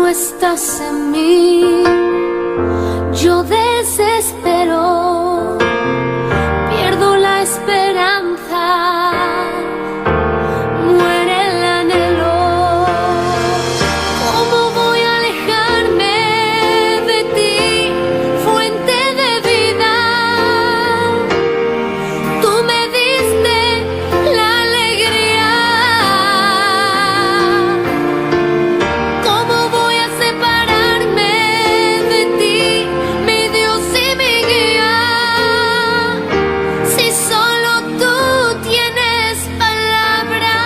no estás en mí, yo desespero, pierdo la esperanza, muere el anhelo. ¿Cómo voy a alejarme de ti, fuente de vida? Tú me diste la alegría. ¿Cómo voy a separarme de ti, mi Dios y mi guía? Si solo tú tienes palabras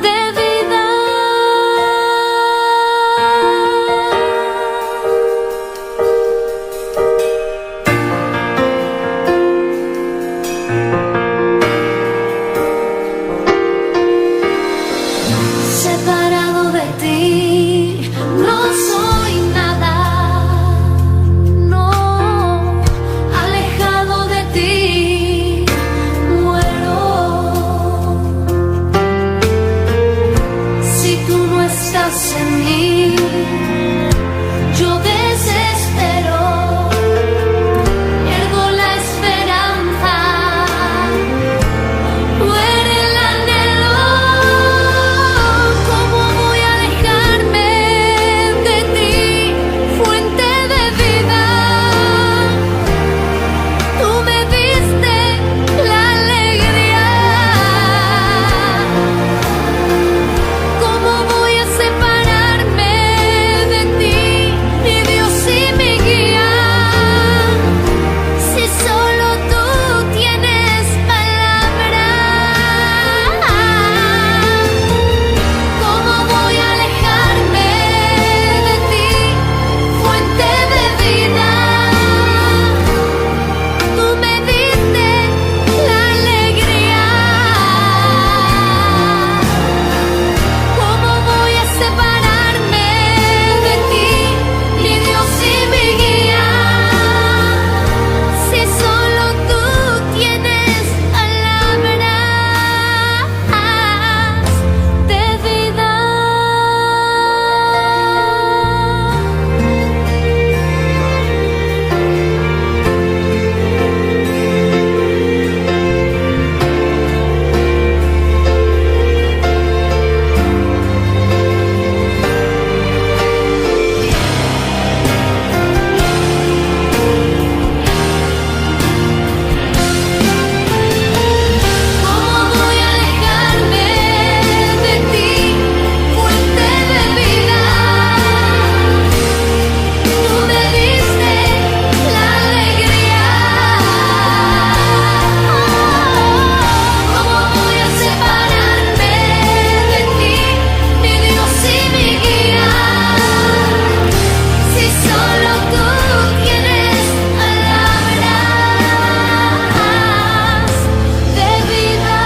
de vida. Separado de ti, no soy nada, no, alejado de ti, muero. Si tú no estás en mí, yo desespero, pierdo la esperanza. Muere el anhelo, ¿cómo voy a alejarme de ti, fuente de vida? Tú me diste la alegría. ¿Cómo voy a separarme de ti, mi Dios y mi guía? Si solo tú tienes palabras, ¿cómo voy a alejarme de ti, fuente de vida? Tú me diste la alegría. ¿Cómo voy a separarme de ti, mi Dios y mi guía? Si solo tú tienes palabras de vida. ¿Cómo voy a alejarme de ti, fuente de vida? Tú me diste la alegría. ¿Cómo voy a separarme de ti, mi Dios y mi guía? Si solo tú tienes palabras de vida.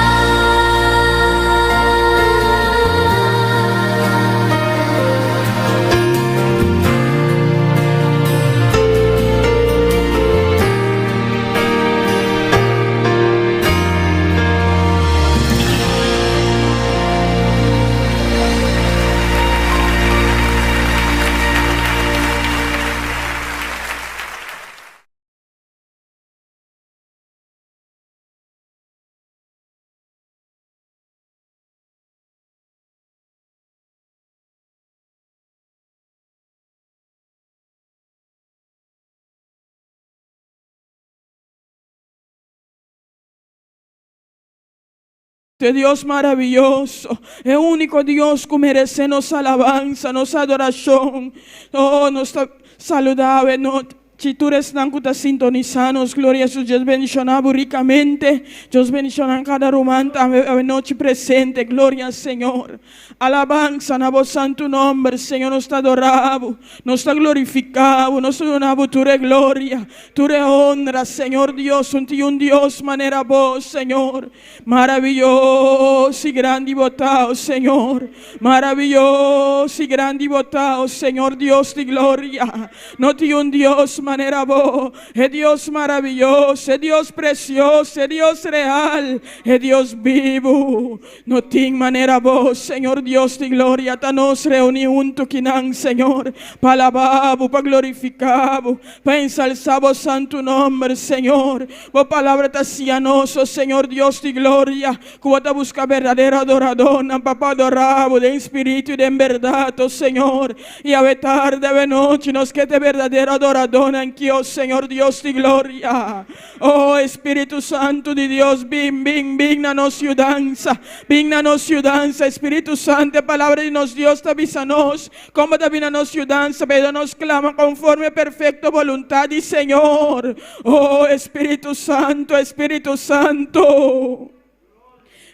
Dios maraviyoso, e úniko Dios ku meresé nos alabansa, nos adorashon. Oh, nos ta saludá no si tur esnan ku ta sintonisá nos, gloria a Dios bendishoná bo rikamente. Dios bendishoná kada ruman anochi presente, gloria al Señor. Alabansa na bo santu nòmber, Señor, nos ta adorá bo, nos ta glorifiká bo, nos ta duna bo tur gloria, tur honra, Señor Dios, no tin un Dios manera bo, Señor. Maraviyoso i grandi bo ta, Señor. Maraviyoso i grandi bo ta, Señor Dios di gloria. No tin un Dios manera manera Bo, e Dios maravioso, e Dios presioso, e Dios real, e Dios bibu. No tin manera Bo, Señor Dios di gloria. Ta nos reuní huntu akinan, Señor, pa alabá Bo, pa glorifiká Bo, pa ensalsá Bo santu nòmber, Señor. Bo palabra ta siña nos, o Señor Dios di gloria, ku Bo ta buska berdadero adoradónan pa adorá Bo den spiritu i den bèrdat, o Señor. I awe tardi, awe nochi, nos ke ta berdadero adoradónan aki, o Señor Dios di gloria. Oh Spiritu Santu di Dios, bin, bin, bin na nos yudansa. Bin na nos yudansa. Spiritu Santu, e palabra di nos Dios ta bisa nos kon ta bin na nos yudansa, pero nos klama konforme perfekto boluntat di Señor. Oh Spiritu Santu, Spiritu Santu.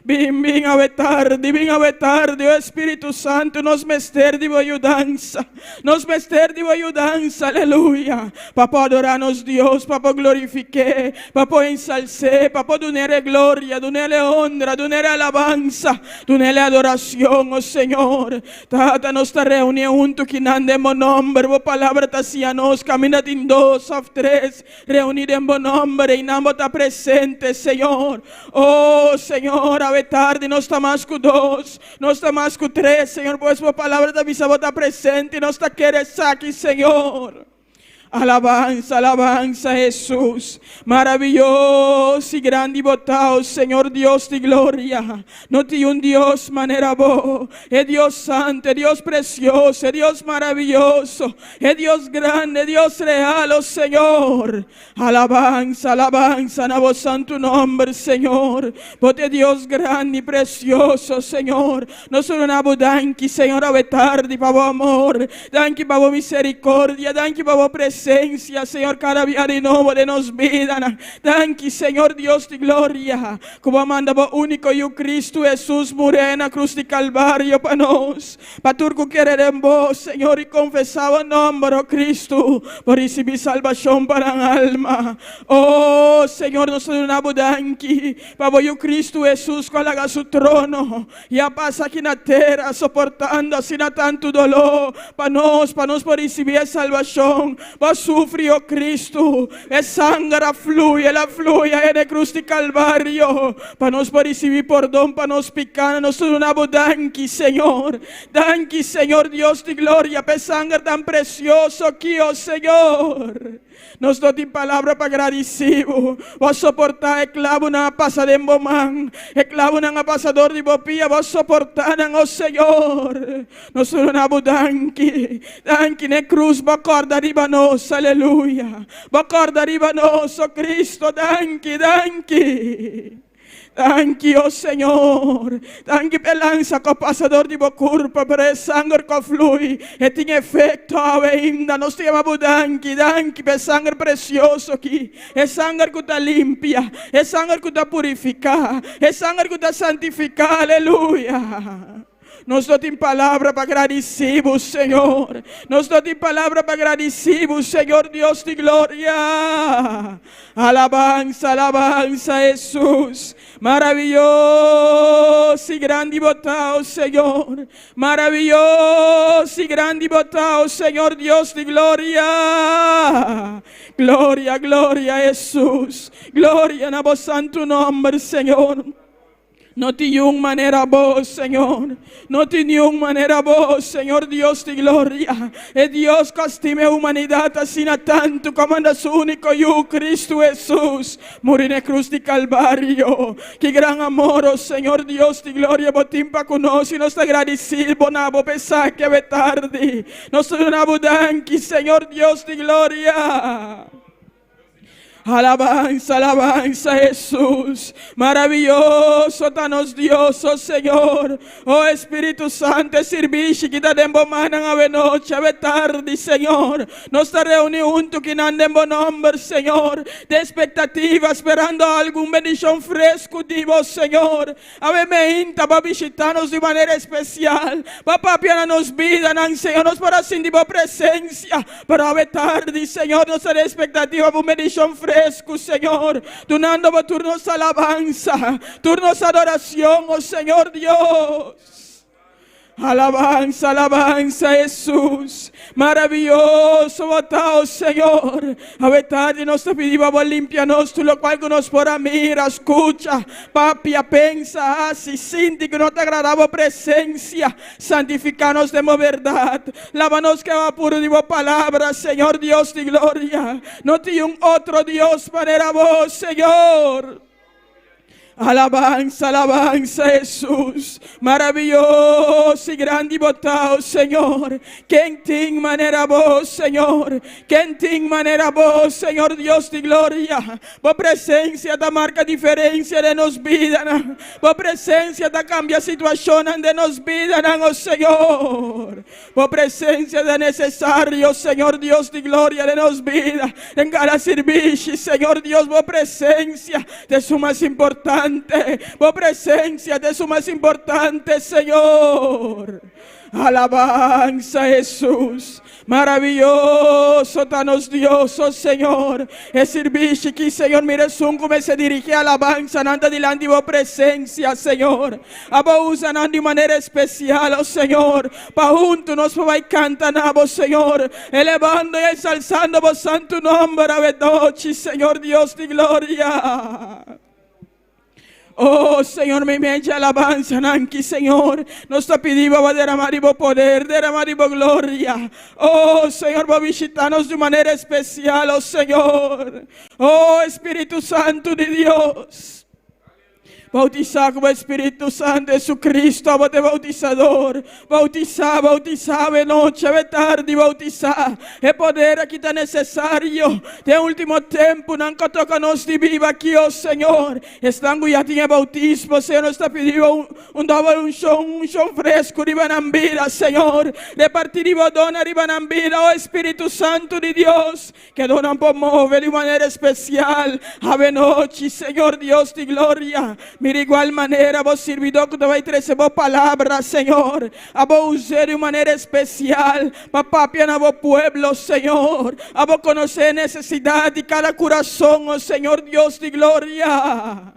Bin, bin awe tardi, bin awe tardi, oh Spiritu Santu, nos mester di bo yudansa. Nos mester di bo yudansa, aleluya. Pa adorá nos Dios, pa glorifik'é, pa ensals'é, pa dun'é gloria, dun'é honra, dun'é alabansa, dun'é adorashon, oh Señor. Tata, nos ta reuní huntu akinan den bo nòmber, bo palabra ta siña nos, kaminda tin dos òf tres, reuní den bo nòmber, einan bo ta presente, Señor. Oh, Señor, awe tardi nos ta mas ku dos, nos ta mas ku tres, Señor, pues bo palabra ta bisa bo ta presente, nos ta kere esaki, Señor. Alabansa, alabansa, Hesus. Maravioso i grandi bo ta, Señor Dios di gloria. No tin un Dios manera Bo. E Dios santu, e Dios presioso, e Dios maravioso, e Dios grandi, Dios real, oh Señor. Alabansa, alabansa na bo santu nòmber, Señor. Bo ta Dios grandi i presioso, Señor. Nos ta duna Bo danki, Señor, awe tardi pa bo amor. Danki pa bo miserikòrdia. Danki pa bo presensia, Señor, kada dia di nobo den nos bida. Danki, Señor Dios di gloria. Ku Bo a manda bo úniko Yu Kristu Hesus muri na krus di Kalvario pa nos. Pa tur ku kere den Bo, Señor, i konfesá Bo nòmber, oh Kristu, por risibí salbashon pa nan alma. Oh Señor, nos ta duna Bo danki pa Bo Yu Kristu Hesus ku a laga Su trono i a pasa aki na tera, soportando asina tantu doló pa nos por risibí e salbashon. Bo a sufri, oh Kristu, e sanger a flui, el a flui na krus di Kalvario, pa nos por risibí pordon pa nos pikánan. Nos ta duna Bo danki, Señor. Danki, Señor Dios di gloria, pa e sanger tan presioso aki, oh Señor. Nos no tin palabra pa gradisí Bo. Bo a soportá e klabunan a pasa den Bo man, e klabunan a pasa dor di Bo pia, Bo a soportá nan, oh Señor. Nos ta duna Bo danki. Danki na krus, Bo a kòrda riba nos, aleluya. Bo a kòrda riba nos, oh Kristu, danki, danki. Danki, oh Señor. Danki pa e lansa ku a pasa dor di Bo kurpa, pero e sanger ku a flui, e tin efekto awe ainda. Nos ta yama Bo danki, danki pa e sanger presioso aki, e sanger ku ta limpia, e sanger ku ta purifiká, e sanger ku ta santifiká, aleluya. Nos no tin palabra pa gradisí Bo, Señor. Nos no tin palabra pa gradisí Bo, Señor Dios di gloria. Alabansa, alabansa, Hesus. Maravioso i grandi Bo ta, Señor. Maravioso i grandi Bo ta, Señor Dios di gloria. Gloria, gloria, Hesus. Gloria na Bo santu nòmber, Señor. No tin un manera Bo, Señor. No tin un manera Bo, Señor Dios di gloria. E Dios ku a stima humanidat asina tantu ku a manda Su úniko Yu, Kristu Hesus, muri na krus di Kalvario. Ki gran amor, oh Señor Dios di gloria, Bo tin pa ku nos i nos ta gradisí Bo na Bo pa esaki awe tardi. Nos ta duna Bo danki, Señor Dios di gloria. Alabansa, alabansa, Hesus. Maravioso ta nos Dios, oh Señor. Oh Spiritu Santu, servisio ku ta den bo mannan awe nochi, awe tardi, Señor. Nos ta reuní huntu akinan den bo nòmber, Señor. Di ekspektativa, sperando algun bendishon fresku di Bo, Señor. Awe mainta pa bishitá nos di manera spesial, pa papia na nos bida, Señor, nos por sinti Bo presensia. Pero awe tardi, Señor, nos tin ekspektativa pa un bendishon fresku, Señor. Dunando Bo tur nos alabansa, tur nos adorashon, oh Señor Dios. Alabansa, alabansa, Hesus. Maravioso bo ta, o Señor. Awe tardi nos ta pidi bo limpia nos tur lokual ku nos por a mira, skucha, papia, pensa, hasi, sinti ku no ta agradá bo presensia. Santifiká nos den bo bèrdat. Laba nos ku awa puru di bo Palabra, Señor Dios di gloria. No tin un otro Dios manera bo, Señor. Alabansa, alabansa, Hesus. Maravioso i grandi bo ta, o Señor. Ken tin manera bo, Señor? Ken tin manera bo, Señor Dios di gloria? Bo presensia ta marka diferensia den nos bidanan. Bo presensia ta kambia situashonnan den nos bidanan, o Señor. Bo presensia ta nesesario, Señor Dios di gloria, den nos bida, den kada sirbishi, Señor Dios, bo presensia ta esun mas importante, bo presensia ta esun mas importante, Señor. Alabansa, Hesus. Maravioso ta nos Dios, o Señor. E sirbishi ki, Señor, mira esun ku mester dirigí alabansa nan ta dilanti bo presensia, Señor. Abo usa nan di un manera espesial, o Señor, pa huntu nos por bai kanta na bo, Señor, elebando i ensalsando bo santu nomber awe nochi, Señor Dios di gloria. O Señor, meimei dje alabansanan ki, Señor, nos ta pidi bo pa derama di bo poder, derama di bo gloria. O Señor, bo bishita nos di un manera espesial, o Señor. O Espíritu Santu di Dios. Bautisá ku bo Espíritu Santu, Jesucristo, abo ta e Bautisador. Bautisá, bautisá awe nochi, awe tardi, bautisá. E poder aki ta nesesario den e último tempunan ku a toka nos di biba aki, o Señor. Esnan ku ya tin e bautismo, Señor, nos ta pidi bo un doble unshon, un unshon fresku riba nan bida, Señor. Repartí di bo donnan riba nan bida, o Espíritu Santu di Dios. Ke nan por move di un manera espesial awe nochi, Señor Dios di gloria. Mira igual manera bo sirbidó ku ta bai trese bo palabra, Señor. Abo us'é di un manera espesial pa papia na bo pueblo, Señor. Abo konosé e nesesidat di kada kurason, o Señor Dios di gloria.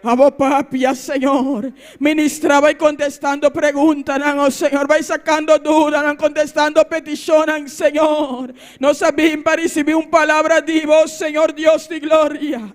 Abo papia, Señor. Ministra bai kontestando preguntanan, o Señor. Bai sakando dudanan, kontestando petishonnan, Señor. Nos a bin pa risibí un palabra di bo, Señor Dios di gloria.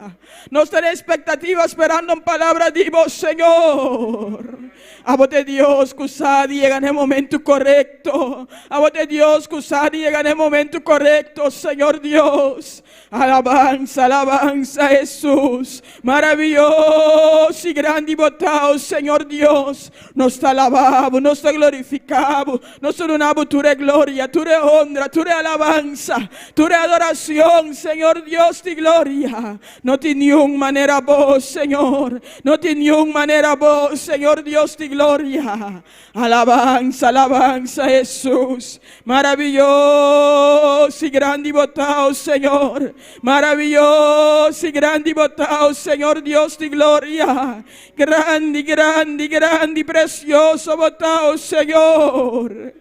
Nos ta den espektativa sperando un palabra di bo, Señor. Abo ta e Dios ku sa di yega na e momentu korekto. Abo ta e Dios ku sa di yega na e momentu korekto, Señor Dios. Alabansa, alabansa, Hesus. Maravioso i grandi bo ta, o Señor Dios. Nos ta alabá bo, nos ta glorifiká bo, nos ta duna bo tur e gloria, tur e honra, tur e alabansa, tur e adoracion, Señor Dios di gloria. No tin niun manera bo, Señor. No tin niun manera bo, Señor Dios di gloria. Alabansa, alabansa, Hesus. Maravioso i grandi bo ta, o Señor. Maravioso i grandi bo ta, o Señor Dios di gloria. Grandi, grandi, grandi, precioso bo ta, o Señor.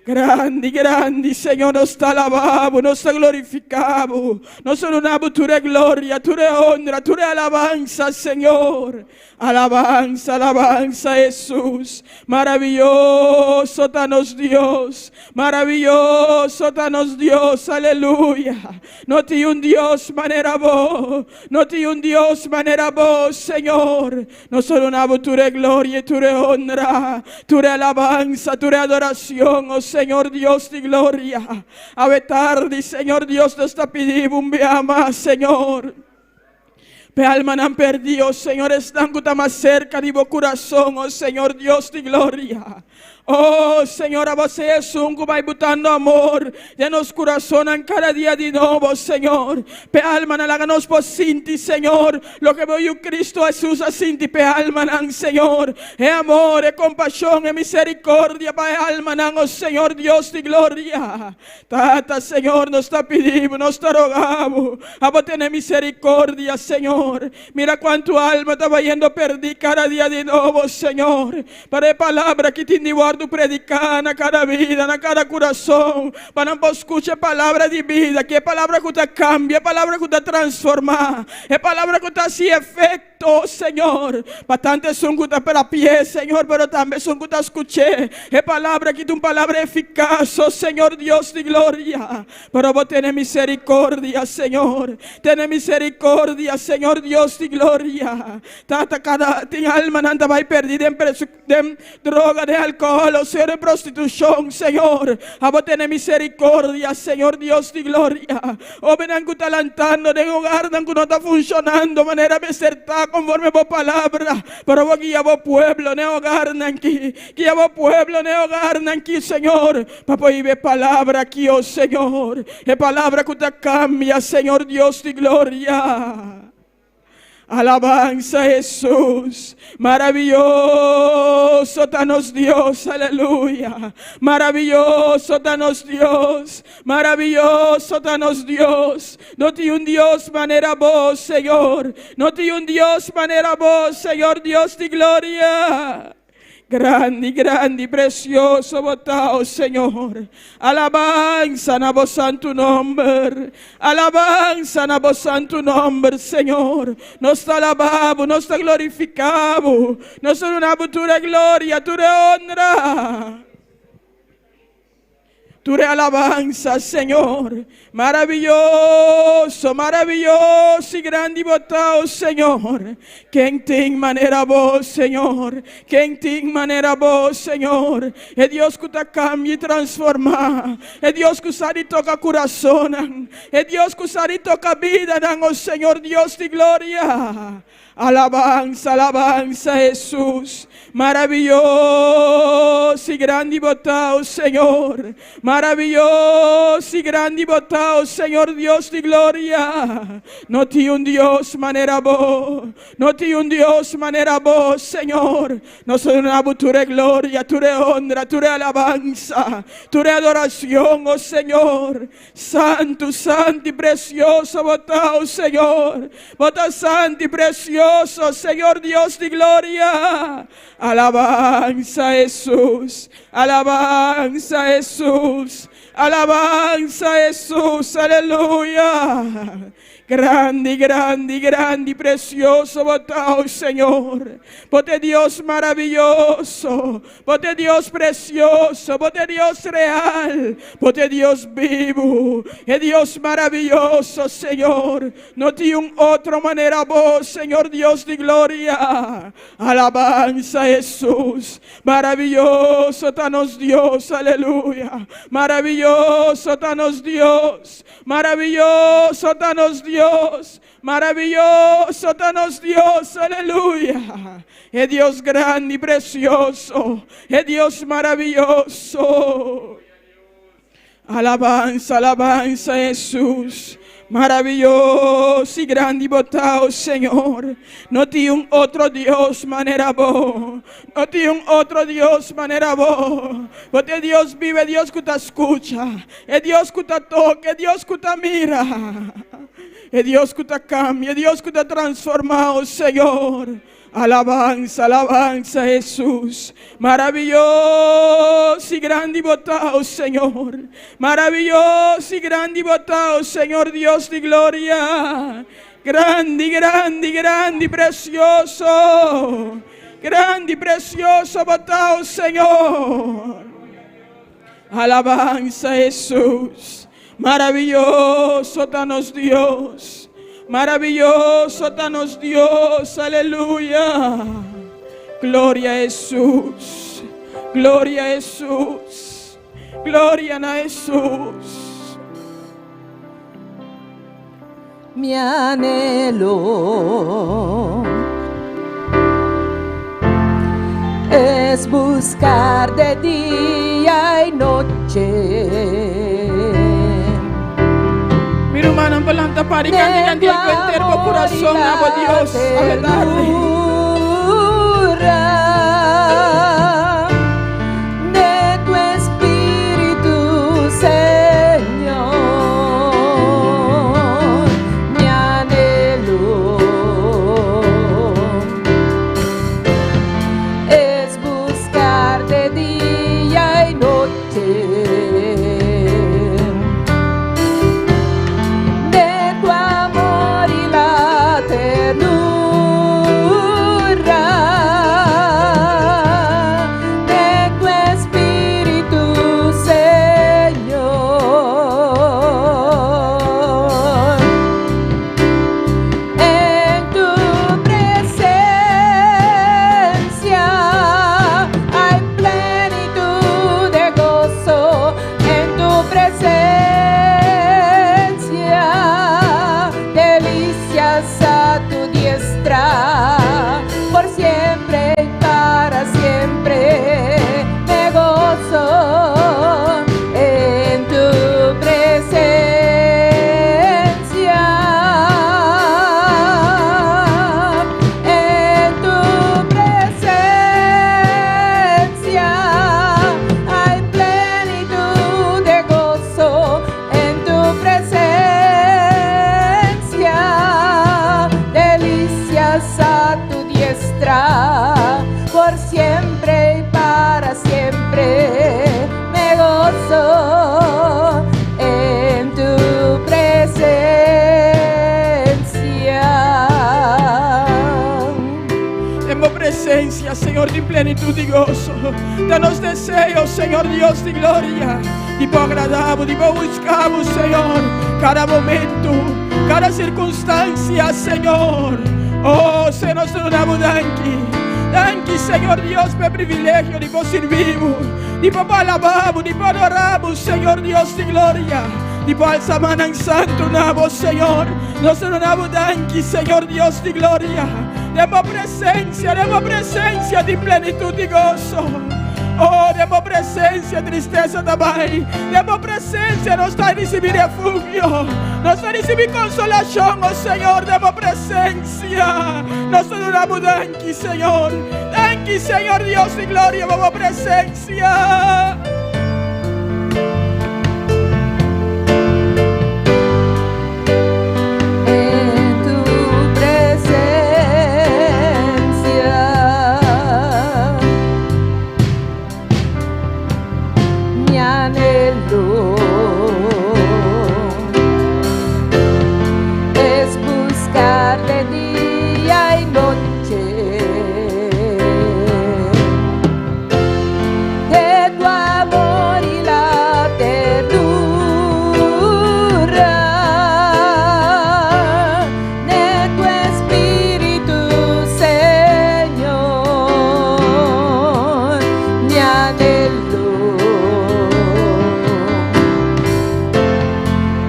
Grandi, grandi, Señor, nos ta alabá bo, nos ta glorifiká bo, nos ta duna bo tur e gloria, tur e honra, tur e alabansa, Señor. Alabansa, alabansa, Hesus. Maravioso ta nos Dios. Maravioso ta nos Dios. Aleluya. No tin un Dios manera bo. No tin un Dios manera bo, Señor. Nos ta duna bo tur e gloria i tur e honra, tur e alabansa, tur e adoracion, o Señor Dios di gloria. Awe tardi, Señor Dios, nos ta pidi bo un bia mas, Señor. P'e almanan perdí, o Señor, esnan ku ta mas serka di bo kurason, o Señor Dios di gloria. O Señor, abo sea esun ku bai butando amor den nos kurasonnan kada dia di nobo, Señor. P'e almanan laga nos por sinti, Señor, loke bo Yu Cristo Hesus a sinti p'e almanan, Señor. E amor, e kompashon, e miserikordia pa e almanan, o Señor Dios di gloria. Tata, Señor, nos ta pidi bo, nos ta roga bo, abo tene misericordia, Señor. Mira cuantu alma ta bayendo perdi cada dia di nobo, Señor. Para e palabra ki tin di wordo predica na cada vida, na cada curason, pa nan por scucha e palabra di bida, ki e palabra cu ta cambia, e palabra cu ta transforma, e palabra cu ta haci efecto. oh Señor, pa tantu esun ku ta papi'é, Señor, pero tambe esun ku ta skuch'é. E palabra aki ta un palabra efikas, oh Señor Dios di gloria. Pero bo tene misericordia, Señor. Tene misericordia, Señor Dios di gloria. Tata, kada tin almanan ta bai perdí den den droga, den alcohol, oh Señor, den prostitucion, Señor. Abo tene misericordia, Señor Dios di gloria. Hobennan ku ta lantando den hogarnan ku no ta funcionando manera mester ta conforme bo palabra. Pero bo guia bo pueblo den hogarnan ki. Guia bo pueblo den hogarnan ki, Señor. Pa por hiba e palabra aki, oh Señor. E palabra ku ta cambia, Señor Dios di gloria. Alabansa Hesus. Maraviyoso ta nos Dios, aleluya. Maraviyoso ta nos Dios. Maraviyoso ta nos Dios. No tin un Dios manera bo, Señor. No tin un Dios manera bo, Señor Dios di gloria. Grandi, grandi, precioso bo ta, oh Señor. Alabansa na bo santu nomber. Alabansa na bo santu nomber, Señor. Nos ta alabá bo, nos ta glorifiká bo. Nos ta duna bo tur e gloria, tur e honra. Tur e alabansa, Señor. Maraviyoso, maraviyoso i grandi bo ta, o Señor. Ken tin manera bo, Señor? Ken tin manera bo, Señor? E Dios ku ta kambia i transformá. E Dios ku sa di toka kurasonnan. E Dios ku sa di toka bidanan, o Señor Dios di gloria. Alabansa, alabansa Hesus. Maraviyoso i grandi bo ta, o Señor. Maraviyoso i grandi bo ta, o Señor Dios di gloria. No tin un Dios manera bo. No tin un Dios manera bo, Señor. Nos ta duna bo tur e gloria, tur e honra, tur e alabansa, tur e adoracion, o Señor. Santu, santu i precioso bo ta, o Señor. Bo ta santu i precioso, Señor Dios di gloria. Alabansa Hesus, alabansa Hesus, alabansa Hesus, aleluya. Grandi, grandi, grandi, precioso bo ta, o Señor. Bo ta e Dios maraviyoso, bo ta e Dios precioso, bo ta e Dios real, bo ta e Dios bibu, e Dios maraviyoso, Señor. No tin un otro manera bo, Señor Dios di gloria. Alabansa Hesus. Maraviyoso ta nos Dios, aleluya. Maraviyoso ta nos Dios. Maraviyoso ta nos Dios. Maraviyoso ta nos Dios, aleluya. E Dios grandi, precioso, e Dios maraviyoso. Alabansa, alabansa Hesus. Maraviyoso i grandi bo ta, o Señor. No tin un otro Dios manera bo. No tin un otro Dios manera bo. Bo ta e Dios bibu, e Dios ku ta skucha, e Dios ku ta toka, e Dios ku ta mira, e Dios ku ta kambia, e Dios ku ta transformá, o Señor. Alabansa, alabansa Hesus. Maraviyoso i grandi bo ta, o Señor. Maraviyoso i grandi bo ta, o Señor Dios di gloria. Grandi, grandi, grandi, precioso. Grandi, precioso bo ta, o Señor. Alabansa Hesus. Maraviyoso ta nos Dios. Maraviyoso ta nos Dios. Aleluya. Gloria a Hesus. Gloria a Hesus. Gloria na Hesus. Mi anhelo es buscar de dia y noche. Mi rumannan por lanta para i kanti kanti ku henter bo kurason na bo Dios awe tardi. De tu espíritu, Señor, mi anhelo es buscar de día y noche de tu amor y la ternura. Señor, tin plenitud di goso. Ta nos deseo, Señor Dios di gloria, di por agradá Bo, di por buská Bo, Señor, kada momento, kada sirkunstansia, Señor. Oh, Señor, nos ta duna Bo danki. Danki, Señor Dios, pa e privilegio di por sirbi Bo, di por alabá Bo, di por adorá Bo, Señor Dios di gloria, di por alsa mannan santu na Bo, Señor. Nos ta duna Bo danki, Señor Dios di gloria. Den Bo presencia, den Bo presencia tin plenitud di goso. Oh, den Bo presencia tristesa ta bai. Den Bo presencia nos ta ricibi refugio. Nos ta ricibi consolacion, oh Señor, den Bo presencia. Nos ta duna Bo danki, Señor. Danki, Señor Dios di gloria, pa Bo presencia. En tu presencia mi anhelo es buscar de día y noche de tu amor y la ternura de tu espíritu, Señor, mi anhelo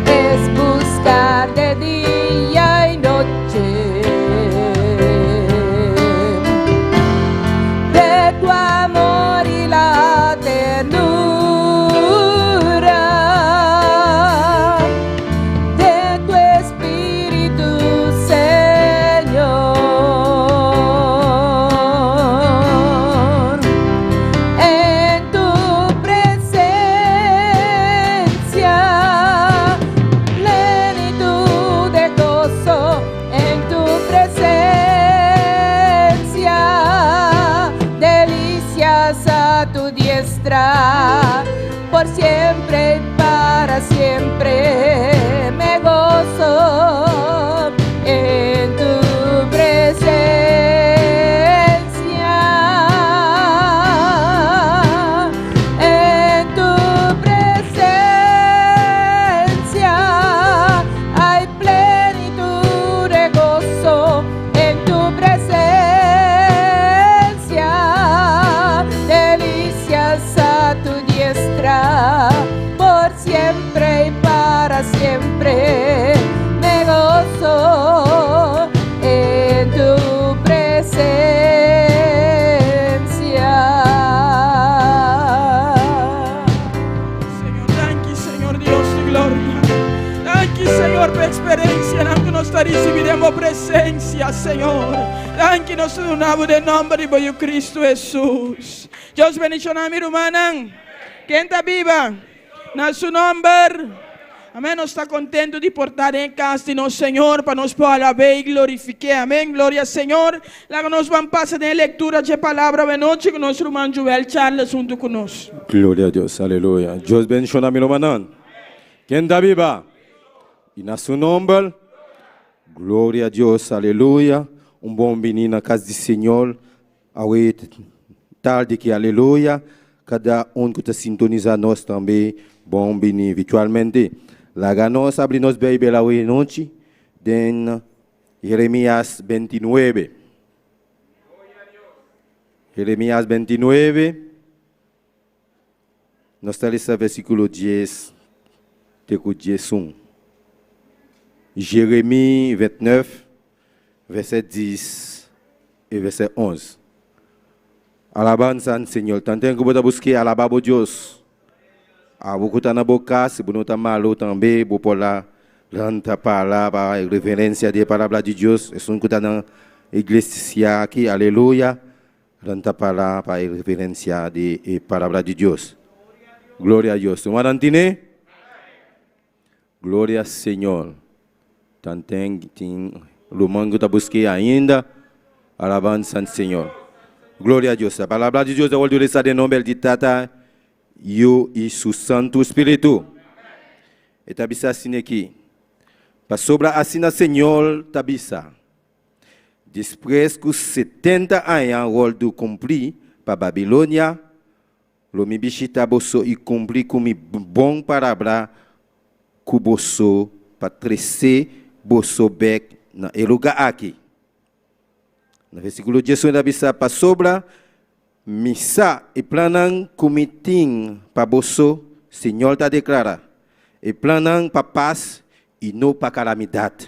es buscar de día y noche de tu amor y la ternura de tu espíritu, Señor. En tu presencia, plenitud de gozo, en tu presencia, delicias a tu diestra, por siempre y para siempre me gozo en tu presencia. En tu presencia hay plenitud de gozo. En tu presencia, delicias a tu diestra, por siempre y para siempre me gozo en tu presencia. Señor, danki, Señor Dios di gloria. Danki, Señor, pa e eksperensianan ku nos ta risibí den Bo presensia, Señor. Danki nos ta duna Bo den nòmber di Bo Yu Kristu Hesus. Dios bendishoná mi rumannan. Ken ta biba? Na su nòmber. Amèn. Nos ta kontentu di por ta den e kas di nos Señor pa nos por alab'é i glorifik'é. Amèn. Gloria Señor. Laga nos ban pasa den e lektura dje palabra awenochi ku nos ruman Joel Charles huntu ku nos. Gloria a Dios, aleluya. Dios bendiciona mi rumannan. Ken ta biba? I na su nomber. Gloria a Dios, aleluya. Un bon bini na cas di Señor. Awe tardi ki aleluya. Kada un ku ta sintonisa nos tambe bon bini virtualmente. Laga nos abri nos Bijbel awe nochi den Jeremias 29. Jeremias 29. Nos ta lesa versíkulo 10 te ku 11. Jeremi 29, vèsè 10 i vèsè 11. Alabansa na Señor. Tanten ku bo ta busk'é, alabá bo Dios. Abo ku ta na bo kas, si bo no ta malu tambe, bo por la lanta para pa reverensia di e palabra di Dios. Esun ku ta na iglesia aki, aleluya, lanta para pa e reverensia di e palabra di Dios. Gloria a Dios. Rumannan tine? Gloria Señor. Tanten tin ruman ku ta busk'é ainda. Alabansa na Señor. Gloria a Dios. E palabra di Dios ta wòrdu resa den nomber di Tata, Yu i su Santu Spiritu. E ta bisa asin'aki, Pasobra asina Señor ta bisa. Despues ku 70 aña wòrdu kumplí pa Babilonia, lo mi bishitá boso i kumpli ku mi bon palabra ku boso pa trese boso bèk na e lugá aki. Na versíkulo 11 ta bisa, Pasobra mi sa e plannan ku mi tin pa boso, Señor ta deklará, e plannan pa pas i no pa kalamidat,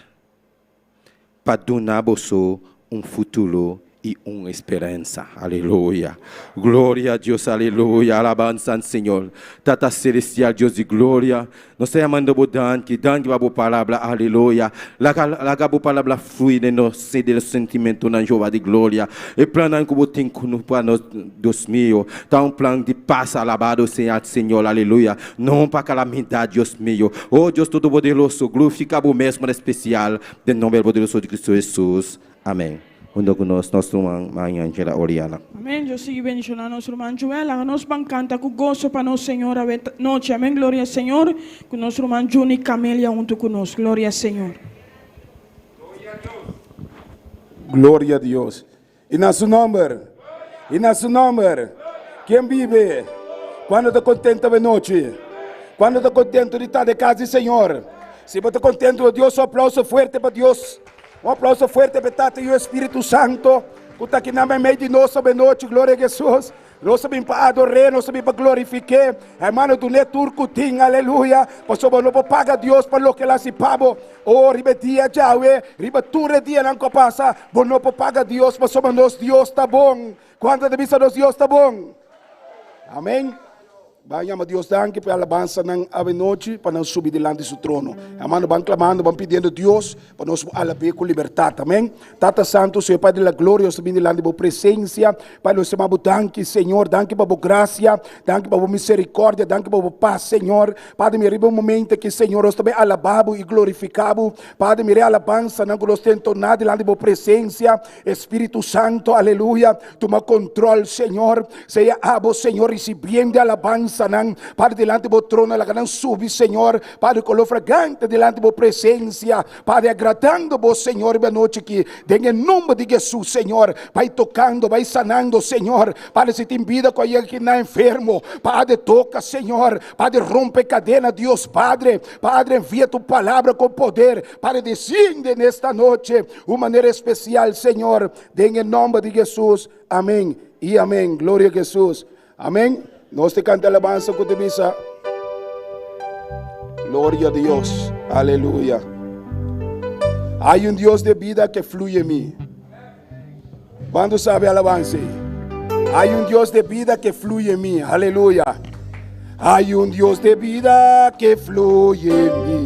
pa duna boso un futuro i un speransa. Aleluya. Gloria a Dios, aleluya. Alabansa al Señor. Tata Celestial, Dios di gloria. Nos ta yamando bo danki, danki pa bo palabra, aleluya. Laga, laga bo palabra flui den nos, den nos sentimentonan, Jehová di gloria. E plannan ku bo tin ku nos pa nos, Dios mio, ta un plan di pas, alabado sea el Señor, aleluya. No pa kalamidat, Dios mio. Oh Dios Todopoderoso, glorifica bo mes manera espesial, den nomber poderoso di Cristo Jesus. Amén. Hunto ku nos, nos ruman Maria Angela Oriana. Amén. Dios sigui bendiciona nos ruman Joel. Laga nos ban canta cu goso pa nos Señor awe nochi. Amén. Gloria Señor. Cu nos ruman Juni Camelia hunto cu nos. Gloria Señor. Gloria a Dios. I na su nomber. I na su nomber. Ken bibe? Cuando ta contento awe nochi? Cuando ta contento di ta den cas di Señor? Si bo ta contento, Dios, un aplauso fuerte pa Dios. Un aplauso fuerte pa e Tata, Yu, Espíritu Santo, ku ta aki nan meimei di nos awe nochi. Gloria a Jesus. Nos a bin pa ador'é, nos a bin pa glorifik'é. Hermano, dun'é tur ku tin, aleluya, pasobra bo no por paga Dios pa loke el a hasi pa bo. Oh, riba e dia djawe, riba tur e dianan ku a pasa, bo no por paga Dios pasobra nos Dios ta bon. Kuantu ta bisa nos Dios ta bon? Amén. Ban yama Dios danki pa e alabansanan awe nochi pa nan subi dilanti su trono. Hermano, ban clamando, ban pidiendo Dios pa nos por alab'é cu libertad. Amen. Tata Santo, Señor Padre de la Gloria, nos ta bini dilanti bo presencia. Padre, nos ta yama bo danki, Señor. Danki pa bo gracia, danki pa bo misericordia, danki pa bo paz, Señor. Padre, mira riba e momento aki, Señor, nos ta bay alaba bo y glorifica bo. Padre, mira e alabansanan cu nos ta entona dilanti bo presencia. Espíritu Santo, aleluya, tuma control, Señor. Sea abo, Señor, recibiendo alabanzanan, Padre, delante bo trono, laga nan subi, Señor, Padre, color fragante delante bo presencia, Padre, agradando bo, Señor, riba noche aki, den e nomber di Jesús, Señor, bai tocando, bai sanando, Señor, Padre, si tin bida cu a yega aki na enfermo, Padre, toca, Señor, Padre, rompe cadena, Dios, Padre, Padre, envía tu palabra con poder, Padre, desciende en esta noche, Un manera especial, Señor, den e nomber di Jesus. Amén y amén. Gloria a Jesus. Amén. Nos te canta alabanza cu te bisa. Gloria a Dios. Aleluya. Hay un Dios de vida que fluye en mí. ¿Cuánto sabe alabanza? Hay un Dios de vida que fluye en mí. Aleluya. Hay un Dios de vida que fluye en mí.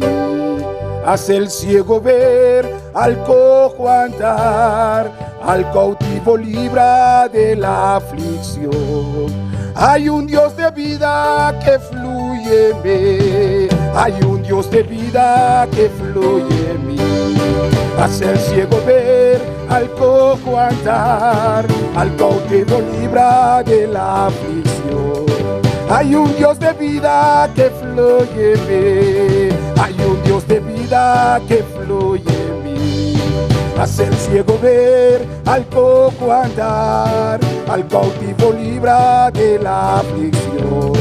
Hace el ciego ver, al cojo andar, al cautivo libra de la aflicción. Hay un Dios de vida que fluye en mí. Hay un Dios de vida que fluye en mí. Hace el ciego ver, al cojo andar, al cautivo libra de la aflicción. Hay un Dios de vida que fluye en mí. Hay un Dios de vida que fluye en mí. Hace el ciego ver, al cojo andar, al cautivo libra de la aflicción.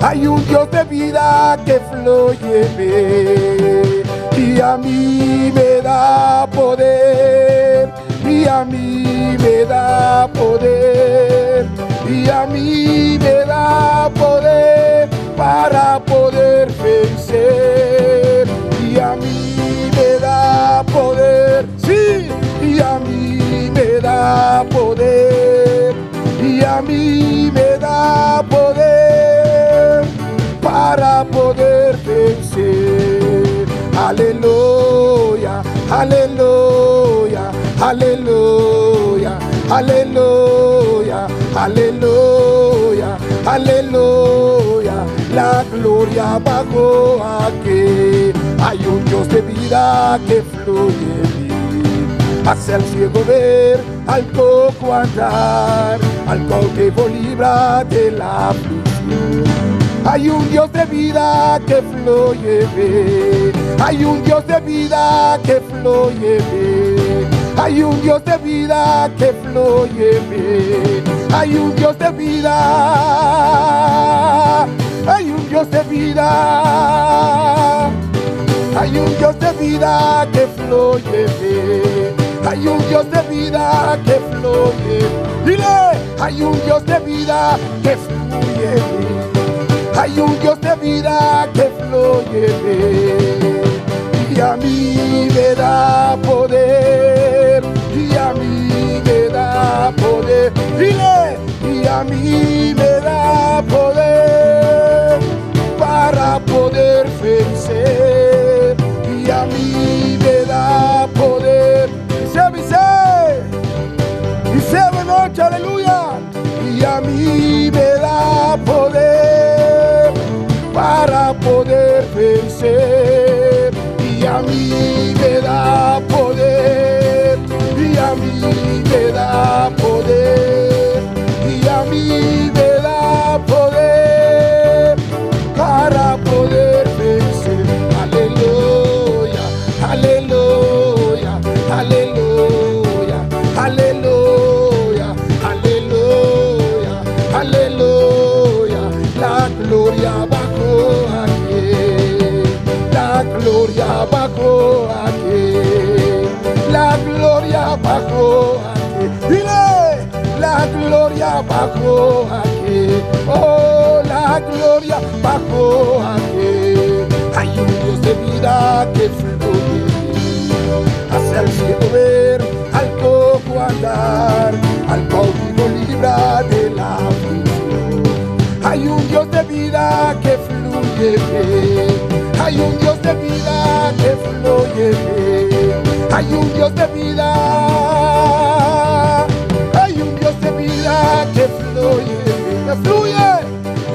Hay un Dios de vida que fluye en mí y a mí me da poder, y a mí me da poder, y a mí me da poder para poder vencer. Y a mí me da poder, sí, y a mí me da poder, y a mí me da poder para poder vencer. Aleluya, aleluya, aleluya, aleluya, aleluya, aleluya. La gloria bajó aquí. Hay un Dios de vida que fluye en mí. Hace al ciego ver, al cojo andar, al cautivo libra de la aflicción. Hay un Dios de vida que fluye en mí. Hay un Dios de vida que fluye en mí. Hay un Dios de vida que fluye en mí. Hay un Dios de vida. Hay un Dios de vida. Hay un Dios de vida que fluye en mí. Hay un Dios de vida que fluye. Dile, hay un Dios de vida que fluye en mí. Hay un Dios de vida que fluye en mí. Y a mí me da poder. Y a mí me da poder. Dile, y a mí me da poder para poder vencer. Y a mí me da poder. Dice, dice, dice noche, aleluya. Y a mí me da poder para poder vencer. Y a mí me da poder. Y a mí me da poder. Y a mí me da poder para poder vencer. Aleluya, aleluya, aleluya, aleluya, aleluya, aleluya. La gloria bajó aquí, la gloria bajó aquí, la gloria bajó aquí. Dile, la gloria bajó aquí, oh, la gloria bajó aquí. Hay un Dios de vida que fluye hacia el cielo ver, al poco andar, al cautivo libra de la aflicción. Hay un Dios de vida que fluye, hay un Dios de vida que fluye, hay un Dios de vida, hay un Dios de vida que fluye, que fluye,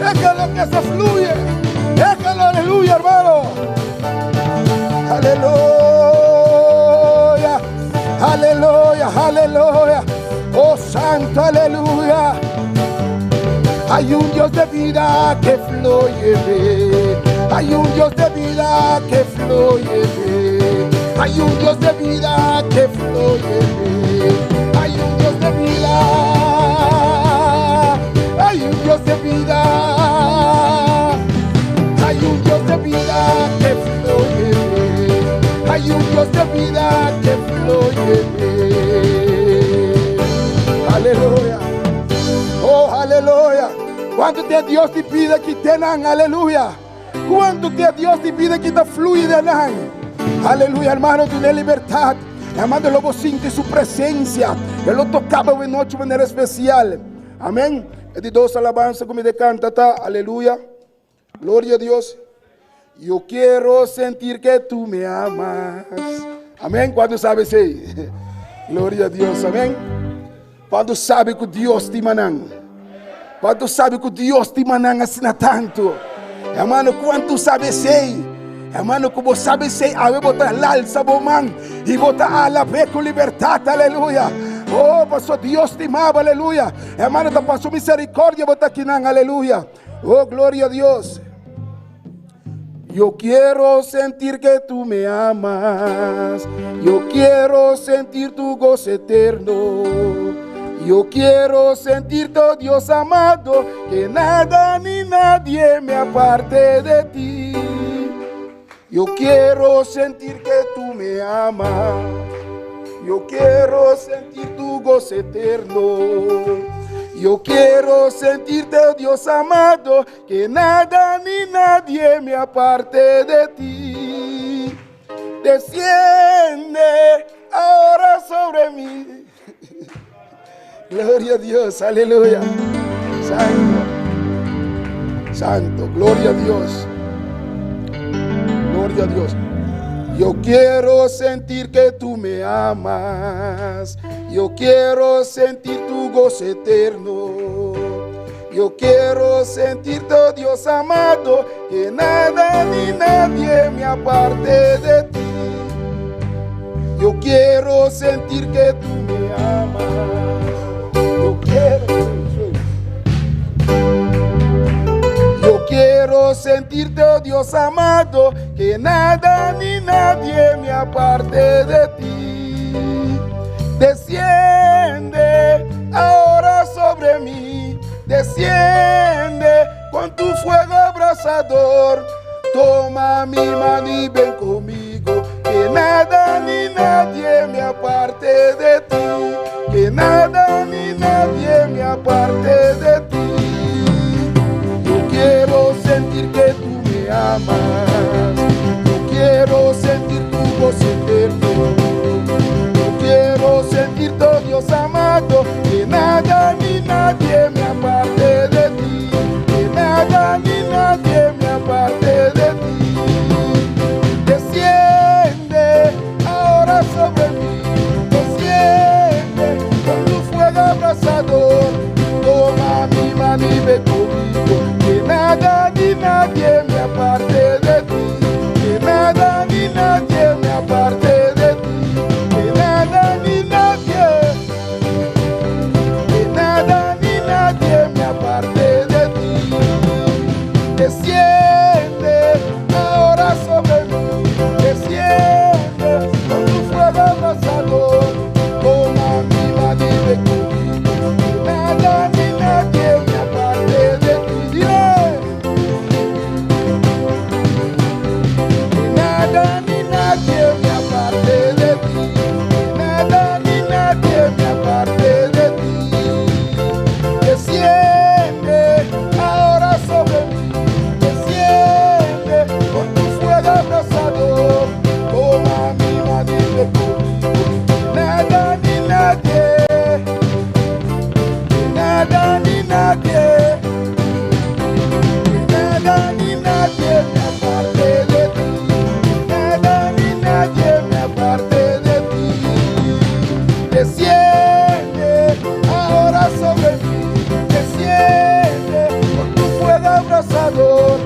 déjalo que se fluye, déjalo, aleluya, hermano. Aleluya, aleluya, aleluya, oh santo, aleluya. Hay un Dios de vida que fluye, hay un Dios de vida que fluye, hay un Dios de vida que fluye, hay un Dios de vida, hay un Dios de vida, hay un Dios de vida que fluye, hay un Dios de vida que fluye. Aleluya. Oh, aleluya. Kuantu tin Dios di bida ku tin nan, aleluya. Kuantu tin Dios di bida ku ta flui den nan. Aleluya, hermano, tin libertat. Hermano, lo bo sinti su presensia. E lo toka bo anochi di manera spesial. Amèn. E di dos alabansa ku mi ta kanta, ta? Aleluya. Gloria a Dios. Yo quiero sentir que tú me amas. Amèn. Kuantu sabi esei? Gloria a Dios. Amèn. Kuantu sabi ku Dios ta stima nan? Kuantu sabi ku Dios ta stima nan asina tantu? Hermano, kuantu sabi esei? Hermano, ku bo sabi esei, awe bo ta alsa bo man i bo ta alab'é ku libertat, aleluya. Oh, paso Dios ta stima, aleluya. Hermano, ta pa su miserikòrdia bo ta akinan, aleluya. Oh, gloria a Dios. Yo quiero sentir que tú me amas. Yo quiero sentir tu gozo eterno. Yo quiero sentir, oh Dios amado, que nada ni nadie me aparte de ti. Yo quiero sentir que tú me amas. Yo quiero sentir tu gozo eterno. Yo quiero sentirte, oh Dios amado, que nada ni nadie me aparte de ti. Desciende ahora sobre mí. Gloria a Dios, aleluya. Santo, santo, gloria a Dios. Gloria a Dios. Yo quiero sentir que tú me amas. Yo quiero sentir tu gozo eterno. Yo quiero sentirte, oh Dios amado, que nada ni nadie me aparte de ti. Yo quiero sentir que tú me amas. Yo quiero. Yo quiero sentirte, oh Dios amado, que nada ni nadie me aparte de ti. Desciende ahora sobre mí, desciende con tu fuego abrasador. Toma mi mano y ven conmigo, que nada ni nadie me aparte de ti, que nada ni nadie me aparte de ti. Yo quiero sentir que tú me amas, yo quiero sentir tu voz eterna. Yo quiero sentir tu Dios amado, que nada ni nadie me aparte de ti, que nada ni nadie me aparte de ti. Desciende ahora sobre mí, desciende con tu fuego abrasador. Toma mi mano y ve conmigo, que nada ni nadie me aparte de ti, que nada ni nadie me aparte de ti, que nada ni nadie, que nada ni nadie me aparte de ti. Desciende ahora sobre mí, desciende con tu fuego abrasador. Toma mi mano y ve conmigo, que nada ni nadie me aparte de ti. Dile. Que nada ni nadie me aparte de ti, que nada ni nadie me aparte de ti. Desciende ahora sobre mí, desciende con tu fuego abrasador. Toma mi mano y ve conmigo, que nada ni nadie, que nada ni nadie. Que nada ni nadie me aparte de ti, que nada ni nadie me aparte de ti. Desciende ahora sobre mí, desciende con tu fuego abrasador.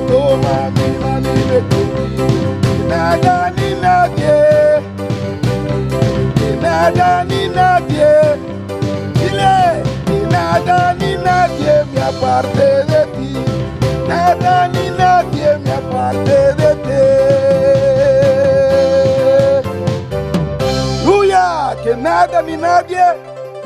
Toma mi mano y ve conmigo, que nada ni nadie, que nada ni nadie. Dile, que nada ni nadie me aparte de ti, nada ni nadie me aparte de ti. Aleluya, que nada ni nadie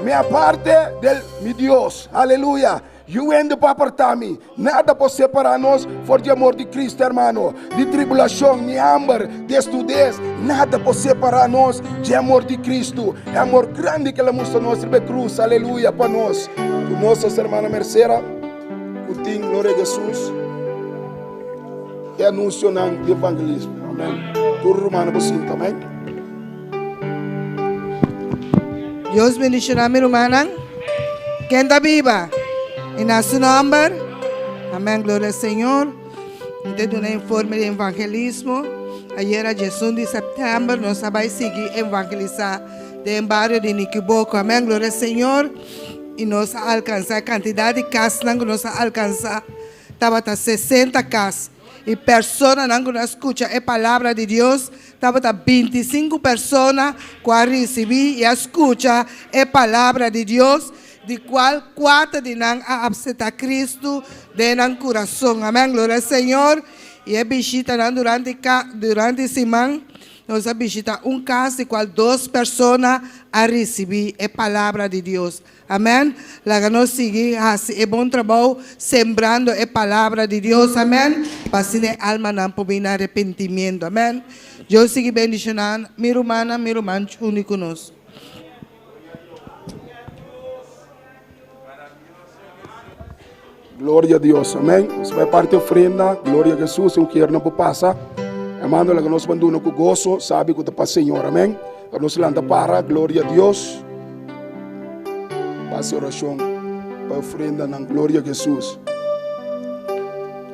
me aparte del mi Dios. Aleluya. Niun hende por aparta mi. Nada por separa nos for di amor di Cristo, ruman. Di tribulacion, ni hamber, desnudez. Nada por separa nos di amor di Cristo. E amor grandi cu El a mustra nos riba cruz. Aleluya pa nos. Cu nos, ruman Mercera, cu gloria na Jesus. E anuncio di evangelismo. Amen. Tur ruman, bo sinta. Amen. Dios bendiciona mi ruman. Ken ta biba? Den su nomber. Amen. Gloria na Señor. Anto, un informe di evangelismo. Ayera, 11 di september, nos a bay sigui evangelisa den bario di Nikiboko. Amen. Gloria na Señor. Y nos a alcansa cantidad di cas, nos a alcansa, tabata 60 cas. Y personanan cu a scucha e palabra di Dios, tabata 25 persona cu a ricibi y a scucha e palabra di Dios, di cual cuater di nan a acepta Cristo den nan curason. Amen. Gloria na Señor. Y e bishita durante siman, nos a bishita un cas di cual dos persona a ricibi e palabra di Dios. Amen. Laga nos sigui haci e bon trabou, sembrando e palabra di Dios. Amen. Pa asina almanan por bin arepentimento. Amen. Dios sigui bendiciona mi ruman, mi ruman uni cu nos. Gloria na Dios, amen. Nos ta bay parti ofrenda, gloria na Jesus, un kier no por pasa. Ruman, laga nos ban duna cu goso, sabi cu ta pa Señor, amen. Nos lanta para, gloria na Dios. Pasa oracion, pa ofrenda, na gloria na Jesus.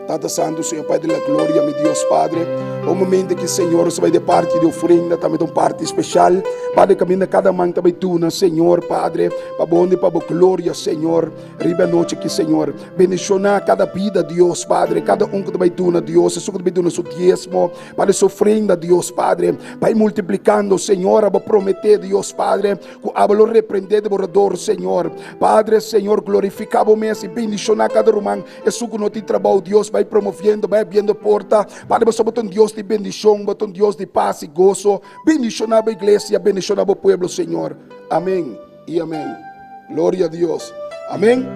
Tata Santo, Señor Pai de la Gloria, mi Dios Padre. E momento cu Señor, ta bay di parti di ofrenda, tambe un parti special. Padre, caminda cada man tambe duna, Señor Padre, pa bo pa gloria, Señor. Riba e anochi aki, Señor. Bendiciona cada bida, Dios Padre. Cada un cu ta bay duna, Dios. Esun cu ta bay duna su diesmo. Padre, su ofrenda, Dios Padre. Bay multiplicando, Señor. Bo a promete, Dios Padre. Cu abo lo reprende devorador, Señor. Padre, Señor, glorifica bo mes y bendiciona cada ruman. Esun cu no tin trabou, Dios, bay. bai promoviendo, bai abriendo porta. Padre, boso bo ta un Dios di bendishon, bo ta un Dios di pas i goso. Bendishoná bo iglesia, bendishoná bo pueblo, Señor. Amén i amén. Gloria a Dios. Amén.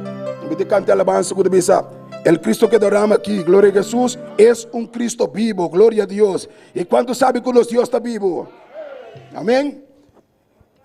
Mi ta kanta alabansa ku ta bisa, El Cristo que adoramos aquí, gloria a Jesús, es un Cristo vivo, gloria a Dios. I kuantu sabi ku nos Dios ta bibu? Amén.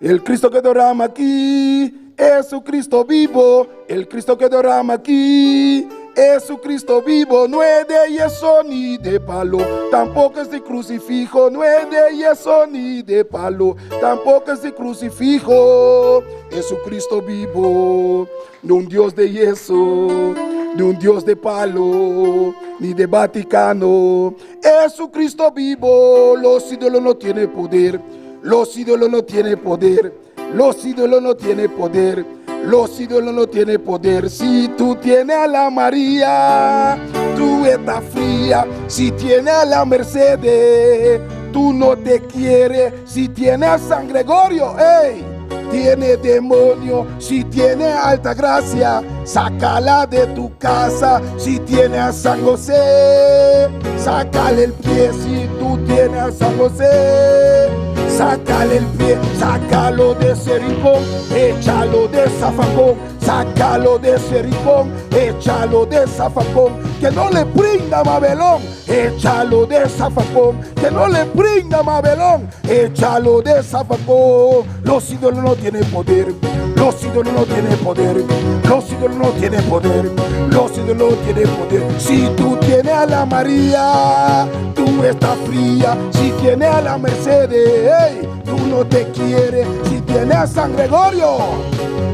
El Cristo que adoramos aquí es un Cristo vivo. El Cristo que adoramos aquí es un Cristo vivo. No es de yeso ni de palo, tampoco es de crucifijo. No es de yeso ni de palo, tampoco es de crucifijo. Es un Cristo vivo, no un Dios de yeso, ni un Dios de palo, ni de Vaticano. Es un Cristo vivo, los ídolos no tienen poder. Los ídolos no tienen poder. Los ídolos no tienen poder. Los ídolos no tienen poder. Si tú tienes a la María, tú estás fría. Si tienes a la Mercedes, tú no te quieres. Si tienes a San Gregorio, hey, tiene demonio. Si tiene alta gracia, sácala de tu casa. Si tiene a San José, sácale el pie. Si tú tienes a San José, sácale el pie, sácalo de ese rincón, échalo de zafacón, sácalo de ese rincón, échalo de zafacón, que no le brinda Babelón, échalo de zafacón, que no le brinda Babelón, échalo de zafacón. Los ídolos no tienen poder, los ídolos no tienen poder, los ídolos no tienen poder, los ídolos no tienen poder. Si tú tienes a la María, tú estás fría. Si tienes a la Mercedes, hey, tú no te quieres. Si tienes a San Gregorio,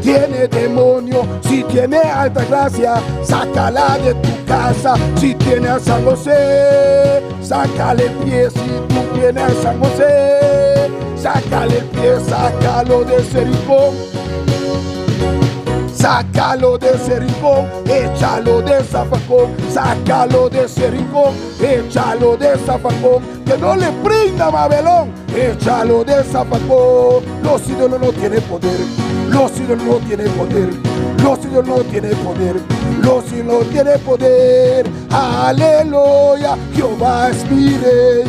tiene demonio. Si tiene alta gracia, sácala de tu casa. Si tiene a San José, sácale el pie. Si tú tienes a San José, sácale el pie, sácalo de ese rincón. Sácalo de ese rincón, échalo de zafacón, sácalo de ese rincón, échalo de zafacón, que no le brinda Babelón, échalo de zafacón. Los ídolos no tienen poder, los ídolos no tienen poder, los ídolos no tienen poder, los ídolos no tienen poder. Aleluya, Jehová es mi rey.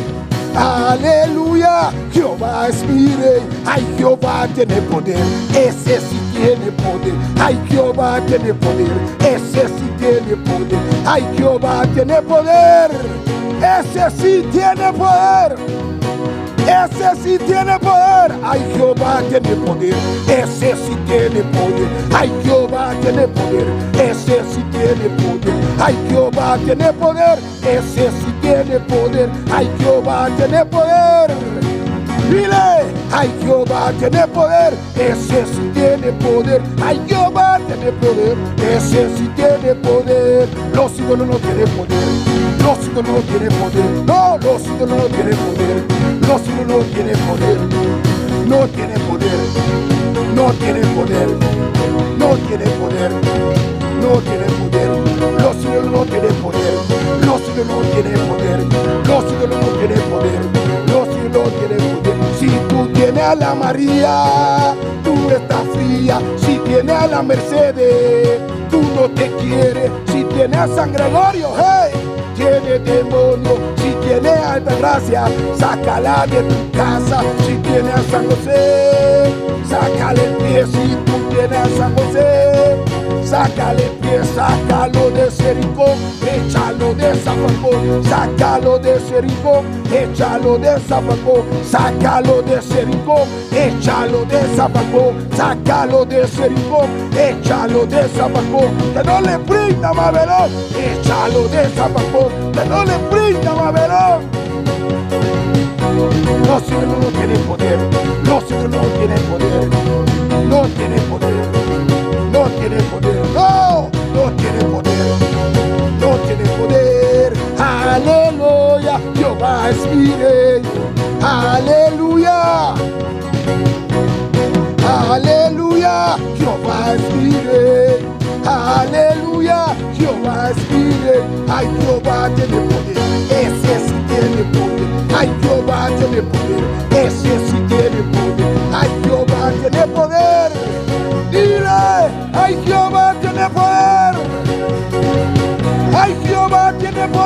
Aleluya, Jehová es mi rey. Ay, Jehová tiene poder, ese sí tiene poder. Ay, Jehová tiene poder, ese sí tiene poder. Ay, Jehová tiene poder, ese sí tiene poder. Ese sí tiene poder. Ay, Jehová tiene poder. Ese sí tiene poder. Ay, Jehová tiene poder. Ese sí tiene poder. Ay, Jehová tiene poder. Ese sí tiene poder. Ay, Jehová tiene poder. Dile, ay, Jehová tiene poder. Ese sí tiene poder. Ay, Jehová tiene poder. Ese sí tiene poder. Los ídolos no tienen poder. Los ídolos no tienen poder. No, los ídolos no tienen poder. Los ídolos no tienen poder. No tienen poder. No tienen poder. No tienen poder. No tienen poder. Los ídolos no tienen poder. Los ídolos no tienen poder. Los ídolos no tienen poder. Los ídolos no tienen poder. Si tú tienes a la María, tú estás fría. Si tienes a la Mercedes, tú no te quieres. Si tienes a San Gregorio, hey, tiene demonio. Si tiene alta gracia, sácala de tu casa. Si tiene a San José, sácale el pie. Si tú tienes a San José, sácale el pie, sácalo de ese rincón, échalo de zafacón, sácalo de ese rincón, échalo de zafacón, sácalo de ese rincón, échalo de zafacón, sácalo de ese rincón, échalo de zafacón, que no le brinda Babelón, échalo de zafacón, que no le brinda Babelón. Los ídolos no tienen poder, los ídolos no tienen poder, no tienen poder, no tienen poder, no, no tienen poder, no tienen poder. Aleluya, Jehová es mi rey. Aleluya, aleluya, Jehová es mi rey. Aleluya, Jehová es mi rey. Ay, Jehová tiene poder, ese sí tiene poder. Ay, Jehová tiene poder, ese sí tiene poder. Ay, Jehová tiene poder. Dile, ay, Jehová tiene poder. Ay, Jehová tiene poder.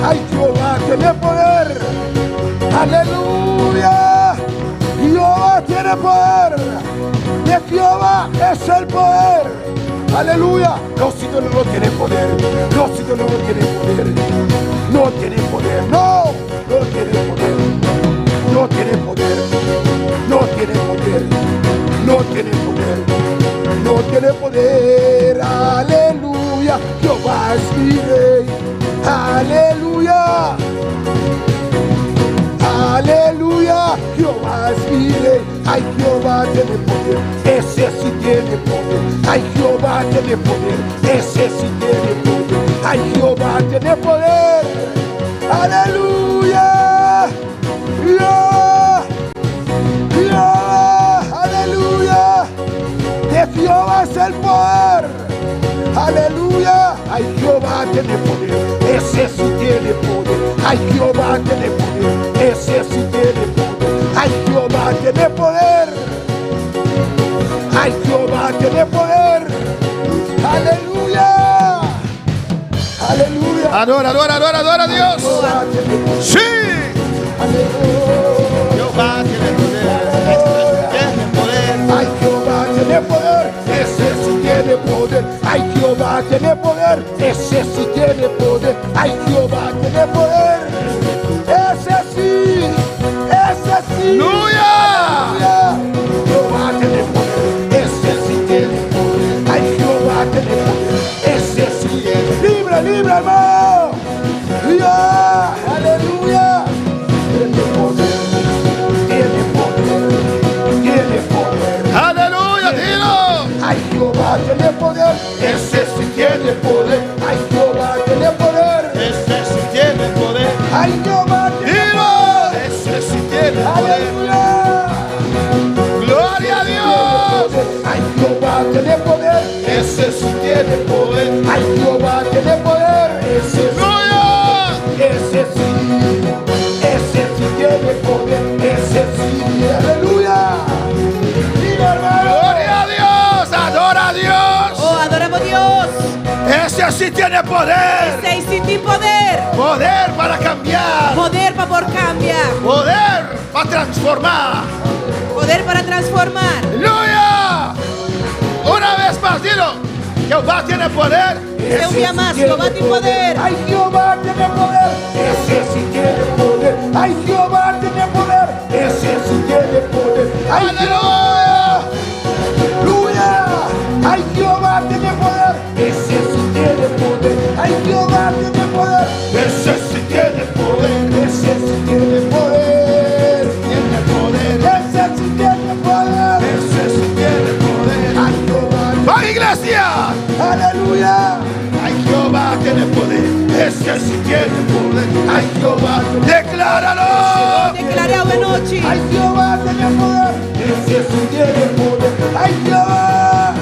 Ay, Jehová tiene poder. Aleluya. Jehová tiene poder. De Jehová es el poder. Aleluya. Los ídolos no tienen poder. Los ídolos no tienen poder. No tienen poder. No, no tienen poder. No tienen poder. No tienen poder. No tienen poder. No tienen poder. Aleluya. Jehová es mi rey. Aleluya. Aleluya, Jehová es mi rey. Ay, Jehová tiene poder. Ese sí tiene poder. Ay, Jehová tiene poder. Ese sí tiene poder. Ay, Jehová tiene poder. Aleluya. Jehová. Jehová. Aleluya. De Jehová es el poder. Aleluya. Ay, Jehová tiene poder. Ese sí tiene poder. Ay, Jehová tiene poder. Ese sí tiene poder. Ay, Jehová tiene poder. Ay, Jehová tiene poder. Aleluya. Aleluya. Adora, adora, adora, adora a Dios. Jehová tiene poder. Sí. Aleluya. Jehová tiene poder. Tiene poder. Ay, Jehová tiene poder, ese sí tiene poder. Ay, Jehová tiene poder, ese sí tiene poder. Ay, Jehová tiene poder, ese sí, ese sí. ¡Aleluya! Aleluya. Jehová tiene poder, ese sí tiene poder. Ay, Jehová tiene poder, ese sí. Libre, libre, hermano. Ya, aleluya. Tiene poder, tiene poder, tiene poder. Aleluya, dilo. Ay, Jehová tiene poder, ese sí tiene poder. Ay, Jehová tiene poder. Ese sí tiene poder. Ay, Jehová tiene Dilo. Ese sí tiene poder. Aleluya. Gloria a Dios. Ay, Jehová tiene poder. Ese sí tiene poder. Ay, Jehová tiene poder. Ese sí, Aleluya. ese sí, ese sí tiene poder. Ese sí, aleluya. Dile, hermano. Gloria a Dios. Adora a Dios. Oh, adoramos Dios. Ese sí tiene poder. Esei sí tin poder. Poder para cambiar. Poder pa por kambia. Poder para transformar. Poder para transformá. ¡Aleluya! Una vez más, dilo. Jehová tiene poder. Ese un día más, tiene Jehová tiene poder. Ay, Jehová tiene poder. Ese sí tiene poder. Ay, Jehová tiene poder. Ese sí tiene poder. Ay, ¡Aleluya! Aleluya. Ay, Jehová tiene poder. Ese sí tiene poder. Ay, Jehová tiene poder. Ese sí tiene poder. Ese sí tiene poder. Tiene poder. Ese sí tiene poder. Ese sí tiene poder. Ay, Jehová. ¡Va, iglesia! Aleluya. Ay, Jehová tiene poder. Ese sí tiene poder. Ay, Jehová. ¡Decláralo! Deklará awe nochi. Ay, Jehová tiene poder. Ese sí tiene poder. Ay, Jehová.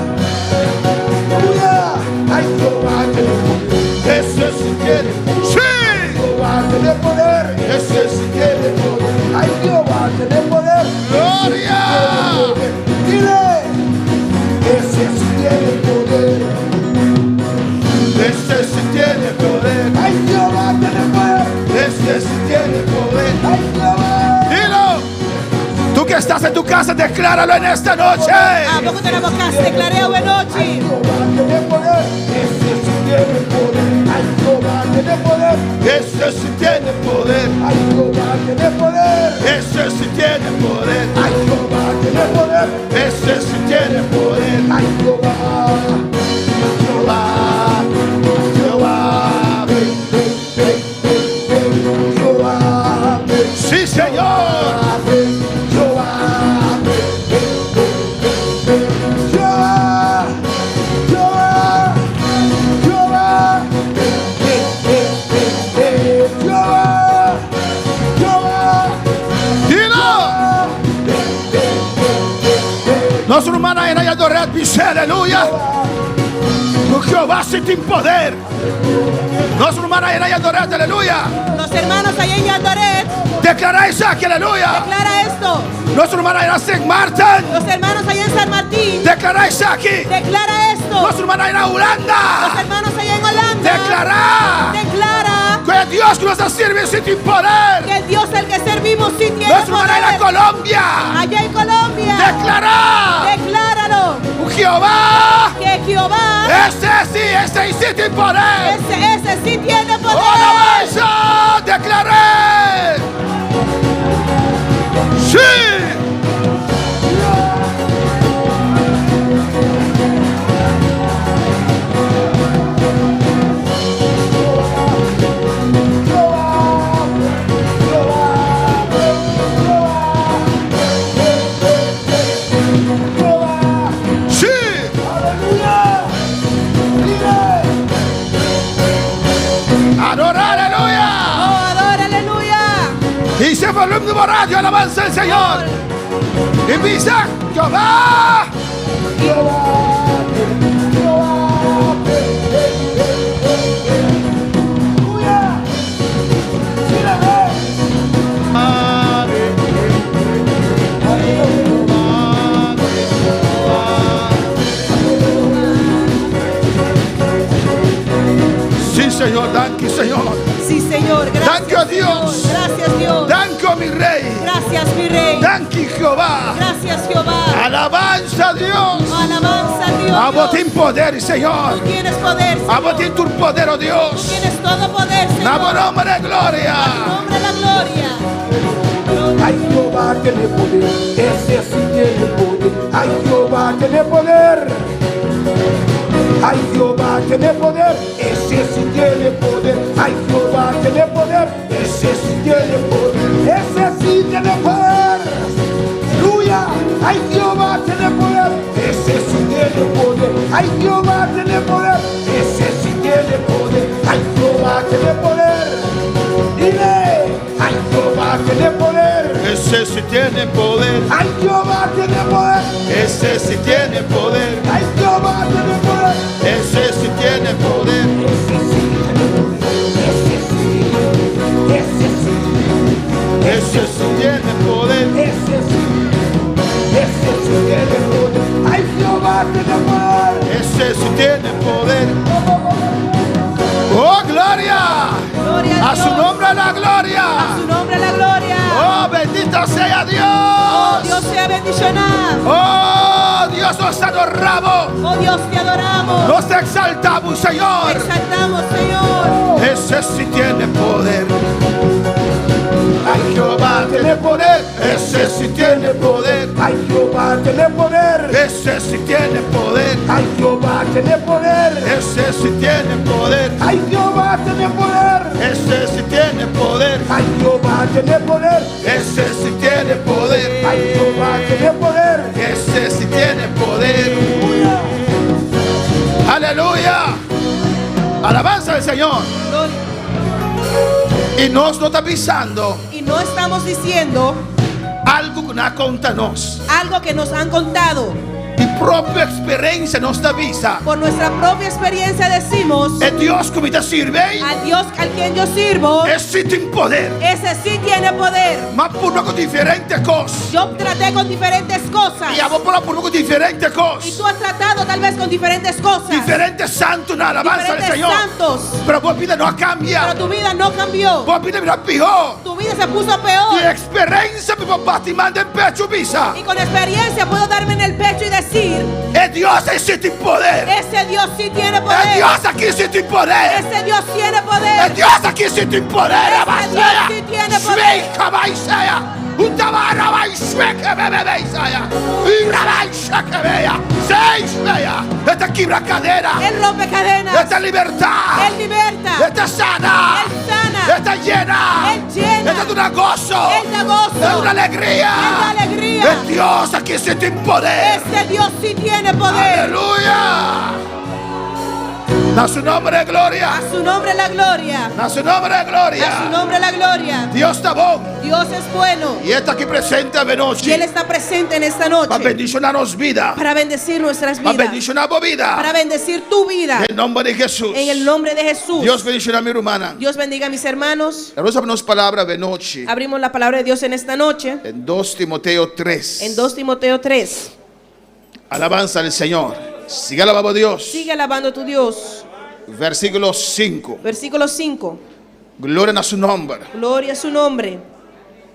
Aleluya. Ay, Jehová tiene poder. Ese sí tiene. ¡Sí! Jehová tiene poder. Ese sí tiene poder. Ay, Jehová tiene poder. ¡Gloria! Dile. Ese sí tiene poder. Ese sí tiene poder. Ay, Jehová tiene poder. Ese sí tiene poder. Ay, Jehová. Dilo. Tú que estás en tu casa, decláralo en esta noche. Abo ku ta na bo kas, deklar'é awe nochi. Jehová tiene poder. Ese sí tiene poder. Ay, Jehová tiene poder. Ese sí tiene poder. Ay, Jehová tiene poder. Ese sí tiene poder. Ay, Jehová tiene poder. Ese sí tiene poder. Ay, Jehová. Jehová, Jehová. Ven, ven, ven, ven, ven. Jehová, ven. Sí, Señor. Ven, Jehová, ven, ven, ven, ven, ven. Jehová, Jehová, Jehová, ven, ven, ven, ven, ven. Jehová, Jehová, Dilo. ven, ven, ven, ven, ven. Nos rumannan na Jandoret bis'é, aleluya. Ku Jehová sí tin poder. Nos rumannan na Jandoret, aleluya. Los hermanos allá en Jandoret, Deklará esaki, aleluya. declara esto. Nos rumannan na Sint Maarten. Los hermanos allá en San Martín, Deklará esaki. declara esto. Nos rumannan na Los Hulanda. hermanos allá en Holanda, Deklará. declara Ku Dios ku nos ta sirbi sí tin poder. Que el Dios al que servimos sí tiene Nos rumannan na poder. Colombia, Allá en Colombia. deklará Decláralo. ku Jehová, Que Jehová, ese sí, ese sí tin poder. ese, ese sí tiene poder. Alabanza, deklar'é. Sí. Sí. Adora, aleluya. Oh, adora, aleluya. Hisa volumen di bo radio, alabanza al Señor. I bisa, Jehová. Sí, Señor, danki, Señor. Sí, Señor. Gracias. Danki, oh Dios. Señor. Gracias, Dios. Danki, oh mi Rey. Gracias, mi Rey. Danki, Jehová. Gracias, Jehová. Alabanza a Dios. Alabanza a Dios. Abo Dios. tin poder, Señor. Tú tienes poder, Señor. Abo tin tur poder, oh Dios. Tú tienes todo poder, Señor. Na bo nomber gloria. A tu nombre la gloria. Ay, Jehová tiene poder, ese sí tiene poder. Ay, Jehová tiene poder. Ay, Jehová tiene poder, ese sí tiene poder. Ay, Jehová tiene poder, ese sí tiene poder. Ese sí tiene poder. Aleluya. Ay, Jehová tiene poder, ese sí tiene poder. Ay, Jehová tiene poder, ese sí tiene poder. Ay, Jehová tiene poder. Dile, ay, Jehová tiene poder. Ese sí tiene poder. Ay, Jehová tiene poder. Ese sí tiene poder. Ay, Jehová tiene poder. Ese sí tiene poder. Ese sí tiene poder. Ese sí. Ese sí. Ese sí tiene poder. Ese sí. Ese sí tiene poder. Ay, Jehová tiene poder. Ese sí tiene poder. Oh, gloria. Gloria A su Dios. nombre la gloria. A su nombre la gloria. Oh, bendito sea Dios. Oh, Dios sea bendicionado. Oh, Dios nos adoramos. Oh, Dios, te adoramos. Nos exaltamos, Te Señor. exaltamos, Señor. Ese sí tiene poder. Ay, Jehová tiene poder. Ese sí tiene poder. Ay, Jehová tiene poder. Ese sí tiene poder. Ay, Jehová tiene poder. Ese sí tiene poder. Ay, Jehová tiene poder. Ese sí tiene poder. Ay, Jehová tiene poder. Ese sí tiene poder. Ay, Jehová tiene poder. Ese sí tiene poder. Aleluya. Alabanza al Señor. Gloria. I nos no ta bisando Y no estamos diciendo algu ku nan a konta nos. algo que nos han contado. Di propio eksperensia nos ta bisa. Por nuestra propia experiencia decimos E Dios ku mi ta sirbi, al Dios al quien yo sirvo, esei sí tin poder. ese sí tiene poder. M'a purba ku diferente kos. Yo traté con diferentes cosas. I abo por a purba ku diferente Y kos. tú has tratado tal vez con diferentes cosas. Diferente santonan, alabanza al Diferentes Señor. santos. Pero bo bida no a kambia. Pero tu vida no cambió. Bo bida a bira pió. Tu vida se puso Di peor. eksperensia mi por bati man den pechu bisa. Y con experiencia puedo darme en el pecho y decir, E Dios ei sí tin poder. ese Dios sí tiene E poder. Dios aki sí tin poder. Ese Dios tiene E poder. Dios aki sí tin poder. Ese Dios sí tiene poder. Sveika Utabara bai shweke bebe beisaya. Irabai sheke beya. Seis beya. E ta kibra kadena. Él rompe cadenas. E ta libertá. Él liberta. E ta sana. Él sana. E ta yena. Él llena. E ta duna goso. Él da gozo. E ta duna alegria. Él da alegría. E Dios aki sí tin poder. Ese Dios sí tiene poder. Aleluya. Na su nomber gloria. A su nombre la gloria. Na su nomber gloria. A su nombre la gloria. Dios ta bon. Dios es bueno. I E ta aki presente Y anochi. Él está presente en esta Pa noche bendishoná nos bida. para bendecir nuestras Pa vidas. bendishoná bo bida. Para bendecir tu vida. Den nòmber di Hesus. En el nombre de Jesús. Dios bendishoná mi rumannan. Dios bendiga a mis hermanos. Nos ta habri nos palabra anochi. Abrimos la palabra de Dios en esta noche. Den 2 Timoteo 3. En 2 Timoteo 3. Alabanza al Señor. Siga alabando a Dios. Sigue alabando a tu Dios. Versíkulo 5. Versículo 5. Gloria na su nòmber. Gloria a su nombre.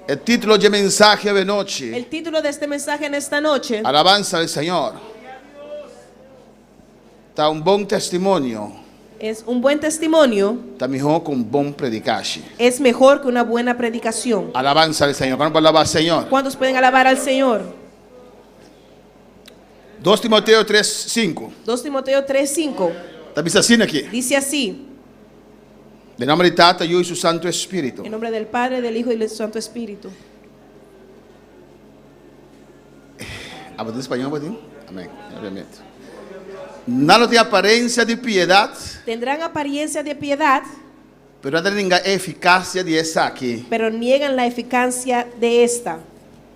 E título dje mensahe awe nochi. El título de este mensaje en esta noche. Alabansa al Señor. Ta un bon testimonio. Es un buen testimonio. Ta mihó ku un bon predikashi. Es mejor que una buena predicación. Alabansa al Señor. Kuantu por alabá Señor? ¿Cuántos pueden alabar al Señor? Dos Timoteo 3, 5. 2 Timoteo 3, 5. Ta bisa asina aki. Dice así. Den nomber di Tata, Yu i su Santu Espíritu. En nombre del Padre, del Hijo y del Santo Espíritu. Abo tin spañol bo tin? Amén. Obviamente. Nan lo tin apariencia di piedad. Tendrán apariencia de piedad. Pero nan ta ninga e eficacia di esaki. Pero niegan la eficacia de esta.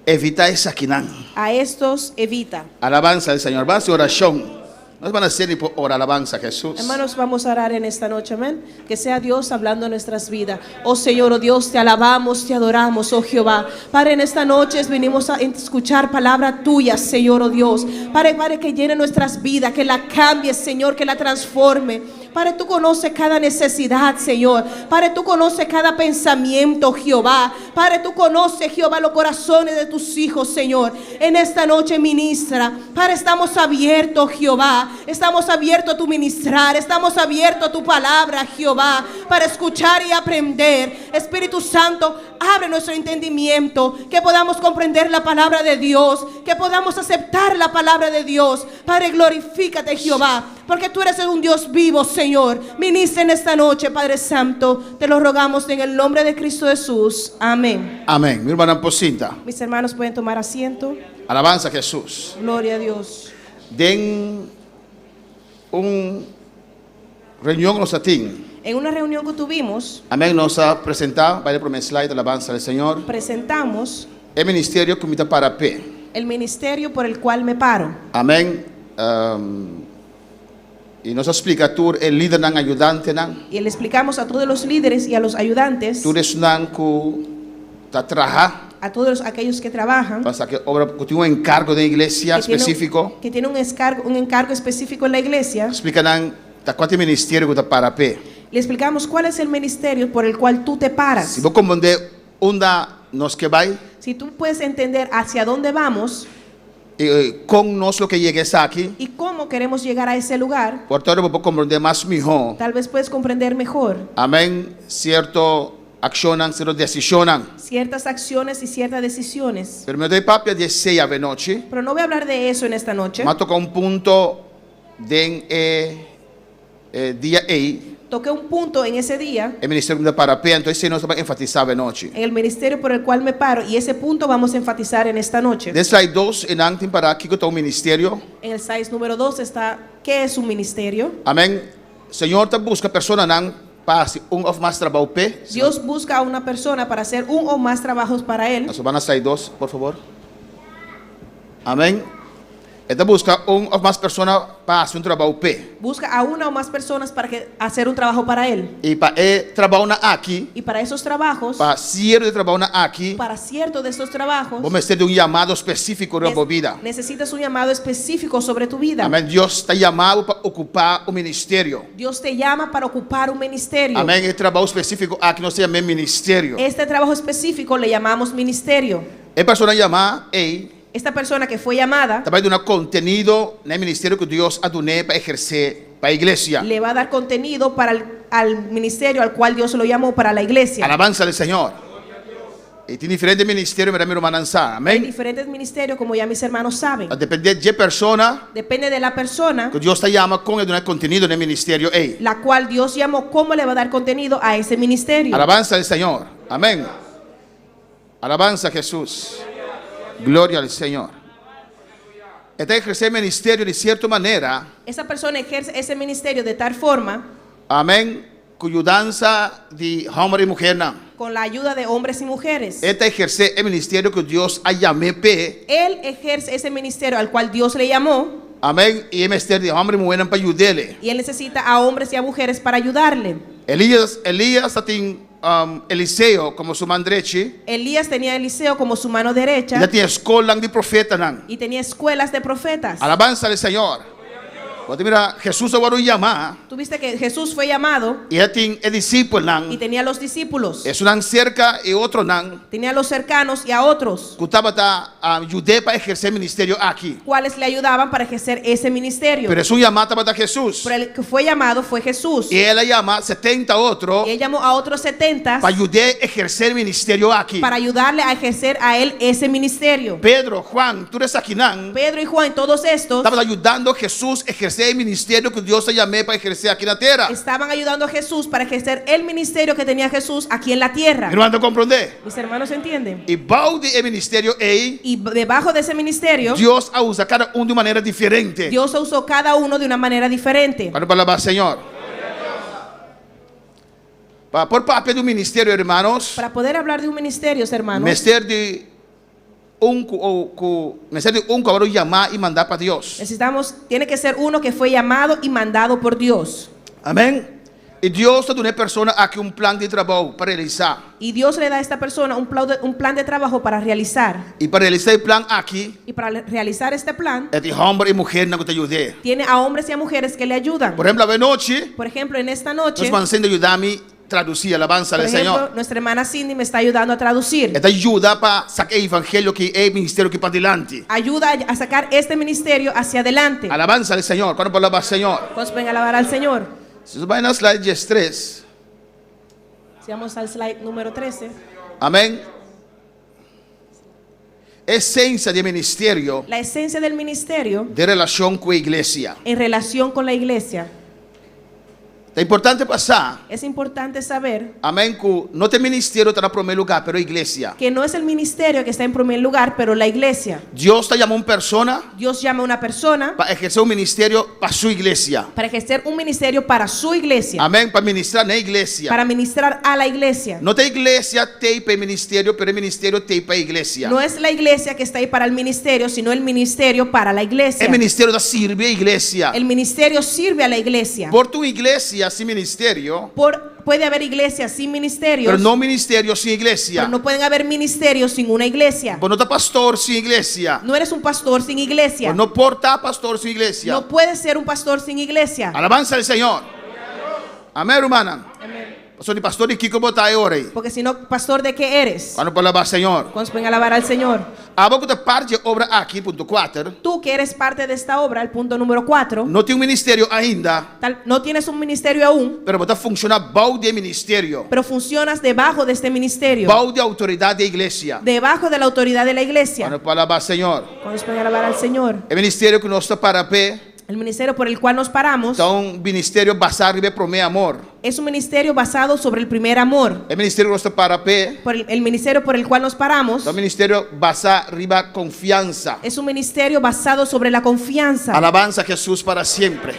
Evita esakinan. A estos evita. Alabanza al Señor. Ban haci oracion. Nos ban haci ni por ora alabanza a Jesús. Hermanos, vamos a orar en esta noche, amén. Que sea Dios hablando a nuestras vidas. Oh Señor, oh Dios, te alabamos, te adoramos, oh Jehová. Padre, en esta noche venimos a escuchar palabra tuya, Señor, oh Dios. Padre, Padre, que llene nuestras vidas, que la cambie, Señor, que la transforme. Padre, tú conoces cada necesidad, Señor. Padre, tú conoces cada pensamiento, Jehová. Padre, tú conoces, Jehová, los corazones de tus hijos, Señor. En esta noche ministra. Padre, estamos abiertos, Jehová. Estamos abiertos a tu ministrar. Estamos abiertos a tu palabra, Jehová, para escuchar y aprender. Espíritu Santo, abre nuestro entendimiento, que podamos comprender la palabra de Dios, que podamos aceptar la palabra de Dios. Padre, glorifícate, Jehová, porque tú eres un Dios vivo, Señor. Ministra en esta noche, Padre Santo. Te lo rogamos en el nombre de Cristo Jesús. Amén. Amén. Mi hermana por sinta. Mis hermanos pueden tomar asiento. Alabanza a Jesús. Gloria a Dios. Den un reunion nos a tin. En una reunión que tuvimos. Amén. Nos a presentá, bai e promé slide, alabanza al Señor. Presentamos. E ministerio ku mi ta para p'e. El ministerio por el cual me paro. Amén. I nos a splika tur e lidernan, ayudantenan. Y le explicamos a todos los líderes y a los ayudantes. Tur esnan ku ta traha. A todos aquellos que trabajan. Pa sa ke obra ku tin un enkargo den iglesia que tiene un espesífiko. que tiene un escargo, un encargo específico en la iglesia. Splika nan ta kua ta e ministerio ku ta para p'e. Le explicamos cuál es el ministerio por el cual tú te paras. Si bo komprondé unda nos ke bai. Si tú puedes entender hacia dónde vamos. I kon nos lo ke yega esaki. Y cómo queremos llegar a ese lugar. Por tanto bo por komprondé mas mihó. Tal vez puedes comprender mejor. Amén. Sierto akshonnan, sierto desishonnan. Ciertas acciones y ciertas decisiones. Pero mi no ta papia di esei avenochi. Pero no voy a hablar de eso en esta noche. Mi a toka un punto den e dia ei. Toqué un punto en ese día. E ministerio ku mi ta para p'e, anto esei nos ta bai enfatisá avenochi. En el ministerio por el cual me paro y ese punto vamos a enfatizar en esta noche. Den slide dos e nan tin para kiko ta un ministerio. En el slide número dos está qué es un ministerio. Amén. Señor ta buska personanan pa hasi un òf mas trabou p'e. Dios busca a una persona para hacer un o más trabajos para él. Nos ban na slide dos, por favor. Amén. E ta buska un òf mas persona pa hasi un trabou p'e. Busca a una o más personas para que hacer un trabajo para él. I pa e trabounan aki. Y para esos trabajos. Pa sierto di e trabounan aki. Para cierto de estos trabajos. Bo mester di un yamado spesífiko riba bo bida. Necesitas un llamado específico sobre tu vida. Amén. Dios ta yama bo pa okupá un ministerio. Dios te llama para ocupar un ministerio. Amén. E trabou spesífiko aki nos ta yam'é ministerio. Este trabajo específico le llamamos ministerio. E persona yamá ei. Esta persona que fue llamada. Ta bai duna kontenido na e ministerio ku Dios a dun'é pa ehersé pa e iglesia. Le va a dar contenido para el al ministerio al cual Dios lo llamó para la iglesia. Alabansa al Señor. I tin diferente ministerio, mira mi rumannan sa. Hay Amén. diferentes ministerios, como ya mis hermanos saben. Ta dependé dje persona. Depende de la persona. Ku Dios ta yama kon e duna kontenido na e ministerio ei. La cual Dios llamó cómo le va a dar contenido a ese ministerio. Alabansa al Señor. Amén. Alabansa a Jesús. Gloria al Señor. E ta ehersé ministerio di sierto manera. Esa persona ejerce ese ministerio de tal forma. Amén. Ku yudansa di hòmber i muhernan. Con la ayuda de hombres y mujeres. E ta ehersé e ministerio ku Dios a yam'é p'e. Él ejerce ese ministerio al cual Dios le llamó. Amén. I e mester di hòmber i muhernan pa yud'é. Y él necesita a hombres y a mujeres para ayudarle. Elías, Elías ta tin Eliseo komo su man drechi. Elías tenía a Eliseo como su mano derecha. I ta tin eskolnan di profetanan. Y tenía escuelas de profetas. Alabansa al Señor. Bo ta mira Hesus a wòrdu yamá. Tú viste que Jesús fue llamado. I a tin e disipelnan. Y tenía los discípulos. Esunnan serka i otronan. Tenía los cercanos y a otros. Ku tabata yud'é pa ehersé ministerio aki. Cuales le ayudaban para ejercer ese ministerio. Pero esun yamá tabata Hesus. Pero el que fue llamado fue Jesús. I el a yama setenta otro. Y él llamó a otros setenta. Pa yud'é ehersé ministerio aki. Para ayudarle a ejercer a él ese ministerio. Pedro, Juan, tur esakinan. Pedro y Juan, todos estos. Tabata yudando Hesus ehersé e ministerio ku Dios a yam'é pa ehersé aki na tera. Estaban ayudando a Jesús para ejercer el ministerio que tenía Jesús aquí en la tierra. Mi ruman ta komprondé? Mis hermanos entienden? I bou di e ministerio ei. Y debajo de ese ministerio. Dios a usa kada un di un manera diferente. Dios usó cada uno de una manera diferente. Kuantu pa alabá Señor? Pa por papia di un ministerio, hermanos. Para poder hablar de un ministerio, hermanos. Mester di un ku o ku mester di un ku a wòrdu yamá i mandá pa Dios. Necesitamos, tiene que ser uno que fue llamado y mandado por Dios. Amén. I Dios ta duna e persona aki un plan di trabou pa realisá. Y Dios le da a esta persona un plau de, un plan de trabajo para realizar. I pa realisá e plan aki. Y para realizar este plan. E tin hòmber i muhernan ku ta yud'é. Tiene a hombres y a mujeres que le ayudan. Por ehemplo, awenochi. Por ejemplo, en esta noche. Nos hermana Cindy a yuda mi tradusí, alabansa Por al ejemplo, Señor. nuestra hermana Cindy me está ayudando a traducir. E ta yuda pa saka e evangelio ki, e ministerio ki padilanti. Ayuda a sacar este ministerio hacia adelante. Alabansa al Señor. Kuantu por alabá Señor? ¿Cuántos pueden alabar al Señor? Si nos bai na slide diestres. Si vamos al slide número 13. Amén. Esencia di e ministerio. La esencia del ministerio. Den relashon ku e iglesia. En relación con la iglesia. Ta importante pa sa. Es importante saber. Amén ku no ta e ministerio ta na promé lugá, pero e iglesia. Que no es el ministerio que está en primer lugar, pero la iglesia. Dios ta yama un persona. Dios llama a una persona. Pa ehersé un ministerio pa su iglesia. Para ejercer un ministerio para su iglesia. Amén, pa ministrá na e iglesia. Para ministrar a la iglesia. No ta e iglesia t'ei pa e ministerio, pero e ministerio t'ei pa e iglesia. No es la iglesia que está ahí para el ministerio, sino el ministerio para la iglesia. E ministerio ta sirbi e iglesia. El ministerio sirve a la iglesia. Por tin un iglesia sin ministerio. Por puede haber iglesias sin ministerios. Pero no ministerio sin iglesia. Pero no pueden haber ministerios sin una iglesia. Bo no ta pastor sin iglesia. No eres un pastor sin iglesia. Bo no por ta pastor sin iglesia. No puedes ser un pastor sin iglesia. Alabanza al Señor. Amén, rumannan. Amén. Pasobra di pastor di kiko bo ta e ora ei? Porque si no, pastor de qué eres? Cuando por alabá Señor? Cuántos pueden alabar al Señor? Abo ku ta parti e obra aki, punto kuater. Tú que eres parte de esta obra, el punto número cuatro. No tin un ministerio ainda. Tal, no tienes un ministerio aún. Pero bo ta funciona bou di e ministerio. Pero funcionas debajo de este ministerio. Bou di autoridad di e iglesia. Debajo de la autoridad de la iglesia. Cuando por alabá Señor? Cuántos pueden alabar al Señor? E ministerio ku nos ta para p'e. El ministerio por el cual nos paramos. Ta un ministerio basá riba e promé amor. Es un ministerio basado sobre el primer amor. E ministerio ku nos ta para p'e. Por el, el ministerio por el cual nos paramos. Ta un ministerio basá riba konfiansa. Es un ministerio basado sobre la confianza. Alabanza a Jesús para siempre.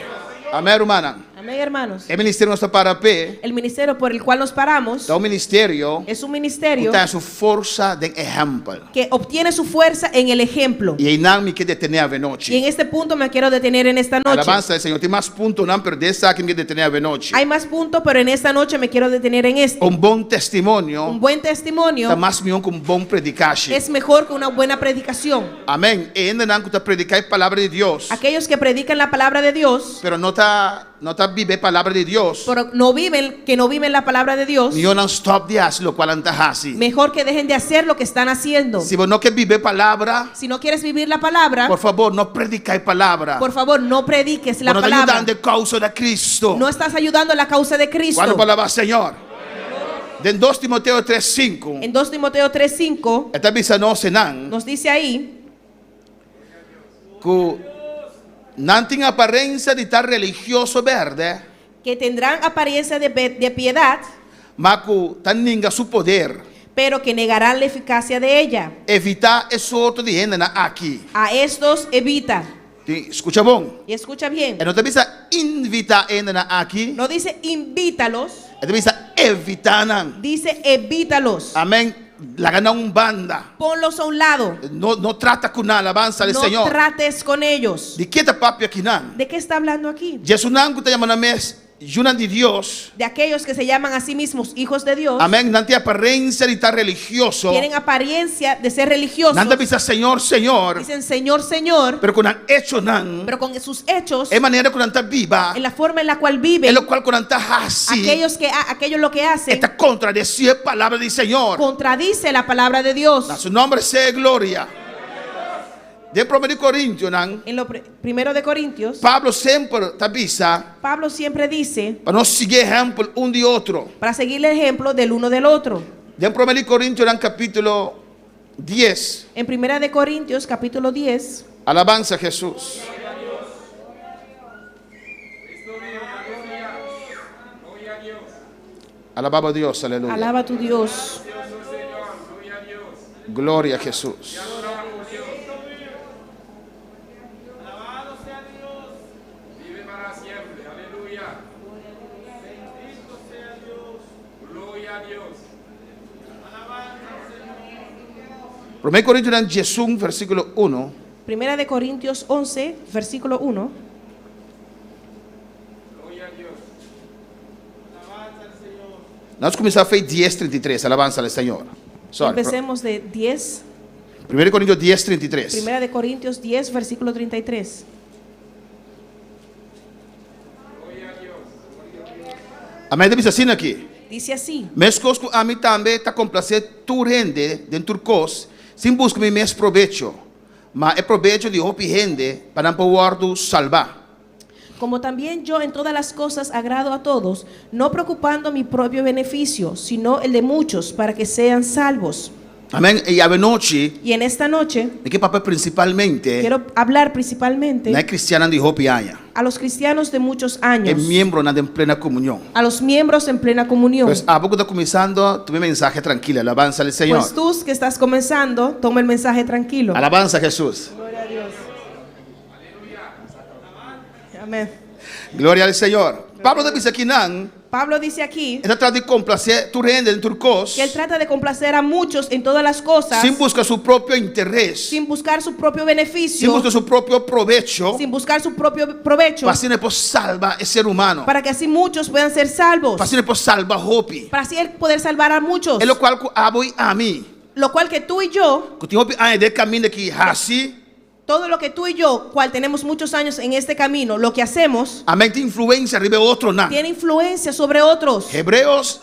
Amén, rumannan. Amén, hermanos. E ministerio ku nos ta para p'e. El ministerio por el cual nos paramos. Ta un ministerio. Es un ministerio. Ku ta haña su forsa den ehèmpel. Que obtiene su fuerza en el ejemplo. I einan mi ke detené avenochi. Y en este punto me quiero detener en esta noche. Alabanza al Señor. Tin mas puntonan, pero den esaki mi ke detené avenochi. Hay más puntos, pero en esta noche me quiero detener en este. Un bon testimonio. Un buen testimonio. Ta mas mihó ku un bon predikashi. Es mejor que una buena predicación. Amén. E hendenan ku ta prediká e palabra di Dios. Aquellos que predican la palabra de Dios. Pero no ta no ta biba e palabra di Dios. Pero no viven, que no viven la palabra de Dios. Mihó nan stòp di hasi lokual nan ta hasi. Mejor que dejen de hacer lo que están haciendo. Si bo no ke biba e palabra. Si no quieres vivir la palabra. Por fabor, no prediká e palabra. Por favor, no prediques la Bo no ta palabra. yudando e kousa di Cristo. No estás ayudando a la causa de Cristo. Kuantu por alabá Señor? Den dos Timoteo tres sinku. En dos Timoteo tres sinku. E ta bisa nos enan. Nos dice ahí. Ku nan tin aparensia di ta religioso bèrdè. Que tendrán apariencia de de piedad. Ma ku ta ninga su poder. Pero que negarán la eficacia de ella. Evitá e sorto di hendenan aki. A estos evita. Tin, skucha bon. Y escucha bien. E no ta bisa invitá e hendenan aki. No dice invítalos. E ta bisa evitá nan. Dice evítalos. Amén. Laga nan un banda. Ponlos a un lado. No, no trata ku nan, alabansa al No Señor. trates con ellos. Di ke ta papia akinan? De qué está hablando aquí? Djesunan ku ta yama nan mes. yunan di Dios. De aquellos que se llaman a sí mismos hijos de Dios. Amèn. Nan tin aparensia di ta religioso. Tienen apariencia de ser religiosos. Nan ta bisa Señor, Señor. Dicen Señor, Señor. Pero ku nan echonan. Pero con sus hechos. E manera ku nan ta biba. En la forma en la cual viven. E lokual ku nan ta hasi. Aquellos que aquello lo que hacen. E ta kontradesí e palabra di Señor. Contradice la palabra de Dios. Na su nomber sea gloria. Den Promé di Korintionan. En lo primero de Corintios. Pablo semper ta bisa. Pablo siempre dice. Pa nos sigui ehèmpel un di otro. Para seguir el ejemplo del uno del otro. Den Promé di Korintionan kapítulo dies. En Primera de Corintios capítulo dies. Alabansa Hesus. Alabá bo Dios, aleluya. Alaba tu Dios. Gloria a Hesus. Promé Korintionan diesun versíkulo uno. Primera de Corintios 11, versículo 1. Nos kuminsá fe dies trinta i tres, alabansa al Señor. Sorry. Empecemos de 10. Primera de Corintios dies trinta i tres. Primera de Corintios 10, versículo 33. Amén ta bisa asina aki. Dice así. Meskos ku ami tambe ta komplasé tur hende den tur kos, sin buska mi mes probecho, ma e probecho di hopi hende pa nan por wòrdu salbá. Como también yo en todas las cosas agrado a todos, no preocupando mi propio beneficio, sino el de muchos, para que sean salvos. Amén. I awenochi. Y en esta noche. Mi ke papia principalmente. Quiero hablar principalmente. Na e cristiannan di hopi aña. A los cristianos de muchos años. E miembronan den plena comunion. A los miembros en plena comunión. Pues abo cu ta cuminsando, tuma e mensahe trankilo. Alabanza al Señor. Pues tú que estás comenzando, toma el mensaje tranquilo. Alabanza a Jesús. Gloria a Dios. Amén. Gloria al Señor. Pablo ta bisa akinan. Pablo dice aquí. E ta trata di complacer tur hende den tur cos. Que él trata de complacer a muchos en todas las cosas. Sin busca su propio interes. Sin buscar su propio beneficio. Sin busca su propio probecho. Sin buscar su propio provecho. Pa asina e por salba e ser humano. Para que así muchos puedan ser salvos. Pa asina e por salba hopi. Para así él poder salvar a muchos. E locual cu abo y ami. Lo cual que tú y yo. Cu tin hopi aña den e caminda aki haci. Todo lo que tú y yo, cual tenemos muchos años en este camino, lo que hacemos. Amén, tin influencia riba e otronan. Tiene influencia sobre otros. Hebreos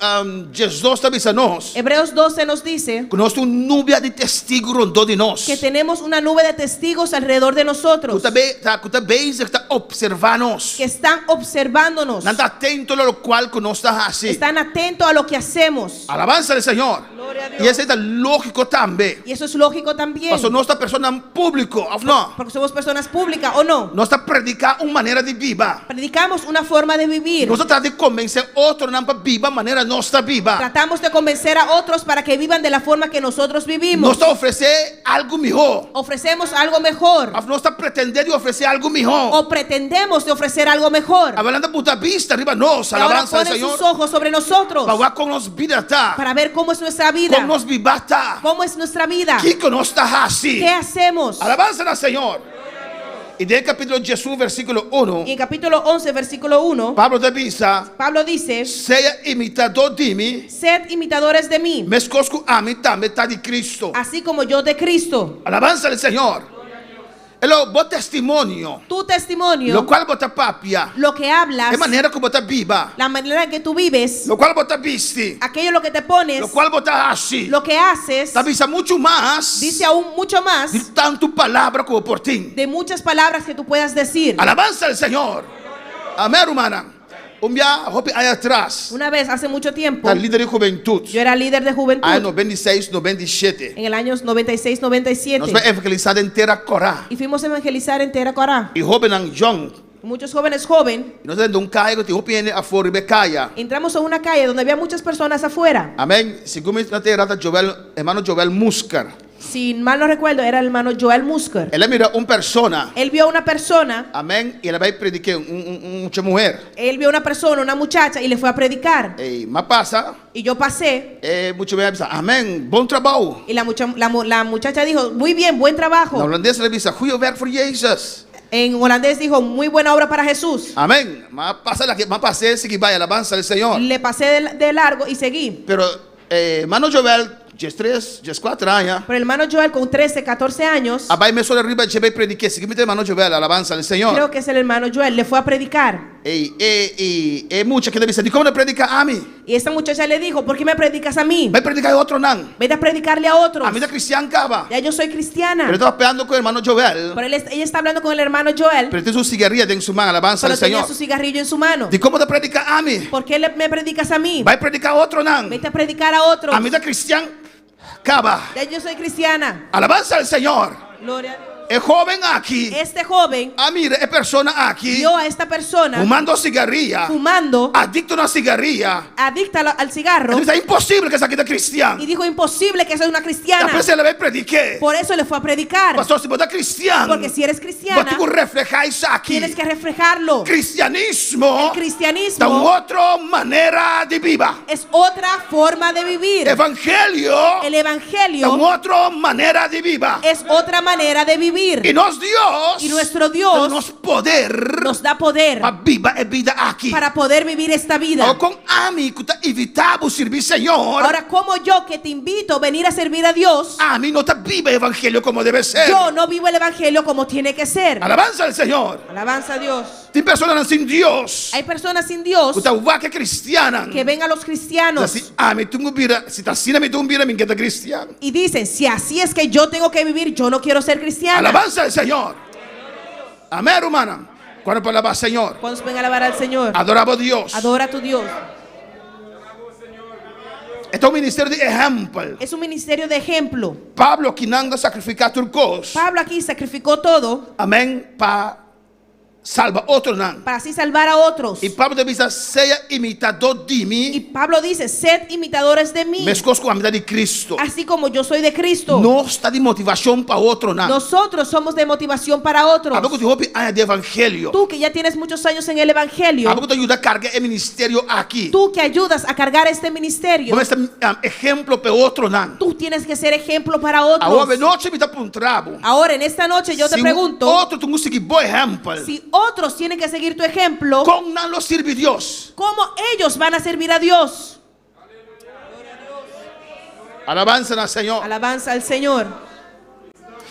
diesdos ta bisa nos. Hebreos 12 nos dice. Ku nos tin un nubia di testigu rondó di nos. Que tenemos una nube de testigos alrededor de nosotros. Ku ta be, ta, ku ta bezig ta observá nos. Que están observándonos. Nan ta atento na lokual ku nos ta hasi. Están atentos a lo que hacemos. Alabanza al Señor. Gloria a Dios. I esei ta lógiko tambe. Y eso es lógico también. Pasobra nos ta personanan públiko, òf no? Porque somos personas públicas, ¿o no? Nos ta prediká un manera di biba. Predicamos una forma de vivir. Nos ta trata di konvensé otronan pa biba manera nos ta biba. Tratamos de convencer a otros para que vivan de la forma que nosotros vivimos. Nos ta ofresé algu mihó. Ofrecemos algo mejor. Òf nos ta pretendé di ofresé algu mihó. O pretendemos de ofrecer algo mejor. Awor nan ta buta bista riba nos, Y ahora alabansa al ponen Señor. sus ojos sobre nosotros. Pa wak kon nos bida ta. Para ver cómo es nuestra vida. Kon nos biba ta. Cómo es nuestra vida. Kiko nos ta hasi. ¿Qué hacemos? Alabansa na Señor. I den capítulo diesun versículo uno. Y en capítulo 11 versículo 1. Pablo ta bisa. Pablo dice. Sea imitadó di mi. Sed imitadores de mí. Meskos ku ami tambe ta di Cristo. Así como yo de Cristo. Alabansa al Señor. Elo bo testimonio. Tu testimonio. Lokual bo ta papia. Lo que hablas. E manera ku bo ta biba. La manera en que tú vives. Lokual bo ta bisti. Aquello lo que te pones. Lokual bo ta hasi. Lo que haces. Ta bisa muchu mas. Dice aún mucho más. Di tantu palabra ku bo por tin. De muchas palabras que tú puedas decir. Alabansa al Señor. Amén, rumannan. Un bia hopi aña atras. Una vez hace mucho tiempo. Ta lider di hubentut. Yo era lider de juventud. Aña noventa i seis, noventa i shete. En el año 96, 97. Nos bai evangelisá den Tera Kòrá. Y fuimos a evangelizar en Tera Kòrá. I hóbennan yòn. Muchos jóvenes joven. I nos a drenta un kaya ku tin hopi hende afó riba e kaya. Entramos a una calle donde había muchas personas afuera. Amén. Segun mi no ta erá ta Joel, hermano Joel Musker. Si mal no recuerdo, era el hermano Joel Musker. El a mira un persona. Él vio una persona. Amén. Y el a bai prediqué un, un, un mucha mujer. Él vio una persona, una muchacha, y le fue a predicar. Ey, m'a pasa. Y yo pasé. E mucha mujer a bisa, amén, bon trabou. Y la muchacha dijo, muy bien, buen trabajo. Na holandés el a bisa, goeie werk voor Jezus. En holandés dijo, muy buena obra para Jesús. Amèn. M'a pasa lag'é, m'a pas'é sigui bai, alabansa al Señor. Le pasé de largo y seguí. Pero e hermano Joel, diestres, dieskuater aña. Pero el hermano Joel con 13, 14 años, A bai mesora riba dje bai prediké. Sigui mi ta hermano Joel, alabansa al Señor. creo que es el hermano Joel, le fue a predicar. Ei, e, e, e mucha keda bisa, Dikon bo ta prediká ami? Y esta muchacha le dijo, ¿por qué me predicas a mí? Bai prediká e otronan. Vete a predicarle a otros. Ami ta kristian kaba. Ya yo soy cristiana. Pero e tabata papiando ku e hermano Joel. Pero él ella está hablando con el hermano Joel. Pero e tin su sigaria den su man, alabansa Pero al tenía Señor. su cigarrillo en su mano. Dikon bo ta prediká ami? ¿Por qué me predicas a mí? Bai prediká otronan. Vete a predicar a otros. Ami ta kristian kaba. Ya yo soy cristiana. Alabansa al Señor. Gloria a Dios. E hóben aki Este joven a mira e persona aki vio a esta persona humando sigaria, fumando, adikto na sigaria. adicta al cigarro. E bisa, imposibel ku esaki ta kristian. Y dijo, imposible que sea una cristiana. Ta p'esei el a bai predik'é. Por eso le fue a predicar. Pastor, si bo ta kristian, Porque si eres cristiana, bo tin ku reflehá esaki. Tienes que reflejarlo. Kristianismo El cristianismo ta un otro manera di biba. Es otra forma de vivir. Evangelio El evangelio ta un otro manera di biba. Es otra manera de vivir. Y nos Dios, Y nuestro Dios ta nos poder, nos da poder pa biba e bida aki. para poder vivir esta vida. Awor kon ami ku ta invitá bo sirbi Señor, Ahora, como yo que te invito a venir a servir a Dios, ami no ta biba e evangelio komo debe ser. Yo no vivo el evangelio como tiene que ser. Alabansa al Señor. Alabanza a Dios. Tin personanan sin Dios. Hay personas sin Dios Ku ta wak e kristiannan. que ven a los cristianos. Si ami tin ku bira, si ta asina mi tin ku bira, mi ke ta kristian. Y dicen, si así es que yo tengo que vivir, yo no quiero ser cristiana. Alabansa al Señor. Amén, rumannan. Kuantu por alabá Señor? ¿Cuántos pueden alabar al Señor? Adorá bo Dios. Adora a tu Dios. E ta un ministerio di ehèmpel. Es un ministerio de ejemplo. Pablo akinan a sakrifiká tur kos. Pablo aquí sacrificó todo. Amén. Pa salba otronan. Para así salvar a otros. I Pablo ta bisa, Sea imitadó di mi. Y Pablo dice, sed imitadores de mí. Meskos ku ami ta di Cristo. Así como yo soy de Cristo. Nos ta di motivashon pa otronan. Nosotros somos de motivación para otros. Abo ku tin hopi aña den evangelio. Tú que ya tienes muchos años en el evangelio. Abo ku ta yuda karga e ministerio aki. Tú que ayudas a cargar este ministerio. Bo mester ta ehemplo pa otronan. Tú tienes que ser ejemplo para otros. Awor anochi mi ta puntra bo. Ahora en esta noche yo te Si pregunto. otro tin ku sigui bo ehempel. Si otros tienen que seguir tu ejemplo. Kon nan lo sirbi Dios? ¿Cómo ellos van a servir a Dios? Alabansa na Señor. Alabanza al Señor.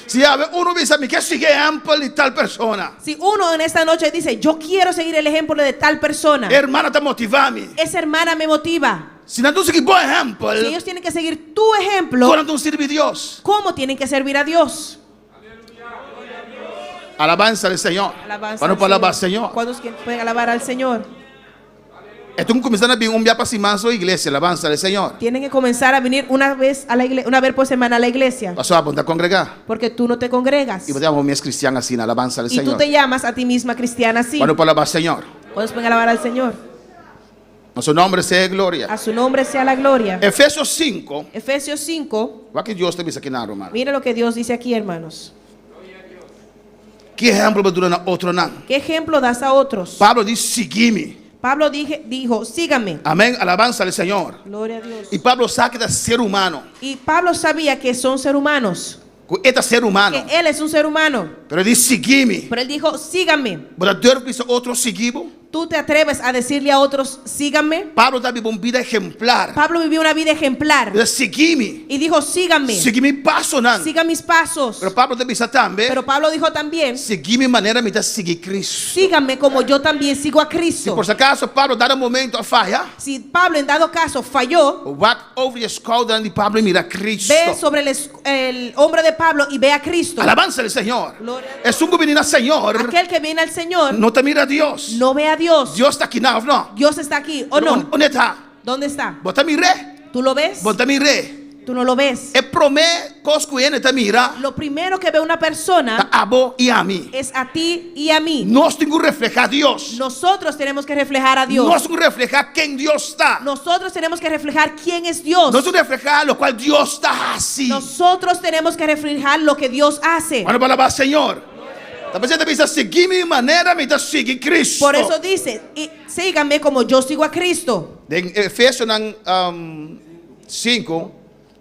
Si awe uno bisa mi ke sigui ehempel di tal persona. Si uno en esta noche dice, yo quiero seguir el ejemplo de tal persona. E hermana ta motivá mi. Esa hermana me motiva. Si nan tin ku sigui bo ehempel. Si ellos tienen que seguir tu ejemplo. Kon nan tin ku sirbi Dios? ¿Cómo tienen que servir a Dios? Alabanza al Señor. Alabanza Cuando al puede alabar al Señor. Señor. ¿Cuántos pueden alabar al Señor? E tin ku kuminsá na bin un bia pa siman so iglesia, alabanza al Señor. Tienen que comenzar a venir una vez a la igle-, una vez por semana a la iglesia. Pasobra abo no ta kongregá. Porque tú no te congregas. I bo ta yama bo mes kristian asina, alabanza al Y tú Señor. te llamas a ti misma cristiana así. Kuantu por alabá Señor? ¿Cuántos pueden alabar al Señor? A su nombre sea gloria. A su nombre sea la gloria. Efesios 5. Efesios 5. Wak kiko Dios ta bisa akinan, ruman. Mira lo que Dios dice aquí, hermanos. Ki ehèmpel bo ta duna na otronan? ¿Qué ejemplo das a otros? Pablo di, Sigui mi. Pablo dijo, síganme. Amén. Alabanza al Señor. Gloria a Dios. I Pablo sa ku e ta ser humano. Y Pablo sabía que son seres humanos. Ku e ta ser humano. Que él es un ser humano. Pero e di, Sigui mi. Pero él dijo, síganme. Bo ta durf bisa otro sigui bo? ¿Tú te atreves a decirle a otros, síganme? Pablo ta biba un bida ejemplar. Pablo vivió una vida ejemplar. El a sigui mi. Y dijo, síganme. Sigui mi pasonan. Sigan mis pasos. Pero Pablo ta bisa tambe. Pero Pablo dijo también, Sigui mi manera mi ta sigui Cristo. Síganme como yo también sigo a Cristo. Si por si acaso Pablo dado momento a faya. Si Pablo en dado caso falló, Wak over e skouder di Pablo y mira Cristo. Ve sobre el hombro de Pablo y ve a Cristo. Alabanza al Señor. Gloria a Dios. Esun ku bini na Señor. Aquel que viene al Señor. No ta mira Dios. No ve a Dios. Dios ta akinan òf no? Dios está aquí, ¿o no? Unda e ta? ¿Dónde está? Bo ta mir'é? ¿Tú lo ves? Bo no ta mir'é? Tú no lo ves. E promé kos ku hende ta mira. Lo primero que ve una persona Ta abo i ami. es a ti y a mí. Nos tin ku reflehá Dios. Nosotros tenemos que reflejar a Dios. Nos tin ku reflehá ken Dios ta. Nosotros tenemos que reflejar quién es Dios. Nos tin ku reflehá lokual Dios ta hasi. Nosotros tenemos que reflejar lo que Dios hace. Kuantu por alabá Señor? Ta p'esei e ta bisa, Sigui mi manera mi ta sigui Cristo. Por eso dice, y síganme como yo sigo a Cristo. Den Efesionan 5.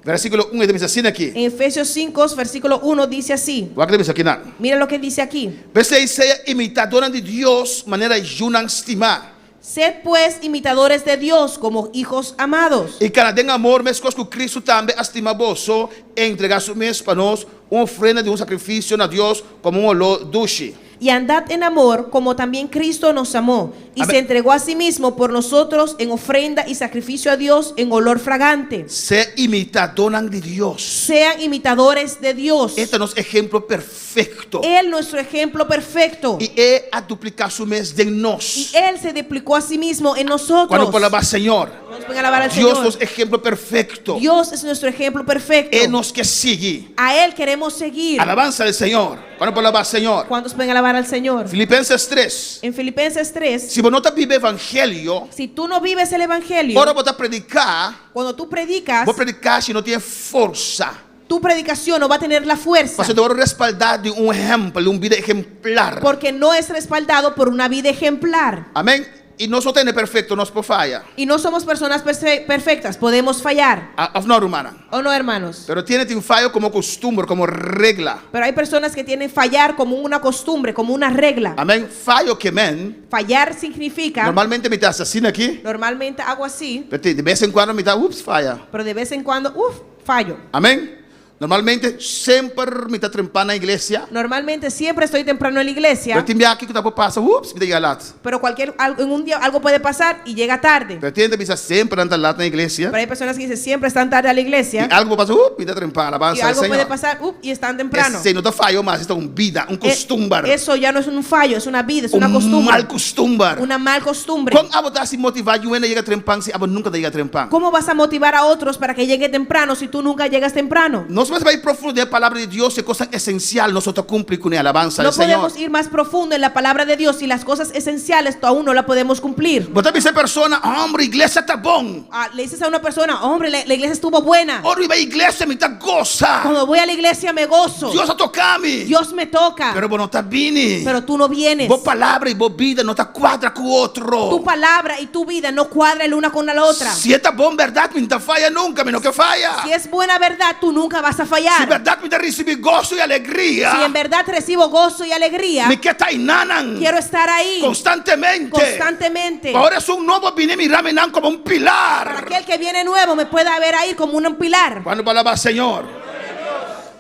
Versíkulo un e ta bisa asina aki. En Efesios 5, versículo 1 dice así. Wak ta bisa akinan. Mira lo que dice aquí. P'esei sea imitadónan di Dios manera yunan stimá. Sed pues imitadores de Dios como hijos amados. I kana den amor meskos ku Kristu tambe a stima boso i entregá su mes pa nos, un ofrenda di un sakrifisio na Dios komo un oló dushi. Y andad en amor, como también Cristo nos amó, y se entregó a sí mismo por nosotros en ofrenda y sacrificio a Dios en olor fragante. Sea imitadónan di Dios. Sean imitadores de Dios. E ta nos ehemplo perfecto. Él nuestro ejemplo perfecto. I E a dupliká su mes den nos. Y Él se duplicó a sí mismo en nosotros. Cuando por alabá Señor. Nos pueden alabar al Dios Señor. nos ehemplo perfecto. Dios es nuestro ejemplo perfecto. E nos ke sigui. A Él queremos seguir. Alabanza al Señor. Cuando por alabá Señor. ¿Cuántos pueden alabar al Señor? Filipenses 3. En Filipenses 3. Si bo no ta biba evangelio. Si tú no vives el evangelio. Ora bo ta prediká. Cuando tú predicas. Bo predikashi no tin forsa. Tu predicación no va a tener la fuerza. Pasobra e ta wòrdu respaldá di un ehèmpel, di un bida ehemplar. Porque no es respaldado por una vida ejemplar. Amén. I nos no ta hende perfekto, nos por faya. Y no somos personas perfectas, podemos fallar. Òf no, rumannan? ¿O no, hermanos? Pero tin hende tin fayo komo kustumber, komo regla. Pero hay personas que tienen fallar como una costumbre, como una regla. Amén. Fayo ke men. Fallar significa. Normalmente mi ta hasi asina aki. Normalmente hago así. Pero de bes en kuando mi ta, ups, faya. Pero de vez en cuando, uf, fallo. Amén. Normalmente semper mi ta trempan na iglesia. Normalmente siempre estoy temprano en la iglesia. Pero tin bia kiko ta por pasa, ups, mi ta yega lat. Pero cualquier, en un día algo puede pasar y llega tarde. Pero tin hende ta bisa semper nan ta lat na iglesia. Pero hay personas que dicen siempre están tarde a la iglesia. Y algo por pasa, ups, mi ta trempan, alabanza Y al algo Señor. puede pasar, ups, y están temprano. Esei no ta fayo mas, esta un bida, un costumber. Eso ya no es un fallo, es una vida, es una Un costumbre. mal costumber. Una mal costumbre. Kon abo ta hasi motivá yu hende yega trempan si abo nunka ta yega trempan? ¿Cómo vas a motivar a otros para que llegue temprano si tú nunca llegas temprano? Nos mester bai profundo den e Palabra di Dios, e kosnan esensial nos no ta kumpli kuné. Alabansa No al Señor. podemos ir más profundo en la palabra de Dios si las cosas esenciales aún no la podemos cumplir. Bo ta bisa e persona, Hombre, iglesia ta bon. Ah, le dices a una persona, hombre, la, la iglesia estuvo buena. Ora mi bai iglesia mi ta gosa. Cuando voy a la iglesia me gozo. Dios a toka mi. Dios me toca. Pero bo no ta bini. Pero tú no vienes. Bo palabra i bo bida no ta kuadra ku otro. Tu palabra y tu vida no cuadra el una con la otra. Si e ta bon bèrdat, mi no ta faya nunka, mi no ke faya. Si es buena verdad, tú nunca vas a fallar. Si bèrdat mi ta risibí goso i alegria. Si en verdad recibo gozo y alegría. Mi ke ta einanan. Quiero estar ahí. Konstantemente. Constantemente. Pa ora esun nobo bini mira mi einan komo un pilar. Para aquel que viene nuevo me pueda ver ahí como un pilar. Kuantu por alabá Señor?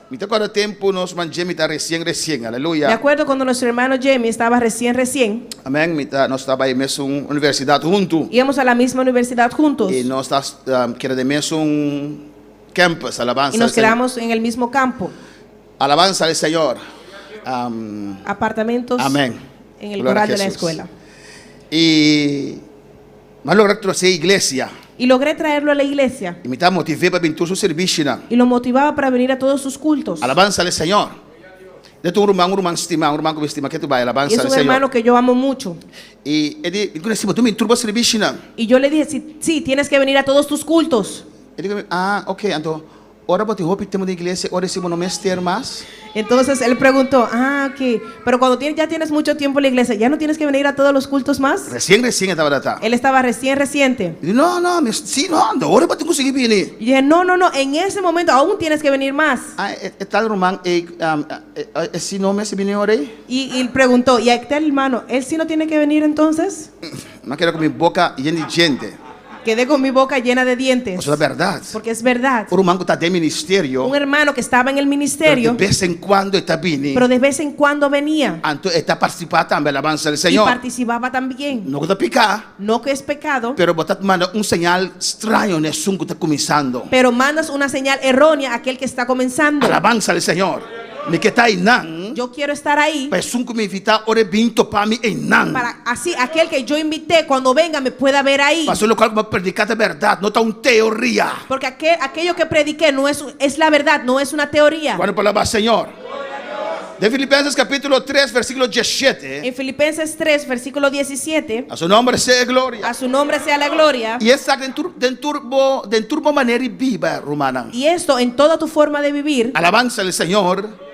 Mi ta acorda tempu nos man Jimmy ta recien recien, aleluya. Me acuerdo cuando nuestro hermano Jimmy estaba recién recién. Amén, mi ta, nos ta bai mesun universidad huntu. Íbamos a la misma universidad juntos. Y nos ta um, keda den mesun campus, alabanza Y nos al Señor. quedamos en el mismo campo. Alabanza al Señor. Um, Apartamentos. Amén. En el Gloria a corral de la Jesús. escuela. Y m'a logra tros'é iglesia. Y logré traerlo a la iglesia. Y mi ta motiv'é pa bin tur su servishinan. Y lo motivaba para venir a todos sus cultos. Alabanza al Señor. E ta un ruman, un ruman stimá, un ruman ku mi stima, ke tu bai, Y alabanza es al un Señor. hermano que yo amo mucho. Y e di, mi ku si, bo tin bin tur bo servishinan. Y yo le dije, sí, sí, tienes que venir a todos tus cultos. E di ku mi, ah, ok, anto ora bo tin hopi tempu den iglesia, ora si bo no mester mas. Entonces él preguntó, ah, ok, pero cuando tienes, ya tienes mucho tiempo en la iglesia, ¿ya no tienes que venir a todos los cultos más? Resien, resien e tabata ta. Él estaba recién, reciente. E di, no, no, mi, si, no, anto ora bo tin ku sigui bini. Y dije, no, no, no, en ese momento aún tienes que venir más. Ah, e, e tal ruman, e, um, e, e, e si no mester bini ora ei? Y, y preguntó, ¿y aquel hermano, él sí no tiene que venir entonces? M'a keda ku mi boka yen di djente. Quedé con mi boca llena de dientes. Pasobra ta bèrdat. Porque es verdad. Un ruman ku ta den ministerio. Un hermano que estaba en el ministerio. Pero de bes en kuando e ta bini. Pero de vez en cuando venía. Anto e ta partisipá tambe, alabansa al Señor. Y participaba también. No ku ta piká. No que es pecado. Pero bo ta manda un señal straño na esun ku ta kuminsando. Pero mandas una señal errónea a aquel que está comenzando. Alabansa al Señor. Mi ke ta einan. Yo quiero estar ahí. Pa esun ku mi invitá ora e bin topa mi einan. Para así aquel que yo invité cuando venga me pueda ver ahí. Pasobra lokual ku mi a prediká ta bèrdat, no ta un teoria. Porque aquel, aquello que prediqué no es, es la verdad, no es una teoría. Kuantu por alabá Señor? Den Filipenses capítulo 3, versículo 17. En Filipenses 3, versículo 17. A su nombre sea gloria. A su nombre sea la gloria. Y esaki den tur, den tur bo, den tur bo manera di biba, rumannan. Y esto en toda tu forma de vivir. Alabanza al Señor.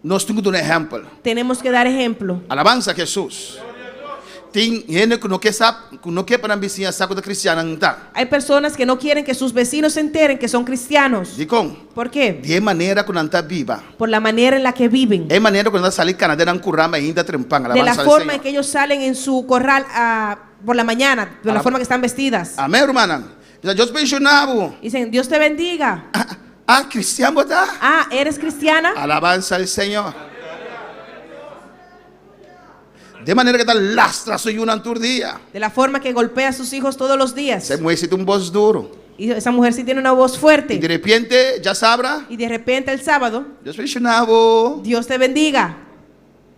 Nos tin ku duna ehèmpel. Tenemos que dar ejemplo. Alabanza a Jesús. Tin hende ku no ke sa, ku no ke pa nan bisiña sa ku ta kristiannan ta. Hay personas que no quieren que sus vecinos se enteren que son cristianos. Dikon? Por qué? Di e manera ku nan ta biba. Por la manera en la que viven. E manera ku nan ta sali kana den nan kurá mainta trempan. De la Alabansa al forma en Señor. que ellos salen en su corral ah, por la mañana, de la forma que están vestidas. Amèn, rumannan. Bisa, Dios benshoná bo. Dicen, Dios te bendiga. Ah, kristian bo ta? Ah, ¿eres cristiana? Alabansa al Señor. De manera ku e ta lastra su yunan tur dia. De la forma que golpea a sus hijos todos los días. Esei muhé si tin un bos duru. Y esa mujer sí tiene una voz fuerte. I di repente djasabra. Y de repente el sábado. Dios bendiciona bo. Dios te bendiga.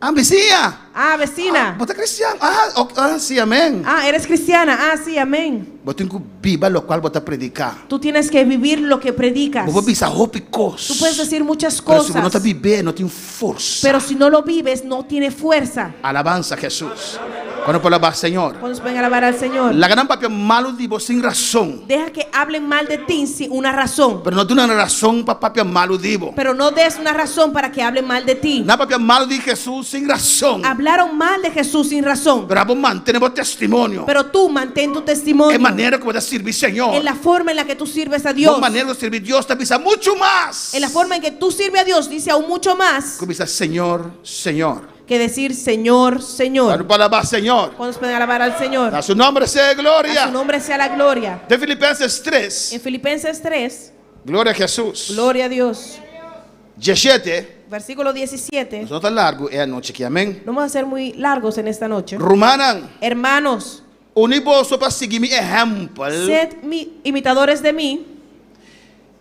Ah, bisiña. Ah, vecina. Ah, bo ta cristian. Ah, ok, ah, sí, amén. Ah, eres cristiana. Ah, sí, amén. Bo tin ku biba lokual bo ta prediká. Tú tienes que vivir lo que predicas. Bo por bisa hopi kos. Tú puedes decir muchas Pero si bo no ta cosas. bib'é, no tin forsa. Pero si no lo vives, no tiene fuerza. Alabansa Hesus. Cuando por alabá Señor. ¿Cuántos pueden alabar al Señor? Laga nan papia malu di bo sin rason. Deja que hablen mal de ti sin una razón. Pero no duna nan rason pa papia malu di bo. Pero no des una razón para que hablen mal de ti. Nan papia malu di Hesus sin rason. Hablaron mal de Jesús sin razón. Pero abo mantene bo testimonio. Pero tú mantén tu testimonio. E manera ku bo ta sirbi Señor. En la forma en la que tú sirves a Dios. Bo manera ku bo sirbi Dios ta bisa muchu mas. En la forma en que tú sirves a Dios dice aún mucho más. Ku bisa Señor, Señor. Que decir Señor, Señor. Cuando pueden alabar Señor. ¿Cuántos pueden alabar al Señor? A su nombre sea gloria. A su nombre sea la gloria. De Filipenses 3. En Filipenses 3. Gloria a Jesús. Gloria a Dios. 17. Versículo 17. No ta largu e anochi aki, amèn. No vamos a ser muy largos en esta noche. Rumannan. Hermanos. Uni boso pa sigui mi ehèmpel. Sed mi, imitadores de mí.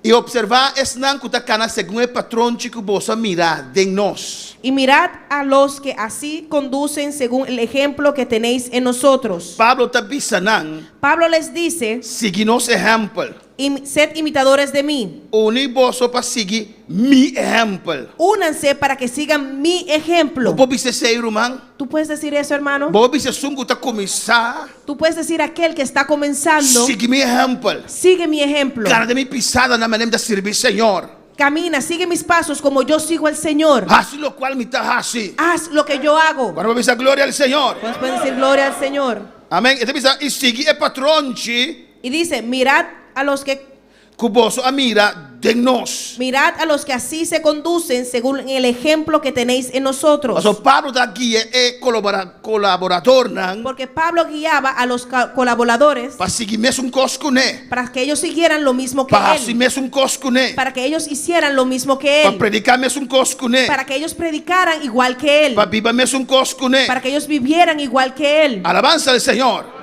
I opservá esnan ku ta kana segun e patronchi ku boso a mira den nos. Y mirad a los que así conducen según el ejemplo que tenéis en nosotros. Pablo ta bisa nan. Pablo les dice. Sigui nos ehèmpel. Im, sed imitadores de mí. Uni boso pa sigui mi ehèmpel. Únanse para que sigan mi ejemplo. Bo por bisa esei, ruman? ¿Tú puedes decir eso, hermano? Bo por bisa esun ku ta kuminsá. Tú puedes decir aquel que está comenzando. Sigui mi ehèmpel. Sigue mi ejemplo. Kana den mi pisadanan manera mi ta sirbi Señor. Camina, sigue mis pasos como yo sigo al Señor. Hasi lokual mi ta hasi. Haz lo que yo hago. Kuantu por bisa gloria al Señor? ¿Cuántos pueden decir gloria al Señor? Amén. E ta bisa i sigui e patronchi. Y dice, mirad a los que Ku boso a mira den nos. Mirad a los que así se conducen según el ejemplo que tenéis en nosotros. Pasobra Pablo ta guia e kolaboradornan. Porque Pablo guiaba a los colaboradores. Pa sigui mesun kos kuné. Para que ellos siguieran lo mismo que Pa él. hasi mesun kos kuné. Para que ellos hicieran lo mismo que Pa él. prediká mesun kos kuné. Para que ellos predicaran igual que él. Pa biba mesun kos kuné. Para que ellos vivieran igual que él. Alabansa al Señor.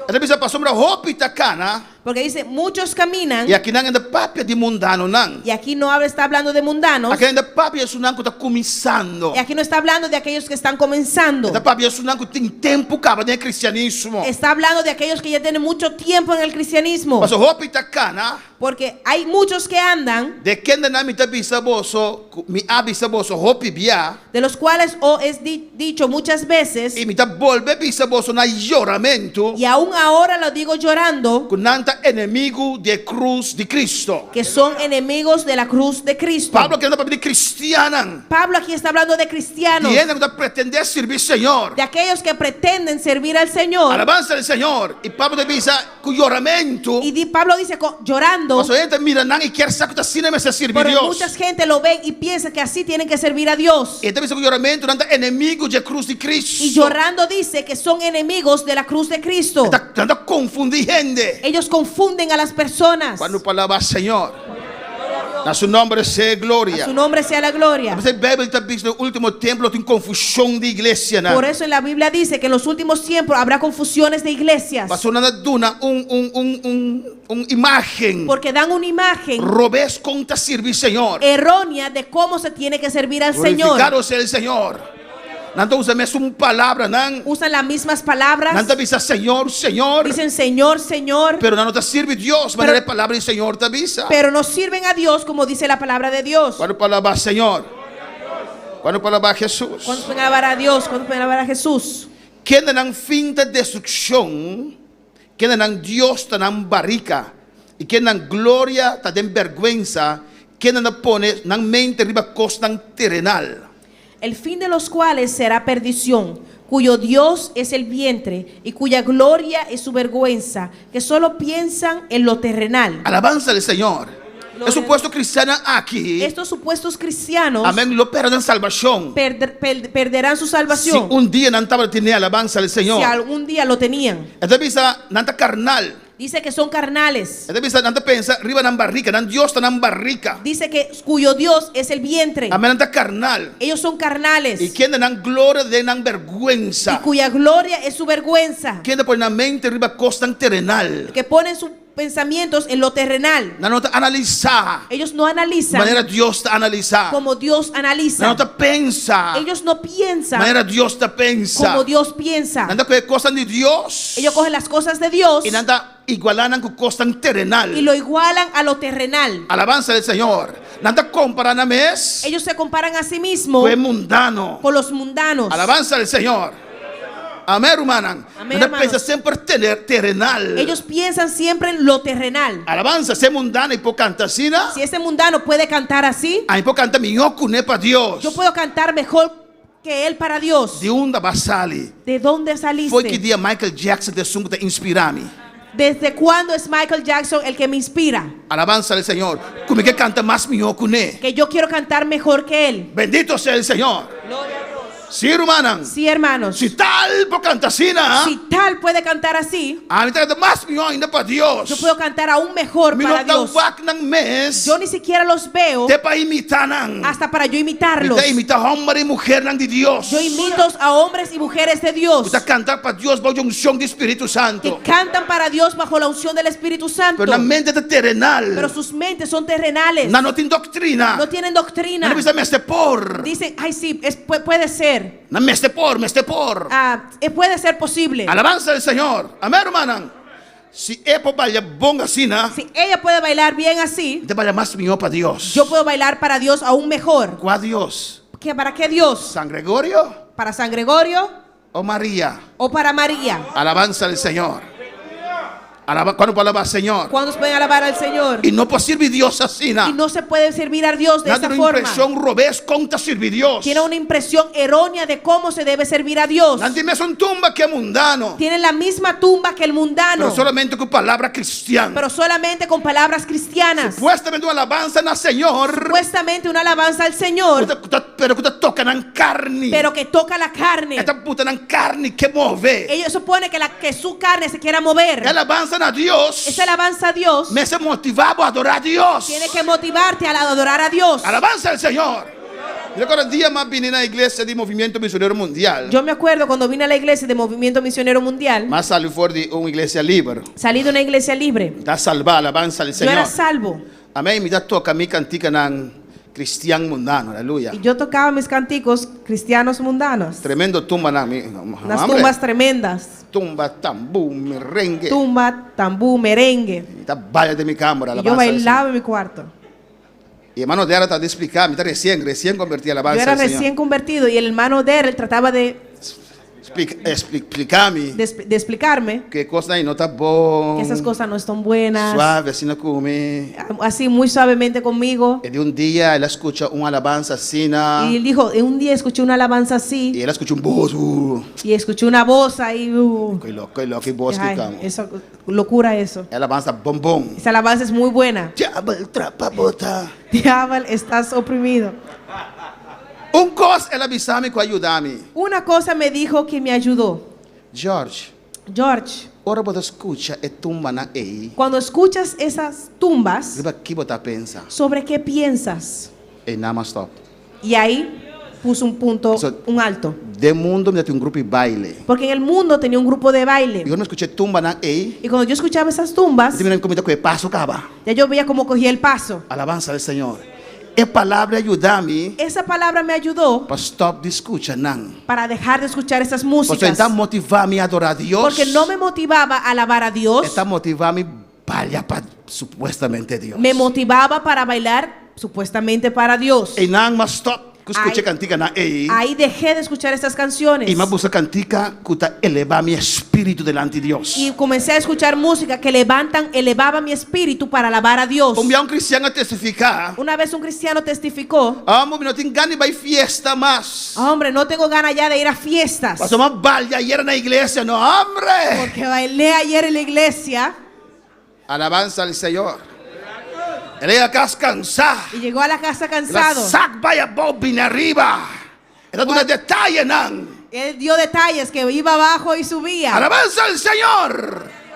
E ta bisa pasobra hopi ta kana. Porque dice, muchos caminan. I aki nan no ta papia di mundanonan. Y aquí no habla, está hablando de mundanos. Aki nan no ta papia di esunnan ku ta kuminsando. Y aquí no está hablando de aquellos que están comenzando. E ta papia di esunnan ku tin tempu kaba den e kristianismo. Está hablando de aquellos que ya tienen mucho tiempo en el cristianismo. Paso hopi ta kana. Porque hay muchos que andan. Di kendenan mi ta bisa boso, mi a bisa boso hopi bia. De los cuales os he dicho muchas veces. I mi ta bolbe bisa boso na yoramentu. Y aún ahora lo digo llorando. Ku nan ta enemigu di e krus di Cristo. Que son enemigos de la cruz de Cristo. Pablo aki ta papia di kristiannan. Pablo aquí está hablando de cristianos. Di hende ku ta pretendé sirbi Señor. De aquellos que pretenden servir al Señor. Alabansa al Señor. I Pablo ta bisa ku yoramentu. Y di, Pablo dice con, llorando. Pasobra hende ta mira nan i kier sa ku ta asina mester sirbi Porque Dios. mucha gente lo ven y piensa que así tienen que servir a Dios. E ta bisa ku yoramentu nan ta enemigu di e krus di Cristo. Y llorando dice que son enemigos de la cruz de Cristo. Nan ta konfundí hende. Ellos confunden a las personas. Kuantu por alabá Señor. Na su nòmber sea gloria. A su nombre sea la gloria. P'esei Beibel ta bisa den último tempu lo tin konfushon di iglesianan. Por eso en la Biblia dice que en los últimos tiempos habrá confusiones de iglesias. Pasobra nan ta duna un un un un un imágen. Porque dan una imagen. Robes kon ta sirbi Señor. Errónea de cómo se tiene que servir al Señor. Glorificado sea el Señor. Nan ta usa mesun palabranan. Usan las mismas palabras. Nan ta bisa Señor, Señor. Dicen Señor, Señor. Pero nan no ta sirbi Dios, manera e palabra di Señor ta bisa. Pero no sirven a Dios como dice la palabra de Dios. Kuantu por alabá Señor? Kuantu por alabá Jesús? ¿Cuántos pueden alabar a Dios? ¿Cuántos pueden alabar a Jesús? Kende nan fin ta destrukshon, kende nan Dios ta nan barika, i kende nan gloria ta den bèrgwensa, kende nan ta pone nan mente riba kosnan terenal. El fin de los cuales será perdición, Cuyo Dios es el vientre y cuya gloria es su vergüenza, que solo piensan en lo terrenal. Alabansa na Señor. Gloria E supuesto kristiannan aki. Estos supuestos cristianos Amèn. Lo pèrdè nan salbashon. perderán su Si salvación un dia nan tabatin alabansa na Señor. si algún día lo tenían. E ta bisa nan ta karnal. Dice que son carnales. E ta bisa nan ta pensa riba nan barika, nan Dios ta nan barika. Dice que cuyo Dios es el vientre. Amèn, nan ta karnal. Ellos son carnales. I kende nan gloria ta nan bèrgwensa. Y cuya gloria es su vergüenza. Kende ta pone nan mente riba kosnan terenal. Que ponen sus pensamientos en lo terrenal. Nan no ta analisá. Ellos no analizan Manera Dios ta analisá. como Dios analiza. Nan no ta pensa. Ellos no piensan Manera Dios ta pensa. como Dios piensa. Nan ta kohe kosnan di Dios. Ellos cogen las cosas de Dios I nan ta igualá nan ku kosnan terenal. y lo igualan a lo terrenal. Alabansa na Señor. Nan ta kompará nan mes Ellos se comparan a sí mismos ku e mundano. con los mundanos. Alabansa na Señor. Amèn, rumannan. Amèn, Nan ta hermanos. pensa semper terenal. Ellos piensan siempre en lo terrenal. Alabansa, si e mundano ei por kanta asina. Si ese mundano puede cantar así, Ami por kanta mihó kuné pa Dios. yo puedo cantar mejor que él para Dios. Di unda b'a sali? ¿De dónde Fo'i ki saliste? dia Michael Jackson ta esun ku ta inspirá mi? ¿Desde cuándo es Michael Jackson el que me inspira? Alabansa na Señor. Ku mi ke kanta mas mihó kuné. Que yo quiero cantar mejor que él. Bendito sea Señor. Sí, rumannan. Sí, hermanos. Si tal por kanta asina. Si tal puede cantar así, Ami ta kanta mas mihó ainda pa Dios. yo puedo cantar aún mejor Mi para no ta Dios. wak nan mes. Yo ni siquiera los veo Te pa imitá nan. hasta para yo imitarlos. Mi ta imitá hòmber i muhénan di Dios. Yo imito a hombres y mujeres de Dios Ku ta kanta pa Dios bou unshon di Spiritu Santu. que cantan para Dios bajo la unción del Espíritu Santo. Pero nan mente ta terenal. Pero sus mentes son terrenales. Nan no tin doktrina. No tienen doctrina. Nan ta bisa mester por. Dicen, ay sí, puede ser. Nan mester por, mester por. Ah, puede ser posible. Alabansa na Señor. Amèn, rumannan. Si e por baila bon asina, Si ella puede bailar bien así, mi ta baila mas mihó pa Dios. yo puedo bailar para Dios aún mejor. Kua Dios? ¿Qué, ¿Para qué Dios? San Gregorio? ¿Para San Gregorio? O Maria? ¿O para María? Alabansa na Señor. Alaba, kuantu por alabá Señor? ¿Cuántos pueden alabar al Señor? I no por sirbi Dios asina. Y no se puede servir a Dios de Nada esa una forma. impreshon robes kon ta sirbi Dios. Tiene una impresión errónea de cómo se debe servir a Dios. Nan tin mesun tumba ku e mundano. Tienen la misma tumba que el mundano. Pero solamente ku palabra kristian. Pero solamente con palabras cristianas. Supuestamente un alabansa na Señor. Supuestamente una alabanza al Señor. Pero ku ta toka nan karni. Pero que toca la carne. E ta buta nan karni ke move. Ellos supone que su carne se quiera mover. E alabansa na Dios. Esa alabanza a Dios. Mester motivá bo adorá Dios. Tiene que motivarte a adorar a Dios. Alabansa na Señor. Mi ta kòrda dia m'a bini na iglesia di Movimiento Misionero Mundial. Yo me acuerdo cuando vine a la iglesia de Movimiento Misionero Mundial. M'a sali for di un iglesia liber. Salí de una iglesia libre. Mi ta salbá, alabansa na Yo Señor. era salvo. Amèn. Mi ta toka mi kantikanan kristian mundano. Aleluya. Y yo tocaba mis canticos cristianos mundanos. Tremendo tumbanan. Unas tumbas tremendas. Tumba, tambú, merengue. Tumba, tambú, merengue. Mi ta baila den mi kamber. Y yo bailaba en mi cuarto. I ruman Dera ta splika, mi ta resien, resien konvertí, alabansa Yo era na Señor. recién convertido y el hermano Derrel trataba de Splika mi. de explicarme Ku e kosnan ei no ta bon. que esas cosas no están buenas. Suave, asina ku mi. Así muy suavemente conmigo. I di un dia el a skucha un alabansa asina. Y él dijo, un día escuché una alabanza así. I el a skucha un bos. Y escuché una voz ahí. Koi loko, koi loko, bos Ay, ku kamo. eso, locura eso. E alabansa bon bon. Esa alabanza es muy buena. Diabel trapa bo ta. Diablo, estás oprimido. Un kos el a bisa mi ku a yuda mi. Una cosa me dijo que me ayudó. George. George. Ora bo ta skucha e tumbanan ei. Cuando escuchas esas tumbas, Riba ki bo ta pensa. ¿sobre qué piensas? Einan m'a stòp. Y ahí puso un punto, So, un alto. Den mundu mi tin un grupo di baile. Porque en el mundo tenía un grupo de baile. I ora mi skucha e tumbanan ei. Y cuando yo escuchaba esas tumbas, Mi ta mira kon mi ta kohe paso kaba. ya yo veía cómo cogía el paso. Alabansa na Señor. E palabra a yuda mi Esa palabra me ayudó pa stòp di skucha nan. para dejar de escuchar esas Pasobra músicas. e n' ta motivá mi adorá Dios. Porque no me motivaba a alabar a Dios. E ta motivá mi baila pa supuestamente Dios. Me motivaba para bailar supuestamente para Dios. Einan m'a stòp. Ku skucha Ai. kantikanan ei. Ahí dejé de escuchar estas canciones. I m'a buska kantika ku ta elevá mi espíritu dilanti Dios. Y comencé a escuchar música que levantan, elevaba mi espíritu para alabar a Dios. Un bia un kristian a testifiká. Una vez un cristiano testificó, Amo, mi no tin gana di bai fiesta mas. hombre, no tengo ganas ya de ir a fiestas. Pasobra m'a balia ayera na iglesia. No, hombre! Porque bailé ayer en la iglesia. Alabanza al Señor. El a yega kas kansá. Y llegó a la casa El a cansado. sak bai abou bini ariba. El a duna detayenan. Él dio detalles que iba abajo y subía. Alabanza al Señor.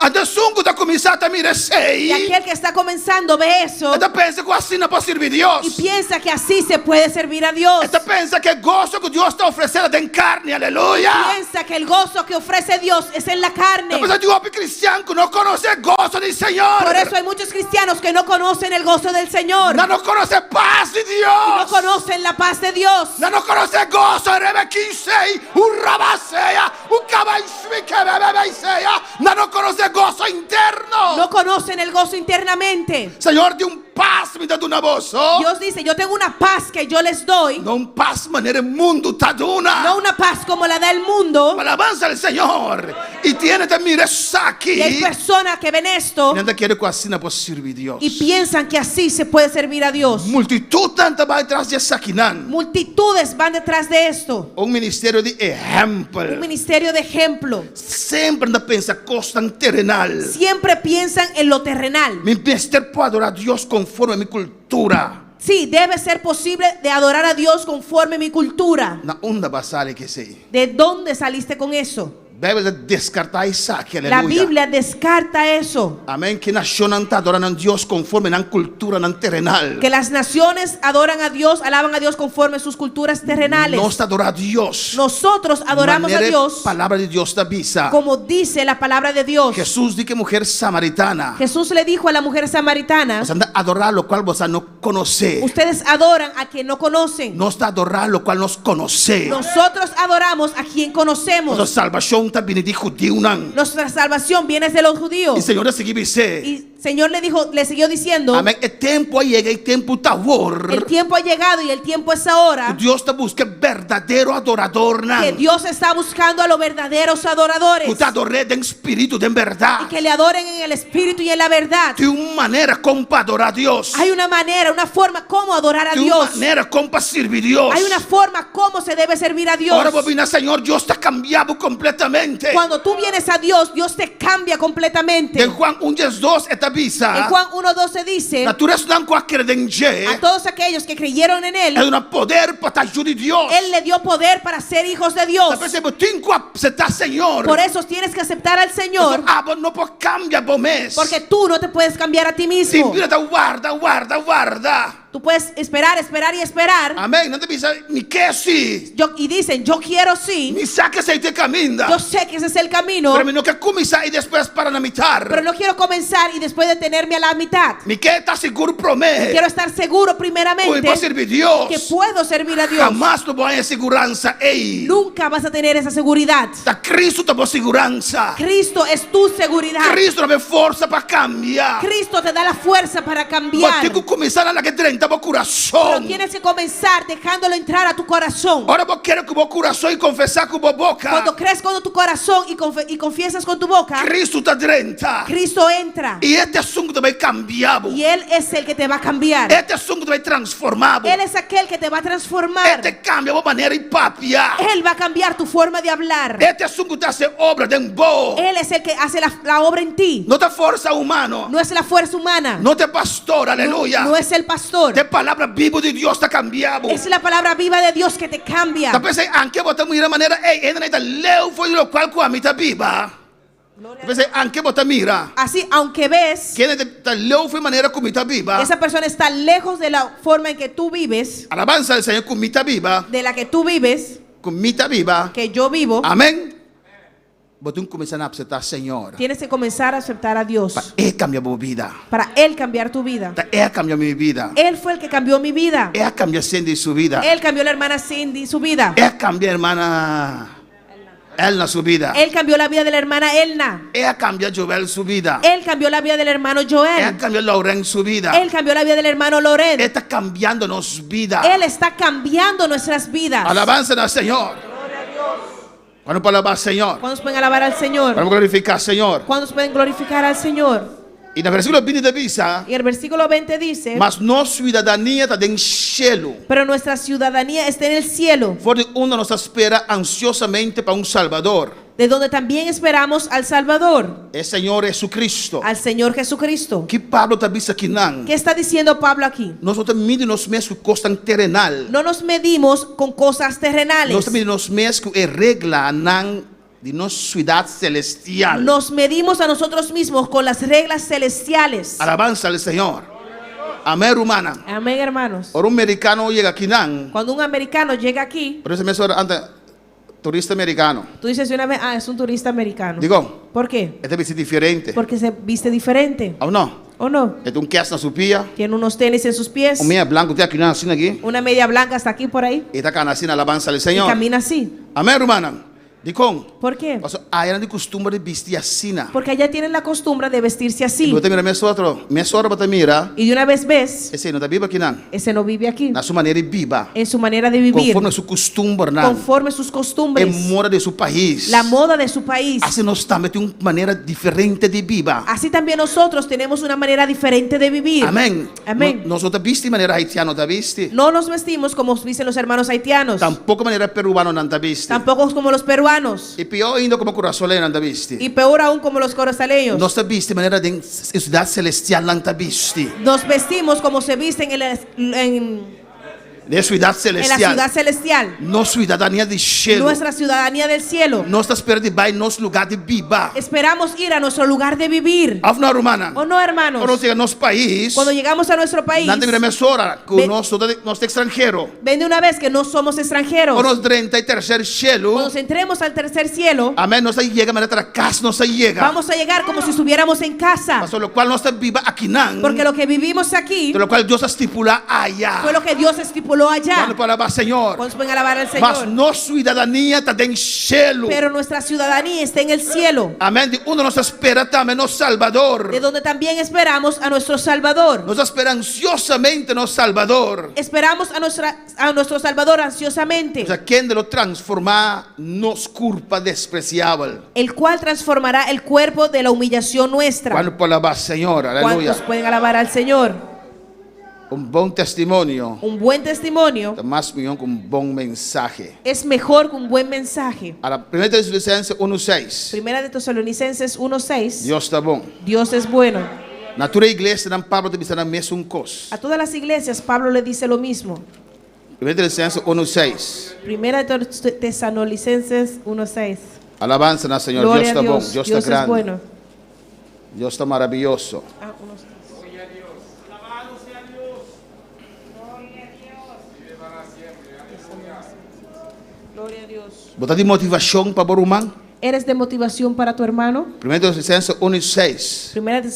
Anto esun ku ta kuminsá ta mira esei. Y aquel que está comenzando ve eso. E ta pensa ku asina por sirbi Dios. Y piensa que así se puede servir a Dios. E ta pensa ku e goso ku Dios ta ofresé ta den karni. Aleluya. Piensa que el gozo que ofrece Dios es en la carne. Ta p'esei tin hopi kristian ku no konosé goso di Señor. Por eso hay muchos cristianos que no conocen el gozo del Señor. Nan no konosé pas di Dios. Y no conocen la paz de Dios. Nan no konosé goso rebe kinsei, un rabasea, un cabaismiquebebebeisea. Nan no konosé goso interno. No conocen el gozo internamente. Señor di un pas mi ta duna boso. Dios dice, yo tengo una paz que yo les doy. No un pas manera e mundu ta duna. No una paz como la da el mundo. Alabanza al Señor. I tin hende ta mira esaki. Y hay personas que ven esto. I nan ta kere ku asina por sirbi Dios. Y piensan que así se puede servir a Dios. Multitudnan ta bai tras di esakinan. Multitudes van detrás de esto. Un ministerio di ehèmpel. Un ministerio de ejemplo. Semper nan ta pensa kosnan terenal. Siempre piensan en lo terrenal. Mi mester por adorá Dios konforme mi kultura. Sí, debe ser posible de adorar a Dios conforme mi cultura. Na unda bo a sali ku esei? ¿De dónde saliste con eso? Bijbel ta deskartá esaki, La aleluya. Biblia descarta eso. Amén, ku nashonnan ta adorá nan Dios konforme nan kulturanan terenal. Que las naciones adoran a Dios, alaban a Dios conforme sus culturas terrenales. Nos ta adorá Dios. Nosotros adoramos a Manera e Dios. Palabra di Dios ta bisa. Como dice la palabra de Dios. Jesús di ku e mujer samaritana. Jesús le dijo a la mujer samaritana. Boso ta adorá lokual boso no konosé. Ustedes adoran a quien no conocen. Nos ta adorá lokual nos konosé. Nosotros adoramos a quien conocemos. Nos salbashon ta bini di hudiunan. Nuestra salvación viene de los judíos. I Señor a sigui bis'é. Y Señor le dijo, le siguió diciendo. Amén. E tempu a yega i tempu ta awor. El tiempo ha llegado y el tiempo es ahora. Dios ta buska berdadero adoradornan. Que Dios está buscando a los verdaderos adoradores. Ku ta ador'é den spiritu, den bèrdat. Y que le adoren en el espíritu y en la verdad. Tin un manera kon pa adorá Dios. Hay una manera, una forma como adorar a Tin un Dios. manera kon pa sirbi Dios. Hay una forma como se debe servir a Dios. Ora bo bini na Señor, Dios ta kambia bo kompletamente. Cuando tú vienes a Dios, Dios te cambia completamente. Den Juan un diesdos e ta bisa. En Juan 1:12 dice. Na tur esnan ku a kere den dje. A todos aquellos que creyeron en él. El a duna poder pa ta yu di Dios. Él le dio poder para ser hijos de Dios. Ta p'esei bo tin ku aseptá Señor. Por eso tienes que aceptar al Señor. Pasobra abo no por kambia bo mes. Porque tú no te puedes cambiar a ti mismo. Tin bira ta warda, warda, warda. Tú puedes esperar, esperar y esperar. Amén. Nan ta bisa, mi ke si. Yo, y dicen, yo quiero sí. Mi sa ku esei ta e kaminda. Yo sé que ese es el camino. Pero mi no ke kuminsá i despues para na mitar. Pero no quiero comenzar y después detenerme a la mitad. Mi ke ta sigur promé. Quiero estar seguro primeramente. Ku mi por sirbi Dios. Que puedo servir a Dios. Hamas lo bo haña e siguransa ei. Nunca vas a tener esa seguridad. Ta Cristo ta bo siguransa. Cristo es tu seguridad. Cristo ta bo forsa pa kambia. Cristo te da la fuerza para cambiar. Bo tin ku kuminsá na lag'é drenta bo kurason. Pero tienes que comenzar dejándolo entrar a tu corazón. Ora bo kere ku bo kurason i konfesá ku bo boka. Cuando crees con tu corazón y y confiesas con tu boca. Cristo ta drenta. Cristo entra. I e ta esun ku ta bai kambia bo. Y él es el que te va a cambiar. E ta esun ku ta bai transformá bo. Él es aquel que te va a transformar. E ta kambia bo manera di papia. Él va a cambiar tu forma de hablar. E ta esun ku ta hasi obra den bo. Él es el que hace la obra en ti. No ta forsa humano. No es la fuerza humana. No ta pastor, aleluya. No, no es el pastor. Ta e palabra bibu di Dios ta kambia bo. Es la palabra viva de Dios que te cambia. Ta p'esei anke bo ta mira manera ey hende ta leu for di lokual ku ami ta biba. Ta p'esei anke bo ta mira. Así, aunque ves. Ku hende ta leu for di manera ku mi ta biba. Esa persona está lejos de la forma en que tú vives. Alabanza al Señor ku mi ta biba. De la que tú vives. Ku mi ta biba. Que yo vivo. Amén. Bo tin kuminsá na apseptá Señor. Tienes que comenzar a aceptar a Dios. Pa E kambia bo bida. Para Él cambiar tu vida. Ta E a kambia mi bida. Él fue el que cambió mi vida. E a kambia Cindy su bida. Él cambió la hermana Cindy su vida. E a kambia hermana Elna su bida. Él cambió la vida de la hermana Elna. El a kambia Joel su bida. Él cambió la vida del hermano El a Joel. kambia Lauren su bida. Él cambió la vida del hermano Loren. E ta kambiando nos bida. Él está cambiando nuestras vidas. Alabansa na Señor. Kuantu por alabá Señor? ¿Cuántos pueden alabar al Señor? Kuantu por glorifiká Señor? ¿Cuántos pueden glorificar al Señor? I na versíkulo 20 ta bisa, Y el versículo 20 dice, Mas nos siudadania ta den shelu. pero nuestra ciudadanía está en el cielo, For di unda nos ta spera ansiosamente pa un Salbador, de donde también esperamos al Salvador, e Señor Jesucristo. al Señor Jesucristo. Kiko Pablo ta bisa akinan? ¿Qué está diciendo Pablo aquí? Nos no ta midi nos mes ku kosnan terenal. No nos medimos con cosas terrenales. Nos ta midi nos mes ku e reglanan di nos siudat selestial. Nos medimos a nosotros mismos con las reglas celestiales. Alabansa na Señor. Amèn, rumannan. Amén, hermanos. Ora un merikano yega akinan. Cuando un americano llega aquí, Por esei mesora anto turista merikano. tú dices de una vez, ah, es un turista americano. Dikon, ¿Por qué? e ta bisti diferente. Porque se viste diferente. Òf no? ¿O no? E tin un kèrs na su pia. Tiene unos tenis en sus pies, Un mia blanku te akinan asina aki. una media blanca hasta aquí por ahí E ta kana asina, alabansa na y Señor. camina así. Amèn, rumannan. Dikon? ¿Por qué? Paso aya nan tin kustumber di bisti asina. Porque allá tienen la costumbre de vestirse así. Bo ta mira mesora, mesora bo ta mira. Y de una vez ves, Esei no ta biba akinan. ese no vive aquí. Na su manera di biba. En su manera de vivir, Konforme su kustumbernan. conforme sus E costumbres, moda di su pais. la moda de su país. Asina nos tambe tin un manera diferente di biba. Así también nosotros tenemos una manera diferente de vivir. Amèn. Amèn. No, nos no ta bisti manera haitiano ta bisti. No nos vestimos como visten los hermanos haitianos, Tampoko manera peruanonan ta bisti. tampoco como los peruanos, I pió ainda komo kurasoleñonan ta bisti. y peor aún como los corazaleños. Nos ta bisti manera den siudat selestialnan ta bisti. Nos vestimos como se visten en la, en, Den siudat en la selestial. ciudad celestial, Nos siudadania di shelu. nuestra ciudadanía del cielo. Nos ta spera di bai nos lugá di biba. Esperamos ir a nuestro lugar de vivir. Òf no, rumannan? ¿O no, hermanos? Ora nos yega nos pais. Cuando llegamos a nuestro país, Nan ta mira mesora, ku Ve- nos nos ta estranhero. ven de una vez que no somos extranjeros. Ora nos drenta e terser shelu. Cuando entremos al tercer cielo, Amèn, nos ta yega manera ta kas nos ta yega. vamos a llegar como si estuviéramos en casa. Paso lokual nos ta biba akinan. Porque lo que vivimos aquí Ta lokual Dios a stipulá aya. fue lo que Dios estipuló allá. Kuantu por alabá Señor? ¿Cuántos pueden alabar al Mas Señor? nos siudadania ta den shelu. Pero nuestra ciudadanía está en el cielo, Amèn. Di unda nos ta spera tambe nos Salbador. de donde también esperamos a nuestro Salvador. Nos ta spera ansiosamente nos Salbador. Esperamos a, nuestra, a nuestro Salvador ansiosamente, O sea, kende lo transformá nos kurpa despresiabel. el cual transformará el cuerpo de la humillación nuestra. Kuantu por alabá Señor? Aleluya. ¿Cuántos pueden alabar al Señor? Un bon testimonio Un buen testimonio ta mas mihó ku un bon mensahe. es mejor que un buen mensaje. A la Primera Tesalonicenses 1:6. Primera de Tesalonicenses 1:6. Dios ta bon. Dios es bueno. Na tur iglesianan Pablo ta bisa nan mesun kos. A todas las iglesias Pablo le dice lo mismo. Primera Tesalonicenses 1:6. Primera de Tesalonicenses 1:6. Alabansa na Señor. Gloria Dios a ta bon. Dios. Dios Dios ta grandi. es bueno. Dios ta maravioso. Ah, 1:6. Gloria a Dios. Bo ta di motivashon pa bo ruman? ¿Eres de motivación para tu hermano? Primera Tesalonicenses 1:6. Primera de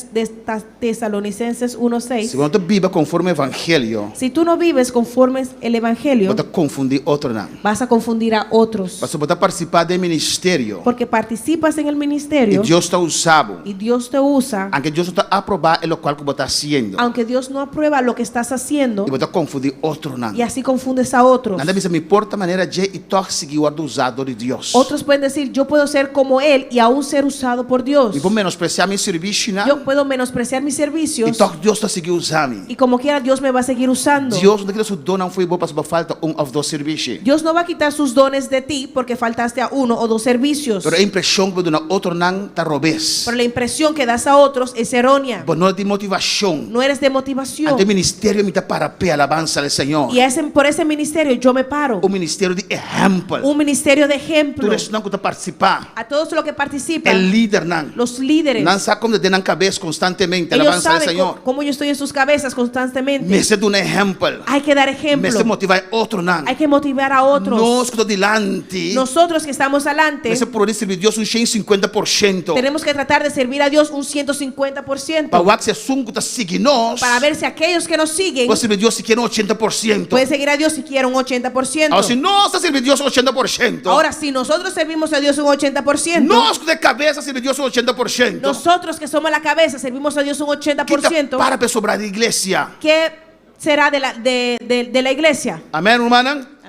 Tesalonicenses 1:6. Si bo no ta biba konforme evangelio, Si tú no vives conforme el evangelio, bo ta konfundí otronan. vas a confundir a otros. Paso bo ta partisipá den ministerio. Porque participas en el I ministerio Dios ta usa bo. y Dios te usa, Aunke Dios no ta aprobá e lokual ku bo ta hasiendo. aunque Dios no aprueba lo que estás haciendo I bo ta konfundí otronan. y así confundes a otros. Nan ta bisa mi por ta manera dje i tòg sigui wòrdu usá dor di Dios. Otros pueden decir, yo puedo ser como él y aún ser usado por Dios. Mi por menospresiá mi servisionan. Yo puedo menospreciar mis I servicios tòg Dios ta sigui usa mi. y como quiera Dios me va a seguir usando. Dios no ta kita su donnan fo'i bo pasobra bo falta un òf dos servisio. Dios no va a quitar sus dones de ti porque faltaste a uno o dos servicios. Pero e impreshon ku bo ta duna otronan ta robes. Pero la impresión que das a otros es errónea. Bo no ta di motivashon. No eres de motivación. Anto e ministerio mi ta para p'e, alabansa na Señor. Y ese, por ese ministerio yo me paro. Un ministerio di ehèmpel. Un ministerio de ejemplo. Tur esnan ku ta partisipá. partisipá. A todos los que E participan, lidernan. los líderes. Nan sa kon den nan kabes konstantemente. Ellos Alabansa al saben Señor. cómo yo estoy en sus cabezas constantemente. Mester duna ehèmpel. Hay que dar ejemplo. Mester motivá otronan. Hay que motivar a otros. Nos ku ta dilanti. Nosotros que estamos adelante, Mester purba di sirbi Dios un 150%. tenemos que tratar de servir a Dios un 150%. Pa wak si esun ku ta sigui nos. Para ver si aquellos que nos siguen Por sirbi Dios sikiera un 80%. pueden seguir a Dios siquiera un 80%. Awor si nos ta sirbi Dios un 80%. Ahora, si nosotros servimos a Dios un 80%, Nos ku ta e kabes ta sirbi Dios un 80%. nosotros que somos la cabeza servimos a Dios un Kita 80%, para pa sobra di iglesia? ¿qué será de la, de la iglesia? Amèn, rumannan?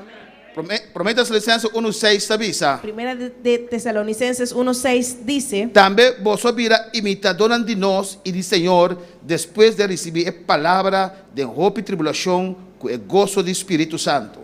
Promé, Promé Tesalonicenses 1, 6 ta bisa. Primera de Tesalonicenses 1:6 dice. Tambe boso a bira imitadónan di nos i di Señor despues di a risibí e palabra den hopi tribulashon ku e goso di spiritu santu.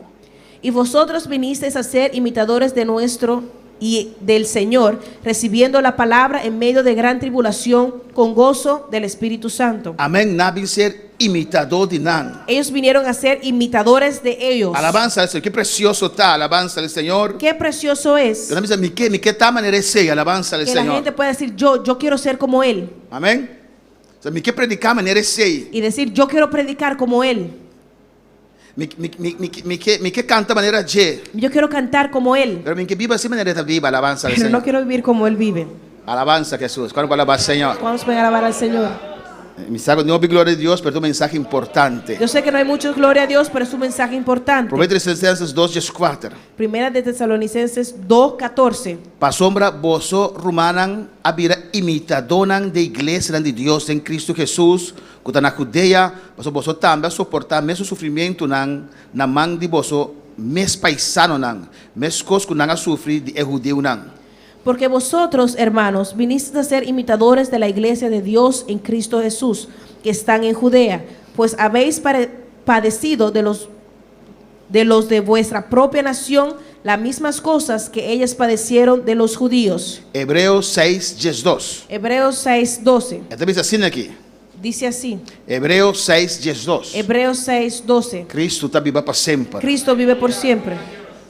Y vosotros vinisteis a ser imitadores de nuestro y del Señor, recibiendo la palabra en medio de gran tribulación con gozo del Espíritu Santo. Amén, nan a bin ser imitadó di nan. Ellos vinieron a ser imitadores de ellos. Alabansa al Señor, ki presioso ta, alabansa al Señor. Qué precioso es Nan bisa, mi ke, mi ke ta manera esei, alabansa al que la Señor. gente pueda decir, yo, yo quiero ser como él. Amén. O mi ke prediká manera esei. Y decir, yo quiero predicar como él. Mi, mi, mi, mi, mi ke, mi ke kanta manera dje. Yo quiero cantar como él. Pero mi n' ke biba asina manera e ta biba, alabansa al Pero no Señor. quiero vivir como él vive. Alabansa Jesús. Kuantu por alabá Señor? ¿Cuántos pueden alabar al Señor? Mi sa ku no hopi gloria di Dios, pero ta un mensahe importante. Yo sé que no hay mucho gloria a Dios, pero es un mensaje importante. Promé Tesalonicenses dos dieskuater. Primera de Tesalonicenses 2:14. Pasobra boso, rumannan, a bira imitadónan di e iglesianan di Dios den Cristo Hesus, ku ta na Judea, pasobra boso tambe a soportá mesun sufrimentunan na man di boso mes paisanonan, meskos ku nan a sufri di e hudiunan. Porque vosotros, hermanos, vinisteis a ser imitadores de la iglesia de Dios en Cristo Jesús, que están en Judea, pues habéis padecido de los de los de vuestra propia nación las mismas cosas que ellas padecieron de los judíos. Hebreo seis, diesdos. Hebreos 6, 12. E ta bisa asina aki. Dice así. Hebreo seis, diesdos. Hebreos 6, 12. Cristo ta biba pa semper. Cristo vive por siempre.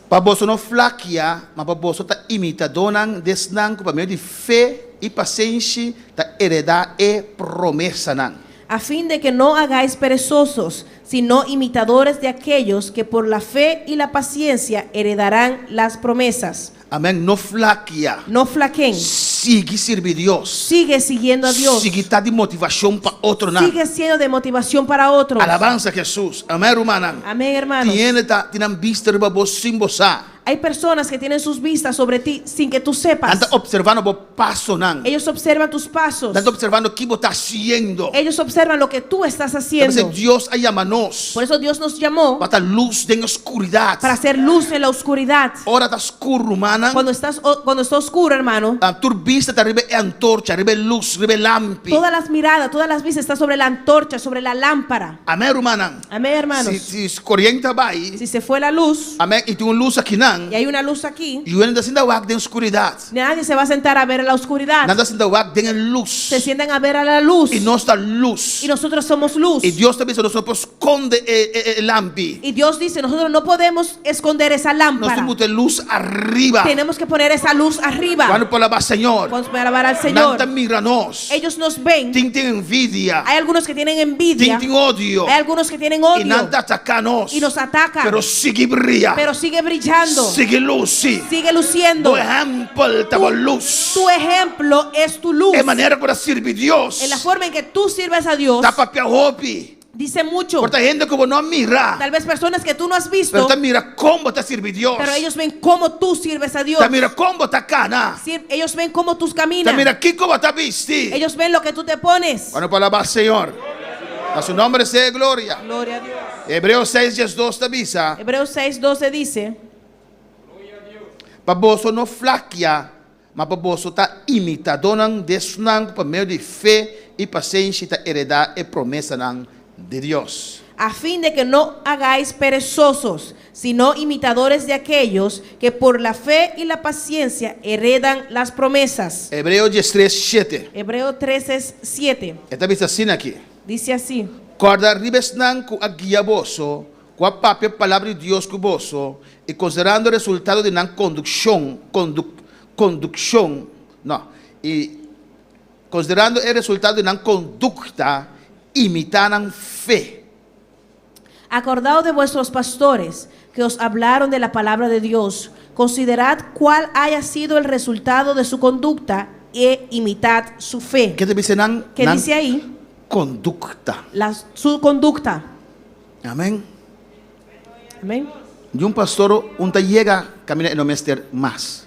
Pa boso no flakia, ma pa boso ta imitadónan di esnan ku pa medio di fe i pasenshi ta heredá e promesanan. A fin de que no hagáis perezosos, sino imitadores de aquellos que por la fe y la paciencia heredarán las promesas. Amén. No flakia. No flaquen. Sigui sirbi Dios. Sigue siguiendo a Dios. Sigui ta di motivashon pa otronan. Sigue siendo de motivación para otros. Alabansa Hesus. Amén, rumannan. Amén, hermanos. Tin hende ta tin nan bista riba bo sin bo sa. Hay personas que tienen sus vistas sobre ti sin que tú sepas. Nan ta observando bo pasonan. Ellos observan tus pasos. Nan ta observando ki bo ta hasiendo. Ellos observan lo que tú estás haciendo. P'esei Dios a yama nos. Por eso Dios nos llamó. Pa ta lus den oscuridat. Para ser luz en la oscuridad. Ora ta skur, rumannan. Cuando estás cuando está oscuro, hermano. Tur bista ta riba e antorcha, riba e lus, riba e lampi. Todas las miradas, todas las vistas están sobre la antorcha, sobre la lámpara. Amén, rumannan. Amén, hermanos. Si si koriente a bai. Si se fue la luz. Amén, i tin un lus akinan. Y hay una luz aquí. Niun hende no ta sinta wak den oscuridat. Nadie se va a sentar a ver la oscuridad. Nan ta sinta wak den e lus. Se sientan a ver a la luz. I nos ta lus. Y nosotros somos luz. I Dios ta bisa nos no por skonde e, e, e lampi. Y Dios dice, nosotros no podemos esconder esa lámpara. Nos tin ku pone e lus ariba. Tenemos que poner esa luz arriba. Kuantu por alabá Señor? Cuántos pueden alabar al Señor? Nan ta mira nos. Ellos nos ven. Tin tin envidia. Hay algunos que tienen envidia. Tin tin odio. Hay algunos que tienen odio. I nan ta ataká nos. Y nos atacan. Pero sigui bria. Pero sigue brillando. Sigui lusi. Sigue luciendo. Bo ehèmpel ta bo lus. Tu ejemplo es tu luz. E manera ku bo ta sirbi Dios. En la forma en que tú sirves a Dios. Ta papia hopi. Dice mucho. Por ta hende ku bo no a mira. Tal vez personas que tú no has visto. Pero ta mira kon bo ta sirbi Dios. Pero ellos ven cómo tú sirves a Dios. Ta mira kon bo ta kana. Ellos ven cómo tú caminas. Ta mira kiko bo ta bisti. Ellos ven lo que tú te pones. Kuantu por alabá Señor. A su nombre sea gloria. Gloria a Dios. Hebreos 6, 2 ta bisa. Hebreos 6, 12 dice. Pa boso no flakia, ma pa boso ta imitadónan di esnan ku pa medio di fe i pasenshi ta heredá e promesanan di Dios. A fin de que no hagáis perezosos, sino imitadores de aquellos que por la fe y la paciencia heredan las promesas. Hebreo diestres, shete. Hebreo 13, 7. E ta bisa asina aki. Dice así. Kòrda riba esnan ku a guia boso, ku a papia palabra di Dios ku boso, i konsiderando e resultado di nan kondukshon, kondukshon, no, i konsiderando e resultado di nan kondukta, imitá nan fe. Acordaos de vuestros pastores que os hablaron de la palabra de Dios. Considerad cuál haya sido el resultado de su conducta e imitad su fe. Ke ta bisa nan? ¿Qué Nan dice ahí? kondukta. La, su conducta. Amèn. Amén. Niun pastor un ta yega kaminda e no mester mas.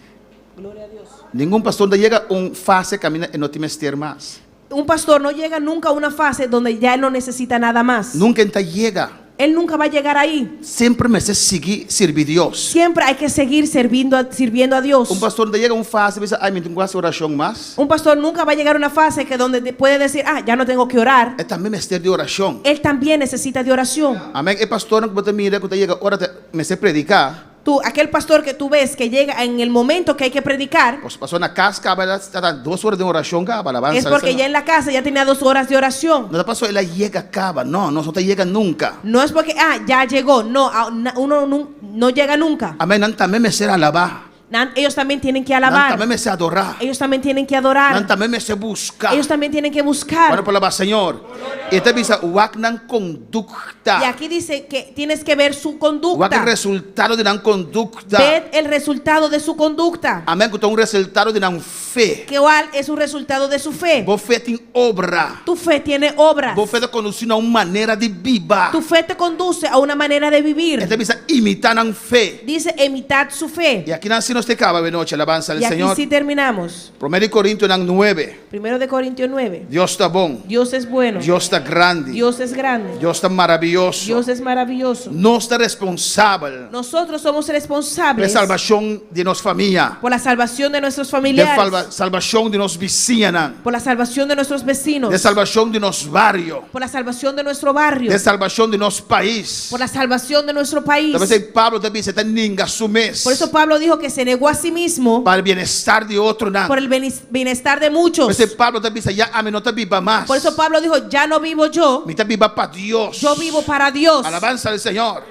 Ningun pastor un ta yega un fase kaminda e no tin mester mas. Un pastor no llega nunca a una fase donde ya él no necesita nada más. Nunka e n'ta yega. Él nunca va a llegar ahí. Semper mester sigui sirbi Dios. Siempre hay que seguir sirviendo a, sirviendo a Dios. Un pastor no ta yega un fase bisa, ay mi tin ku hasi orashon mas. Un pastor nunca va a llegar a una fase que donde te puede decir, ah, ya no tengo que orar. E tambe mester di orashon. Él también necesita de oración. Amèn. E pastornan ku bo ta mira ku ta yega ora ta mester prediká. Tú, aquel pastor que tú ves que llega en el momento que hay que predicar, Pues pasó na kas kaba el a ta dos ora den orashon kaba, alabansa es al porque Señor. ya en la casa ya tenía dos horas de oración. No ta pasó el a yega kaba, no, nos no ta yega nunka. No es porque, ah, ya llegó. No, a- na- uno nun- no llega nunca. Amén, nan tambe mester alabá. Nan- ellos también tienen que Nan alabar. tambe mester adorá. Ellos también tienen que adorar. Nan tambe mester buska. Ellos también tienen que buscar. Bueno, por alabá Señor. I ta bisa wak nan kondukta. Y aquí dice que tienes que ver su Wak conducta. e resultado di nan kondukta. Ved el resultado de su conducta. Amèn, ku ta un resultado di nan fe. Que cuál es un resultado de su fe. Bo fe tin obra. Tu fe tiene obras. Bo fe ta kondusí na un manera di biba. Tu fe te conduce a una manera de vivir. E ta bisa imitá nan fe. Dice, imitad su fe. I aki nan sí nos ta kaba awe nochi, alabansa al Y aquí Señor. sí terminamos. Promé di Korintionan nuebe. Primero de Corintios 9. Dios ta bon. Dios es bueno. Dios ta grandi. Dios es grande. Dios ta maravioso. Dios es maravilloso. Nos ta responsabel Nosotros somos pa e responsables salbashon di nos famia, por la salvación de nuestros di familiares, salbashon di nos bisiñanan, por la salvación de nuestros vecinos, di salbashon di nos bario, por la salvación de nuestro barrio, di salbashon di nos pais. por la salvación de nuestro país. Ta p'esei Pablo ta bisa e ta ninga su mes Por eso Pablo dijo que se negó a sí mismo pa e bienestar di otronan. por el bienestar de muchos. P'esei Pablo ta bisa ya ami no ta biba mas. Por eso Pablo dijo, ya no vivo yo, Mi ta biba pa Dios. yo vivo para Dios. Alabansa al Señor.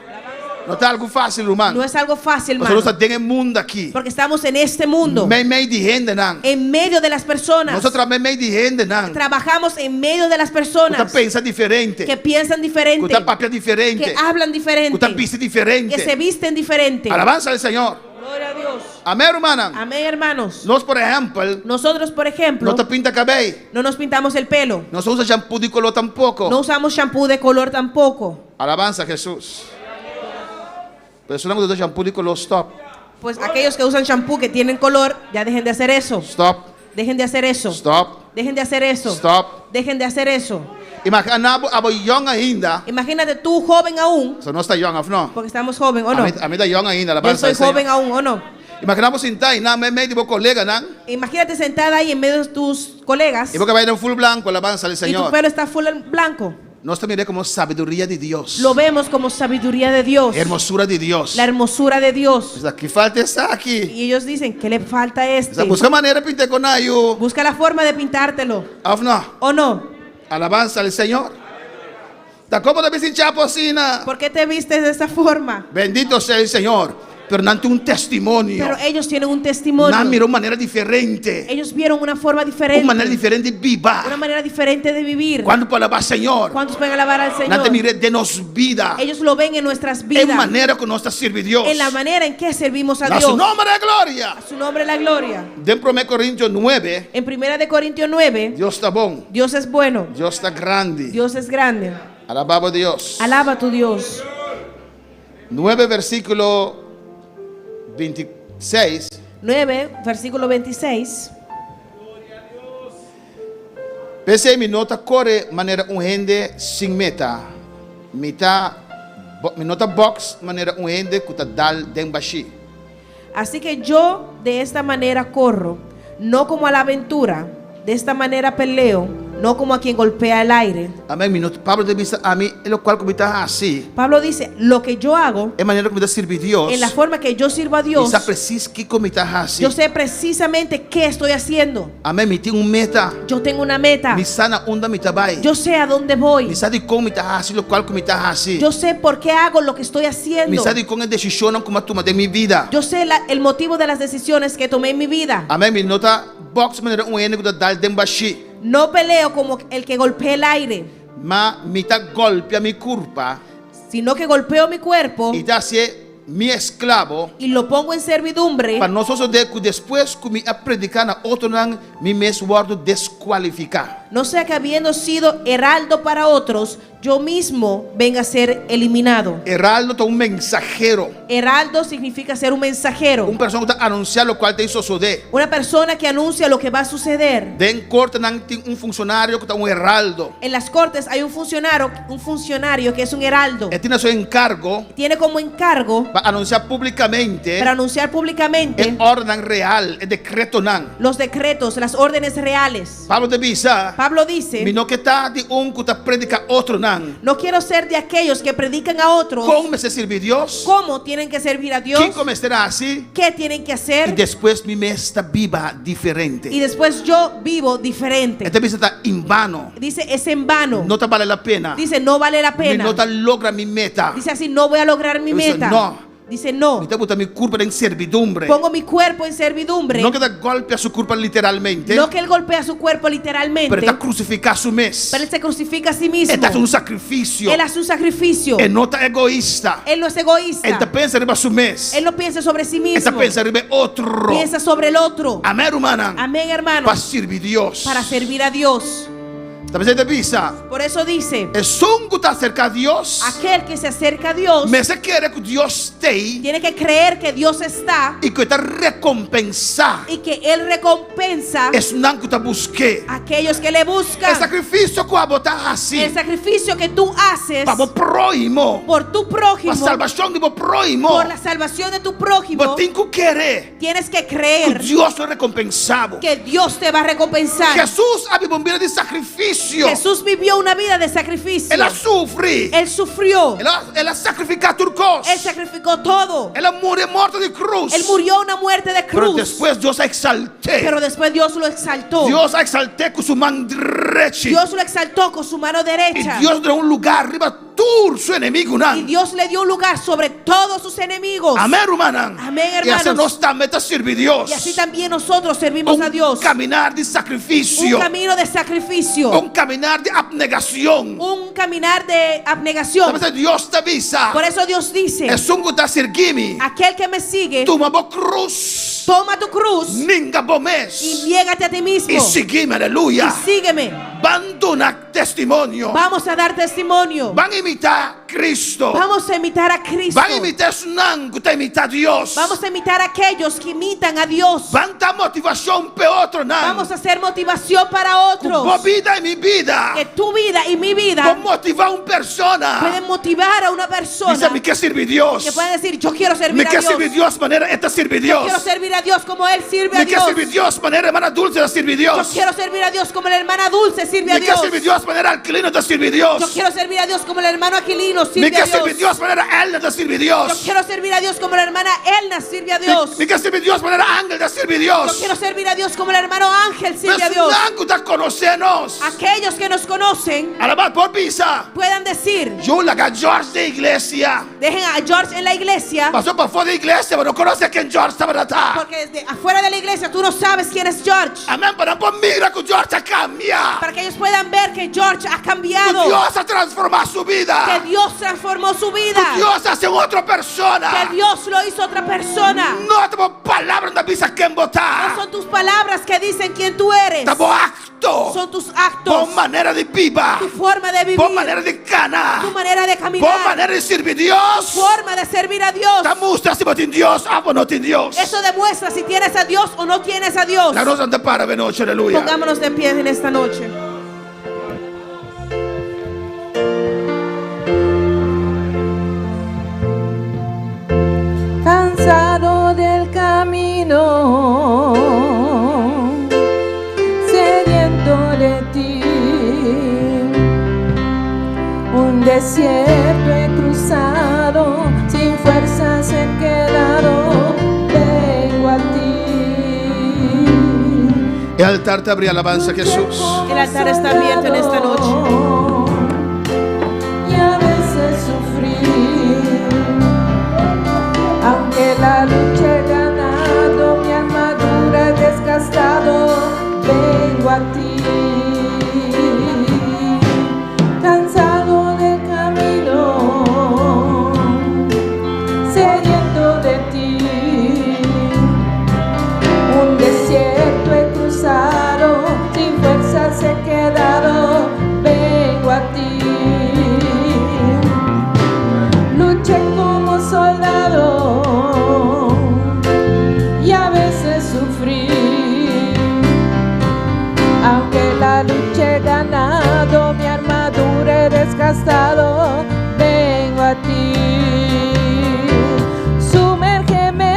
No ta algu fásil, ruman. No es algo fácil, Pasobra nos hermano. ta den e mundu aki. Porque estamos en este mundo, Meimei di hendenan. en medio de las personas. Nos ta traha meimei di hendenan. Trabajamos en medio de las Ku ta personas pensa diferente. que piensan diferente, Ku ta papia diferente. que hablan diferente, Ku ta bisti diferente. que se visten diferente. Alabansa al Señor. Gloria a Dios. Amèn, rumannan. Amén, hermanos. Nos, por ehèmpel, Nosotros, por ejemplo, no ta pinta kabei. no nos pintamos el pelo. Nos no ta usa shampoo di koló tampoko. No usamos shampoo de color tampoco. Alabansa a Hesus. Personanan ku ta usa shampoo di koló, stop. Pues aquellos que usan shampoo que tienen color, ya dejen de hacer eso. Stop. Dejen de hacer eso. Stop. Dejen de hacer eso. Stop. Dejen de hacer eso. Imaginá bo abo yòn ainda. Imagínate tú joven aún, So nos ta yòn òf no? porque estamos joven o no. Ami ta yòn ainda, Yo alabansa soy al Señor. joven aún o no. Imaginá bo sintá einan meimei di bo koleganan. Imagínate sentada ahí en medio de tus colegas I bo kabei ta full blanku, alabansa al y tu Señor. pelo está full blanco. Nos ta mir'é komo sabiduria di Dios. Lo vemos como sabiduría de Dios. Hermosura di Dios. La hermosura de Dios. Ki falta esaki. Y ellos dicen, ¿qué le falta a este? Buska manera pint'é ku nan yu. Busca la forma de pintártelo. Òf no? ¿O no? Alabansa al Señor. Ta kon bo ta bisti chapo asina? ¿Por qué te vistes de esta forma? Bendito sea el Señor. Pero nan tin un testimonio. Pero ellos tienen un testimonio. Nan a mira un manera diferente. Ellos vieron una forma diferente. Un manera diferente di biba. Una manera diferente de vivir. Kuantu por alabá Señor? ¿Cuántos pueden alabar al Nan ta Señor? mir'é den nos bida. Ellos lo ven en nuestras E vidas. manera ku nos ta sirbi Dios. En la manera en que servimos a Na Dios. su nòmber e gloria. A su nombre la gloria. Den 1 Korintionan 9. En 1 de Corintios 9. Dios ta bon. Dios es bueno. Dios ta grandi. Dios es grande. Alabá Dios. Alaba a tu Dios. 9 versíkulo 26. 9, versículo 26. P'esei mi no ta kore manera un hende sin meta. Mi ta mi no ta bòks manera un hende ku ta dal den bashí. Así que yo de esta manera corro, no como a la aventura, de esta manera peleo, No como a quien golpea el aire. Amèn. Mi no, Pablo ta bisa, Ami, e lokual ku mi ta hasi. Pablo dice, Lo que yo hago. E manera ku mi ta sirbi Dios. En la forma que yo sirvo a Dios. Mi sa presis kiko mi ta hasi. Yo sé precisamente qué estoy haciendo. Amèn. Mi tin un meta. Yo tengo una meta. Mi sa na unda mi ta bai. Yo sé a dónde voy. Mi sa dikon mi ta hasi lokual ku mi ta hasi. Yo sé por qué hago lo que estoy haciendo. Mi sa dikon e desishonnan ku mi a tuma den mi vida. Yo sé la, el motivo de las decisiones que tomé en mi vida. Amèn. Mi no ta bòks manera un hende ku ta dal den bashí. No peleo como el que golpea el aire. Ma mi ta golpia mi kurpa. Sino que golpeo mi cuerpo. I ta hasié mi esklabo. Y lo pongo en servidumbre. Pa no sosodé ku despues ku mi a prediká na otronan, mi mes wòrdu deskualifiká. No sea que habiendo sido heraldo para otros, yo mismo venga a ser eliminado. Heraldo ta un mensahero. Heraldo significa ser un mensahero. Un persona ku ta anunsiá lokual ta sosodé. Una persona que anuncia lo que va a suceder. Den kortenan tin un funshonario ku ta un heraldo. En las cortes hay un funcionario, un funcionario que es un heraldo. E tin na su enkargo. Tiene como encargo. Pa anunsiá públikamente. Para anunciar públicamente. E òrdenan real, e dekretonan. Los decretos, las órdenes reales. Pablo ta bisa. Pablo dice. Mi no ke ta di un ku ta prediká otronan. No quiero ser de aquellos que predican a otros. Kon mester sirbi Dios? Cómo tienen que servir a Dios? Kiko mester hasi? Qué tienen que hacer? I despues mi mes ta biba diferente. Y después yo vivo diferente. E ta bisa ta en vano. Dice, es en vano. No ta bale la pena. Dice, no vale la pena. Mi no ta logra mi meta. Dice así, no voy a lograr mi Dice, meta. No. Dice, no. Mi ta buta mi kurpa den servidumbre. Pongo mi cuerpo en servidumbre. No ku e ta golpia su kurpa literalmente. No que él golpea su cuerpo literalmente. Pero e ta krusifiká su mes. Pero él se crucifica a sí mismo. E ta hasi un sakrifisio. Él hace un sacrificio. E no ta egoista. Él no es egoísta. E n' ta pensa riba su mes. Él no piensa sobre sí mismo. E ta pensa riba otro. Piensa sobre el otro. Amèn, rumannan. Amén, hermanos. Pa sirbi Dios. Para servir a Dios. Ta p'esei e ta bisa. Por eso dice. Esun ku ta aserká Dios. Aquel que se acerca a Dios. Mester kere ku Dios t'ei. Tiene que creer que Dios está. I ku e ta rekompensá. Y que Él recompensa. Esnan ku ta busk'é. Aquellos que le buscan. E sakrifisio ku abo ta hasi. El sacrificio que tú haces. Pa bo próhimo. Por tu prójimo. Pa salbashon di bo próhimo. Por la salvación de tu prójimo. Bo tin ku kere. Tienes que creer. Ku Dios lo rekompensá bo. Que Dios te va a recompensar. Hesus a biba un bida di sakrifisio. Jesús vivió una vida de sacrificio. El a sufri. Él sufrió. El a, el a sakrifiká tur kos. Él sacrificó todo. El a muri morto di krus. Él murió una muerte de Pero cruz. despues Dios a eksalt'é. Pero después Dios lo exaltó. Dios a eksalt'é ku su man drechi. Dios lo exaltó con su mano derecha. I Dios a dun'é un lugá riba tur su enemigunan. Y Dios le dio un lugar sobre todos sus enemigos. Amén, rumannan. Amén, I asina hermanos. nos tambe ta sirbi Dios. Y así también nosotros servimos Un a Dios. kaminar di sakrifisio. Un camino de sacrificio. Un kaminar di apnegashon. Un caminar de abnegación. P'esei Dios ta bisa. Por eso Dios dice. Esun ku ta sigui mi. Aquel que me sigue. Tuma bo krus. Toma tu cruz. Ninga bo mes. Y niégate a ti mismo. I sigui mi, aleluya. Y sígueme. Ban duna testimonio. Vamos a dar testimonio. Ban imitá Cristo. Vamos a imitar a Cristo. Ban imitá esnan ku ta imitá Dios. Vamos a imitar a aquellos que imitan a Dios. Ban ta motivashon pa otronan. Vamos a ser motivación para otros. Bo bida i mi bida. Que tu vida y mi vida. Por motivá un persona. Pueden motivar a una persona. Bisa mi ke sirbi Dios. Que pueden decir, yo quiero servir Mi a ke Dios. sirbi Dios manera e ta sirbi Yo Dios. quiero servir a Dios como Él sirve a Mi ke Dios. sirbi Dios manera hermana Dulce ta sirbi Dios. Yo quiero servir a Dios como la hermana Dulce sirve a Mi ke Dios. sirbi Dios manera Aquilino ta sirbi Dios. Yo quiero servir a Dios como el hermano Aquilino sirve Mi a ke Dios. sirbi Dios manera Elna ta sirbi Dios. Yo quiero servir a Dios como la hermana Elna sirve a Dios. Mi ke sirbi Dios manera Ángel ta sirbi Dios. Yo quiero servir a Dios como el hermano Ángel sirve a Dios. Esnan ku ta konosé nos. Aquellos que nos conocen. Ademas por bisa. Puedan decir. Yu, laga George den iglesia. Dejen a George en la iglesia. Paso pafó di iglesia, bo no konosé ken George tabata. Porque desde afuera de la iglesia tú no sabes quién es George. Amèn. Pa nan por mira ku George a kambia. Para que ellos puedan ver que George ha cambiado. Ku Dios a transformá su bida. Que Dios transformó su vida. Ku Dios a hasié un otro persona. Que Dios lo hizo otra persona. No ta bo palabranan ta bisa ken bo ta. No son tus palabras que dicen quién tú eres. Ta bo akto. Son tus actos. Bo manera di biba. Tu forma de vivir. Bo manera di kana. Tu manera de caminar. Bo manera di sirbi Dios. Tu forma de servir a Dios. Ta mustra si bo tin Dios òf bo no tin Dios. Eso demuestra si tienes a Dios o no tienes a Dios. Laga nos lanta para awe nochi, aleluya. Pongámonos de pie en esta noche. Cansado del camino, sediento de ti. desierto he cruzado, sin fuerzas he quedado, vengo a ti. E altar ta habrí, alabansa na Hesus. El altar está abierto en esta noche. Y a veces sufrí, aunque la lucha he ganado, mi armadura he desgastado, vengo a ti. Cansado del camino, sediento de ti. Un desierto he cruzado, sin fuerzas he quedado, vengo a ti. Luché como soldado y a veces sufrí. Aunque la lucha he ganado, mi armadura he desgastado, vengo a ti. Sumérgeme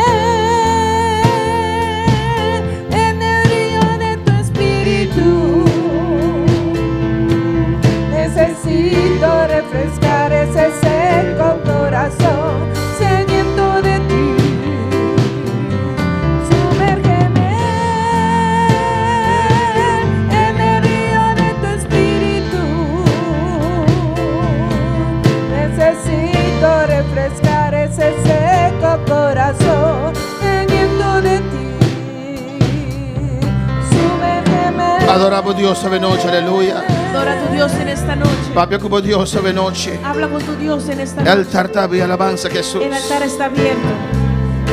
en el río de tu espíritu. Necesito refrescar ese seco corazón, sediento de ti. Sumérgeme en el río de tu espíritu. Necesito refrescar ese seco corazón, sediento de ti. Sumérgeme. Adorá Dios awe nochi, aleluya. Adora a tu Dios en esta noche. Papia ku Dios awe nochi. Habla con tu Dios en esta E noche. altar ta habrí, alabansa na Hesus. El altar está abierto.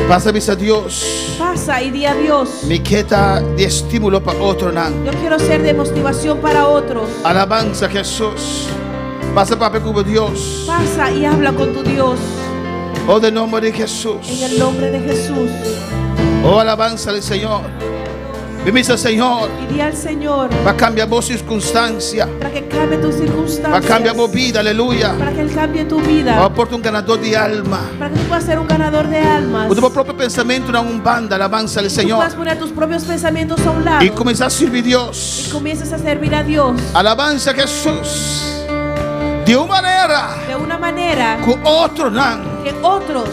Pasa bisa Dios. Pasa y di a Dios. Mi ke ta di estímulo pa otronan. Yo quiero ser de motivación para otros. Alabansa na Hesus. Pasa papia ku Dios. Pasa y habla con tu Dios. Oh, den nòmber di Hesus. En el nombre de Jesús. Oh, alabansa na Señor. Bisa Señor. Y di al Señor Pa kambia bo sirkunstansia. para que cambie tus Pa circunstancias. kambia bo bida, aleluya. Para que Él cambie tu vida. Pa por ta un ganadó di alma. Para que tú puedas ser un ganador de almas. Pone bo propio pensamentu na un banda, alabansa na Tú Señor. puedas poner tus propios pensamientos a un lado. I kuminsá sirbi Y Dios. comiences a servir a Dios. Alabansa na Hesus. Di un manera De una manera ku otronan que otros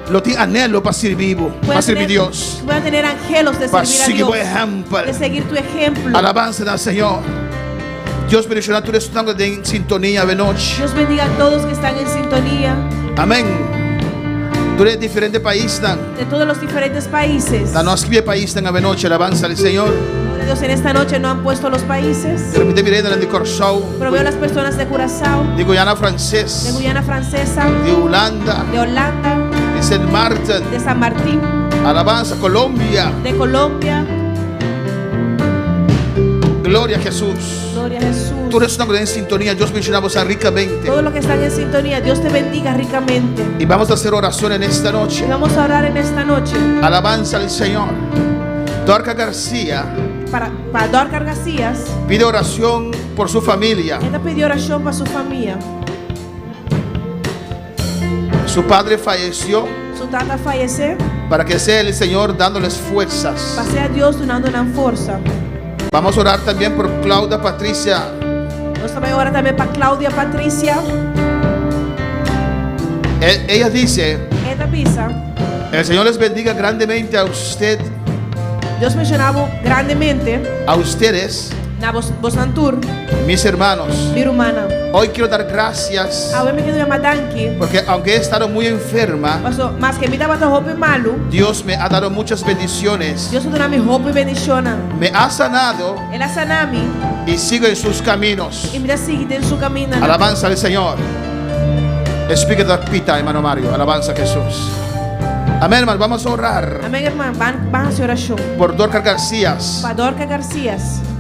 lo tin anhelo pa sirbi, pa puedan sirbi tener, Dios. puedan tener anhelos de Pa servir a sigui Dios. bo ehèmpel. De seguir tu ejemplo. Alabansa na Señor. Dios bendishoná tur esnan den sintonia awe nochi. Dios bendiga a todos que están en sintonía Amèn. Tur e diferente paisnan. de todos los diferentes países. Nan no a skirbi paisnan awe nochi, alabansa na Señor. Gloria a Dios, en esta noche no han puesto los países, Pero mi ta mira di Kòrsou, pero veo las personas de Curazao, di Guyana de Franses, Guyana Francesa, di Hulanda, de Holanda, di San Martin, de San Martín, Alabansa, Colombia. de Colombia. Gloria na Hesus. Gloria a Jesús. Tur esnan den sintonia, Dios bendishoná boso rikamente. Todos los que están en sintonía, Dios te bendiga ricamente. I ban hasi orashon den esta Y nochi. vamos a orar en esta noche Alabansa na Señor. Dorca García para Dorca García. pide orashon por su famia. Ella pidió oración para su familia. Su padre falleció Su tata falleció. para que sea el Señor dándoles fuerzas. Pa sea Dios dunando nan forsa. Vamos a orar también por Claudia Patricia. Nos ta bai ora tambe pa Claudia Patricia. Ella dice, E ta bisa. el Señor les bendiga grandemente a usted, Dios bendishoná bo grandemente. a ustedes, Na bos, bosnan tur, mis hermanos. mi rumannan. Hoy quiero dar gracias Awe mi ke yama danki. porque aunque he estado muy enferma, Paso, maske mi tabata hopi malu. Dios me ha dado muchas bendiciones. Dios a duna mi hopi bendishonnan. Me ha sanado El a sana mi y sigo en sus caminos. i mi ta sigui den su kaminda. Alabanza al Señor. Explica da pita, hermano Mario. Alabanza a Jesús. Amén, hermano. Vamos a orar Amèn, ruman. Ban, ban hasi orashon. por Dorca García Pa Dorca García.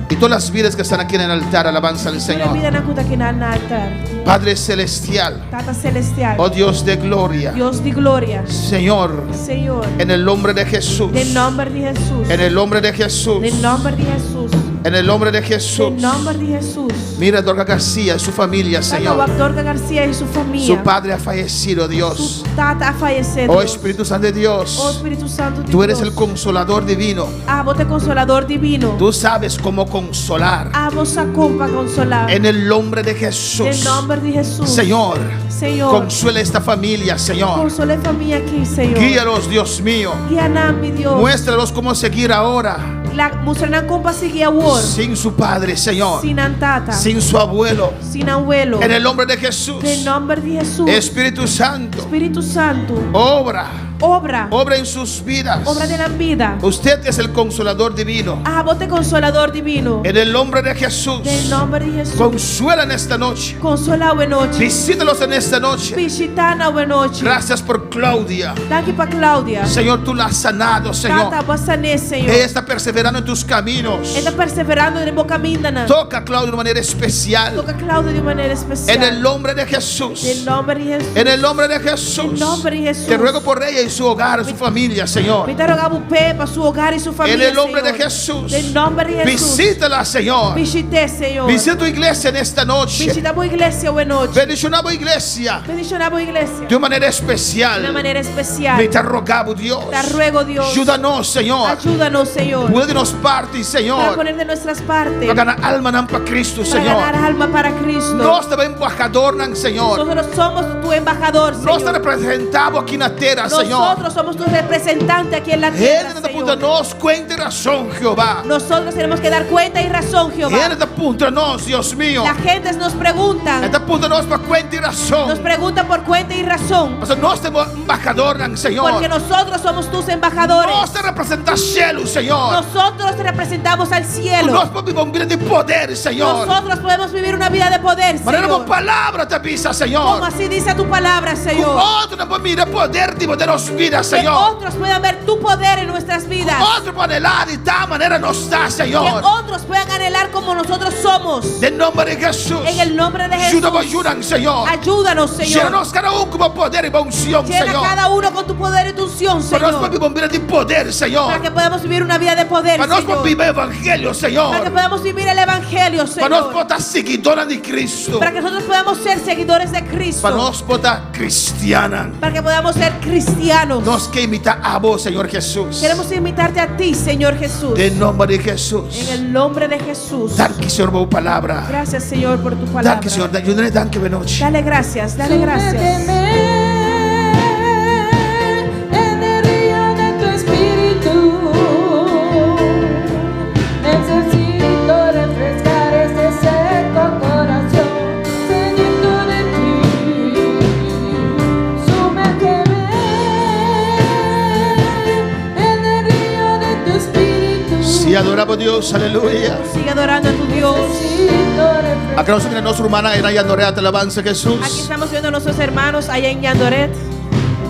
y todas las vidas que están aquí en el altar. Alabanza al Tur Señor. bidanan ku ta aki na altar. Padre Celestial, Tata Selestial. oh Dios de gloria, Dios di gloria. Señor, Señor. en el nombre de Jesús, Den nòmber di Hesus. en el nombre de Jesús, Den nòmber di Hesus. En el nombre de Jesús. Den nòmber di Hesus. Mira a Dorca García y su familia, Tata Señor. wak Dorca Garcia i su famia. Su padre ha fallecido, Dios. Su tata a fayesé, Oh Dios. Espíritu Santo de Oh Dios, Spiritu Santu di tú eres Dios. el consolador divino. Abo ta e konsolador divino. Tú sabes cómo consolar. Abo sa kon pa konsolá. En el nombre de Den Jesús. nòmber di Hesus. Señor, Señor. consuela esta familia, Señor. Konsolá e famia aki, Señor. Guíalos, Dios mío. Guia nan, mi Dios. Muéstralos cómo seguir ahora. La, mustra nan kon pa sigui awor. Sin su padre, Señor. Sin nan tata. Sin su abuelo. Sin nan welo. En el nombre de Jesús. Den nòmber di Hesus. Espíritu Santo, Spiritu Santu. obra, Obra. obra en sus vidas. Obra den nan bida. Usted es el consolador divino. Abo ta e konsolador divino. En el nombre de Jesús, Den nòmber di Hesus. consuela en esta noche. Konsolá awe nochi. Visítalos en esta noche. Bishitá nan awe nochi. Gracias por Claudia. Danki pa Claudia. Señor, tú la has sanado, Señor. Tata, bo a san'é, Señor. Ella está perseverando en tus caminos. E ta perseverando den bo kamindanan. Toca a Claudia de una manera especial. Toka Claudia di un manera espesial. En el nombre de Jesús. Den nòmber di Hesus. En el nombre de Jesús. En nombre de Jesús. Te ruego por ella y su hogar, su familia, Señor. Mi ta roga bo p'e, pa su hogar i su famia, En el nombre de Señor. Jesús. Den nòmber di Hesus. Visítala, Señor. Bishit'é, Señor. Visita tu iglesia en esta noche. Bishitá bo iglesia awe nochi. Bendiciona tu iglesia Bendishoná bo iglesia. de una manera Di especial. un manera espesial. Me te rogamos, Dios. Te ruego, Dios. Ayúdanos, Señor. Ayúdanos, Señor. Pone de nos parte, Para Señor. poner de nuestras partes. Para ganar alma para Cristo, Para Señor. ganar alma para Cristo. Nos ta embahador, Señor. Nosotros somos tu embajador, Nos ta Señor. representá bo aki na tera, Señor. Nosotros somos tu representante aquí en la tierra, Hende ta puntra Señor. nos kuenta i rason, Jehová. Nosotros tenemos que dar cuenta y razón, Jehová. Hende ta puntra nos, Dios mío. La gente nos pregunta, Hende ta puntra nos pa kuenta i rason. nos pregunta por cuenta y razón. Pasobra nos ta embahador, Señor. Porque nosotros somos tus embajadores. Nos ta representá shelu, Señor. Nosotros representamos al cielo. Nos por biba un bida di poder, Señor. Nosotros podemos vivir una vida de poder, Manera Señor. bo palabra ta bisa, Señor. Como así dice tu palabra, Señor. Otronan por mira poder di bo den nos bida, Que Señor. otros puedan ver tu poder en nuestras vidas. Otro por anhelá di ta manera nos ta, Que Señor. otros puedan anhelar como nosotros somos. Den nòmber di Jesús. En el nombre de Jesús. Yuda nos, yuda, Señor. Ayúdanos, Señor. Yena nos kada un ku bo poder i bo unshon, Llena Señor. cada uno con tu poder y tu unción, Pa nos por Señor. biba un bida di poder, Señor. Para que podamos vivir una vida de poder, Pa nos por Señor. biba evangelio, Señor. Para que podamos vivir el evangelio, Pa nos Señor. por ta siguidónan di Cristo. Para que nosotros podamos ser seguidores de Cristo. Pa nos por ta kristiannan. Para que podamos ser cristianos. Nos ke imitá abo, Señor Jesús. Queremos imitarte a ti, Señor Jesús. Den nòmber di Jesús. En el nombre de Jesús. Danki, Señor, pa bo palabra. Gracias, Señor, por tu palabra. Danki, Señor. Dun'é danki awe nochi. Dale gracias, dale gracias. Súmérgeme en el río de tu espíritu. Necesito refrescar este seco corazón, sediento de ti. Súmérgeme en el río de tu espíritu. Sí, adoramos a Dios, aleluya. Sigue adorando a tu Dios. Necesito refrescar. Acá nos nuestra hermana en Yandoret, alabanza a Jesús. Aquí estamos viendo a nuestros hermanos allá en Yandoret.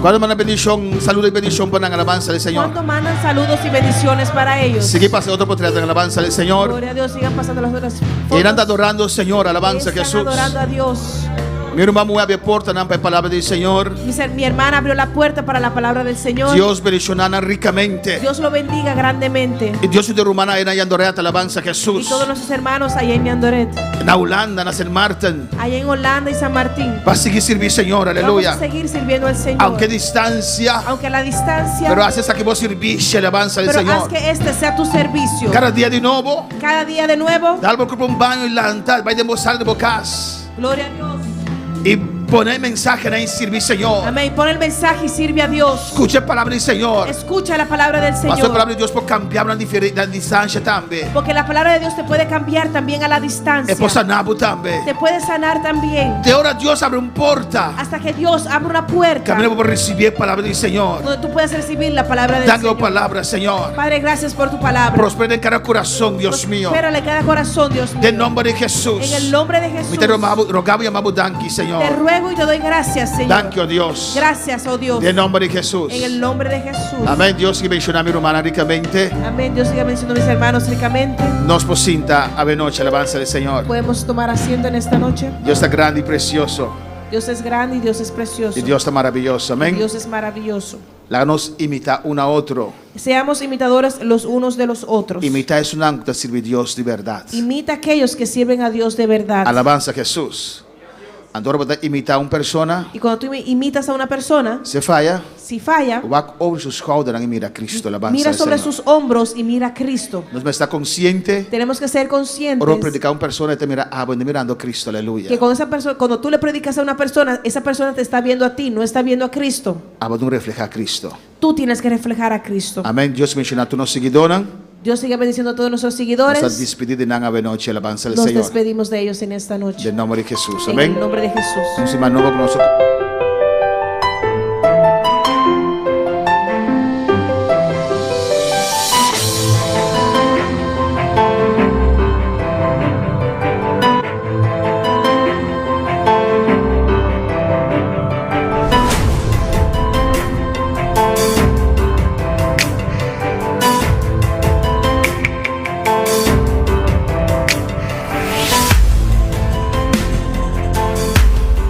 Kuantu ta manda bendishon, saludo i bendishon pa nan alabansa na Señor. ¿Cuánto mandan saludos y bendiciones para ellos? Sigui pasa otro portrèt alabansa na Señor. Gloria a Dios, sigan pasando las otras I nan ta fotos. adorando Señor, alabanza a Están Jesús. adorando a Dios. Mi ruman a habri porta pa e palabra di Señor. Mi hermana abrió la puerta para la palabra del Señor. Dios bendishoná nan rikamente. Dios lo bendiga grandemente. I Dios su rumannan na Yandoret, alabanza a Y Jesús. todos nuestros hermanos allá en Yandoret, Na Hulanda, na San Martin. allá en Holanda y San Martín. Pa sigui sirbi Señor, Vamos aleluya. a seguir sirviendo al Señor. Aunke distansia, Aunque a la distancia, pero hasi esaki bo servisio, alabansa na pero haz Señor. que este sea tu servicio. Kada dia di nobo, Cada día de nuevo, dal bo kurpa un baño i lanta, bai den bo sala di bo kas. gloria a Dios. I pone e mensahe i sirbi Señor. Amén. Pon el mensaje y sirve a Dios. Skucha e palabra di Señor. Escucha la palabra del Pasobra e Señor. palabra di Dios por kambia na diferente distansia tambe. Porque la palabra de Dios te puede cambiar también a la distancia. E por sana bo tambe. Te puede sanar también. Te ora Dios habri un porta. Hasta que Dios abra una puerta Kaminda bo por risibí e palabra di Señor. donde tú puedas recibir la palabra del Danki Señor. palabra, Señor. Padre, gracias por tu palabra. Prosperá den kada kurason, Dios mío. Prospérale cada corazón, Dios mío. Den nòmber di Jesús. En el nombre de Jesús. Mi ta roga bo i yama bo danki, Señor. Te ruego y te doy gracias, Señor. Danki, oh Dios. Gracias, oh Dios. Den nòmber di Jesús. En el nombre de Jesús. Amèn. Dios sigui bendishoná mi rumannan rikamente. Amén. Dios siga bendiciendo a mis hermanos ricamente. Nos por sinta awe nochi, alabansa na Señor. Podemos tomar asiento en esta noche. Dios ta grandi i presioso. Dios es grande y Dios es precioso. I Dios ta maravioso. Amèn. Dios es maravilloso. Laga nos imitá un na otro. Seamos imitadores los unos de los otros. Imitá esunnan ku ta sirbi Dios di bèrdat. Imita aquellos que sirven a Dios de verdad. Alabansa Hesus. Anto ora bo ta imitá un persona. Y cuando tú imitas a una persona. Si e faya. Si falla. Wak over su skoudernan i mira Cristo. Alabansa Mira al sobre Señor. sus hombros y mira a Cristo. Nos mester ta konsiente. Tenemos que ser conscientes. Ora bo prediká un persona e ta mira abo, e no mirando Cristo. Aleluya. Que con esa persona, cuando tú le predicas a una persona, esa persona te está viendo a ti, no está viendo a Cristo. Abo dun reflehá Cristo. Tú tienes que reflejar a Cristo. Amén. Dios bendiciona tur nos siguidónan. Dios siga bendiciendo a todos nuestros Nos seguidores. ta despedí di nan awe nochi. Alabansa al Nos Señor. despedimos de ellos en esta noche. Den nomber di Hesus. En Amén. el nombre de Jesús. Un siman nobo ku nos.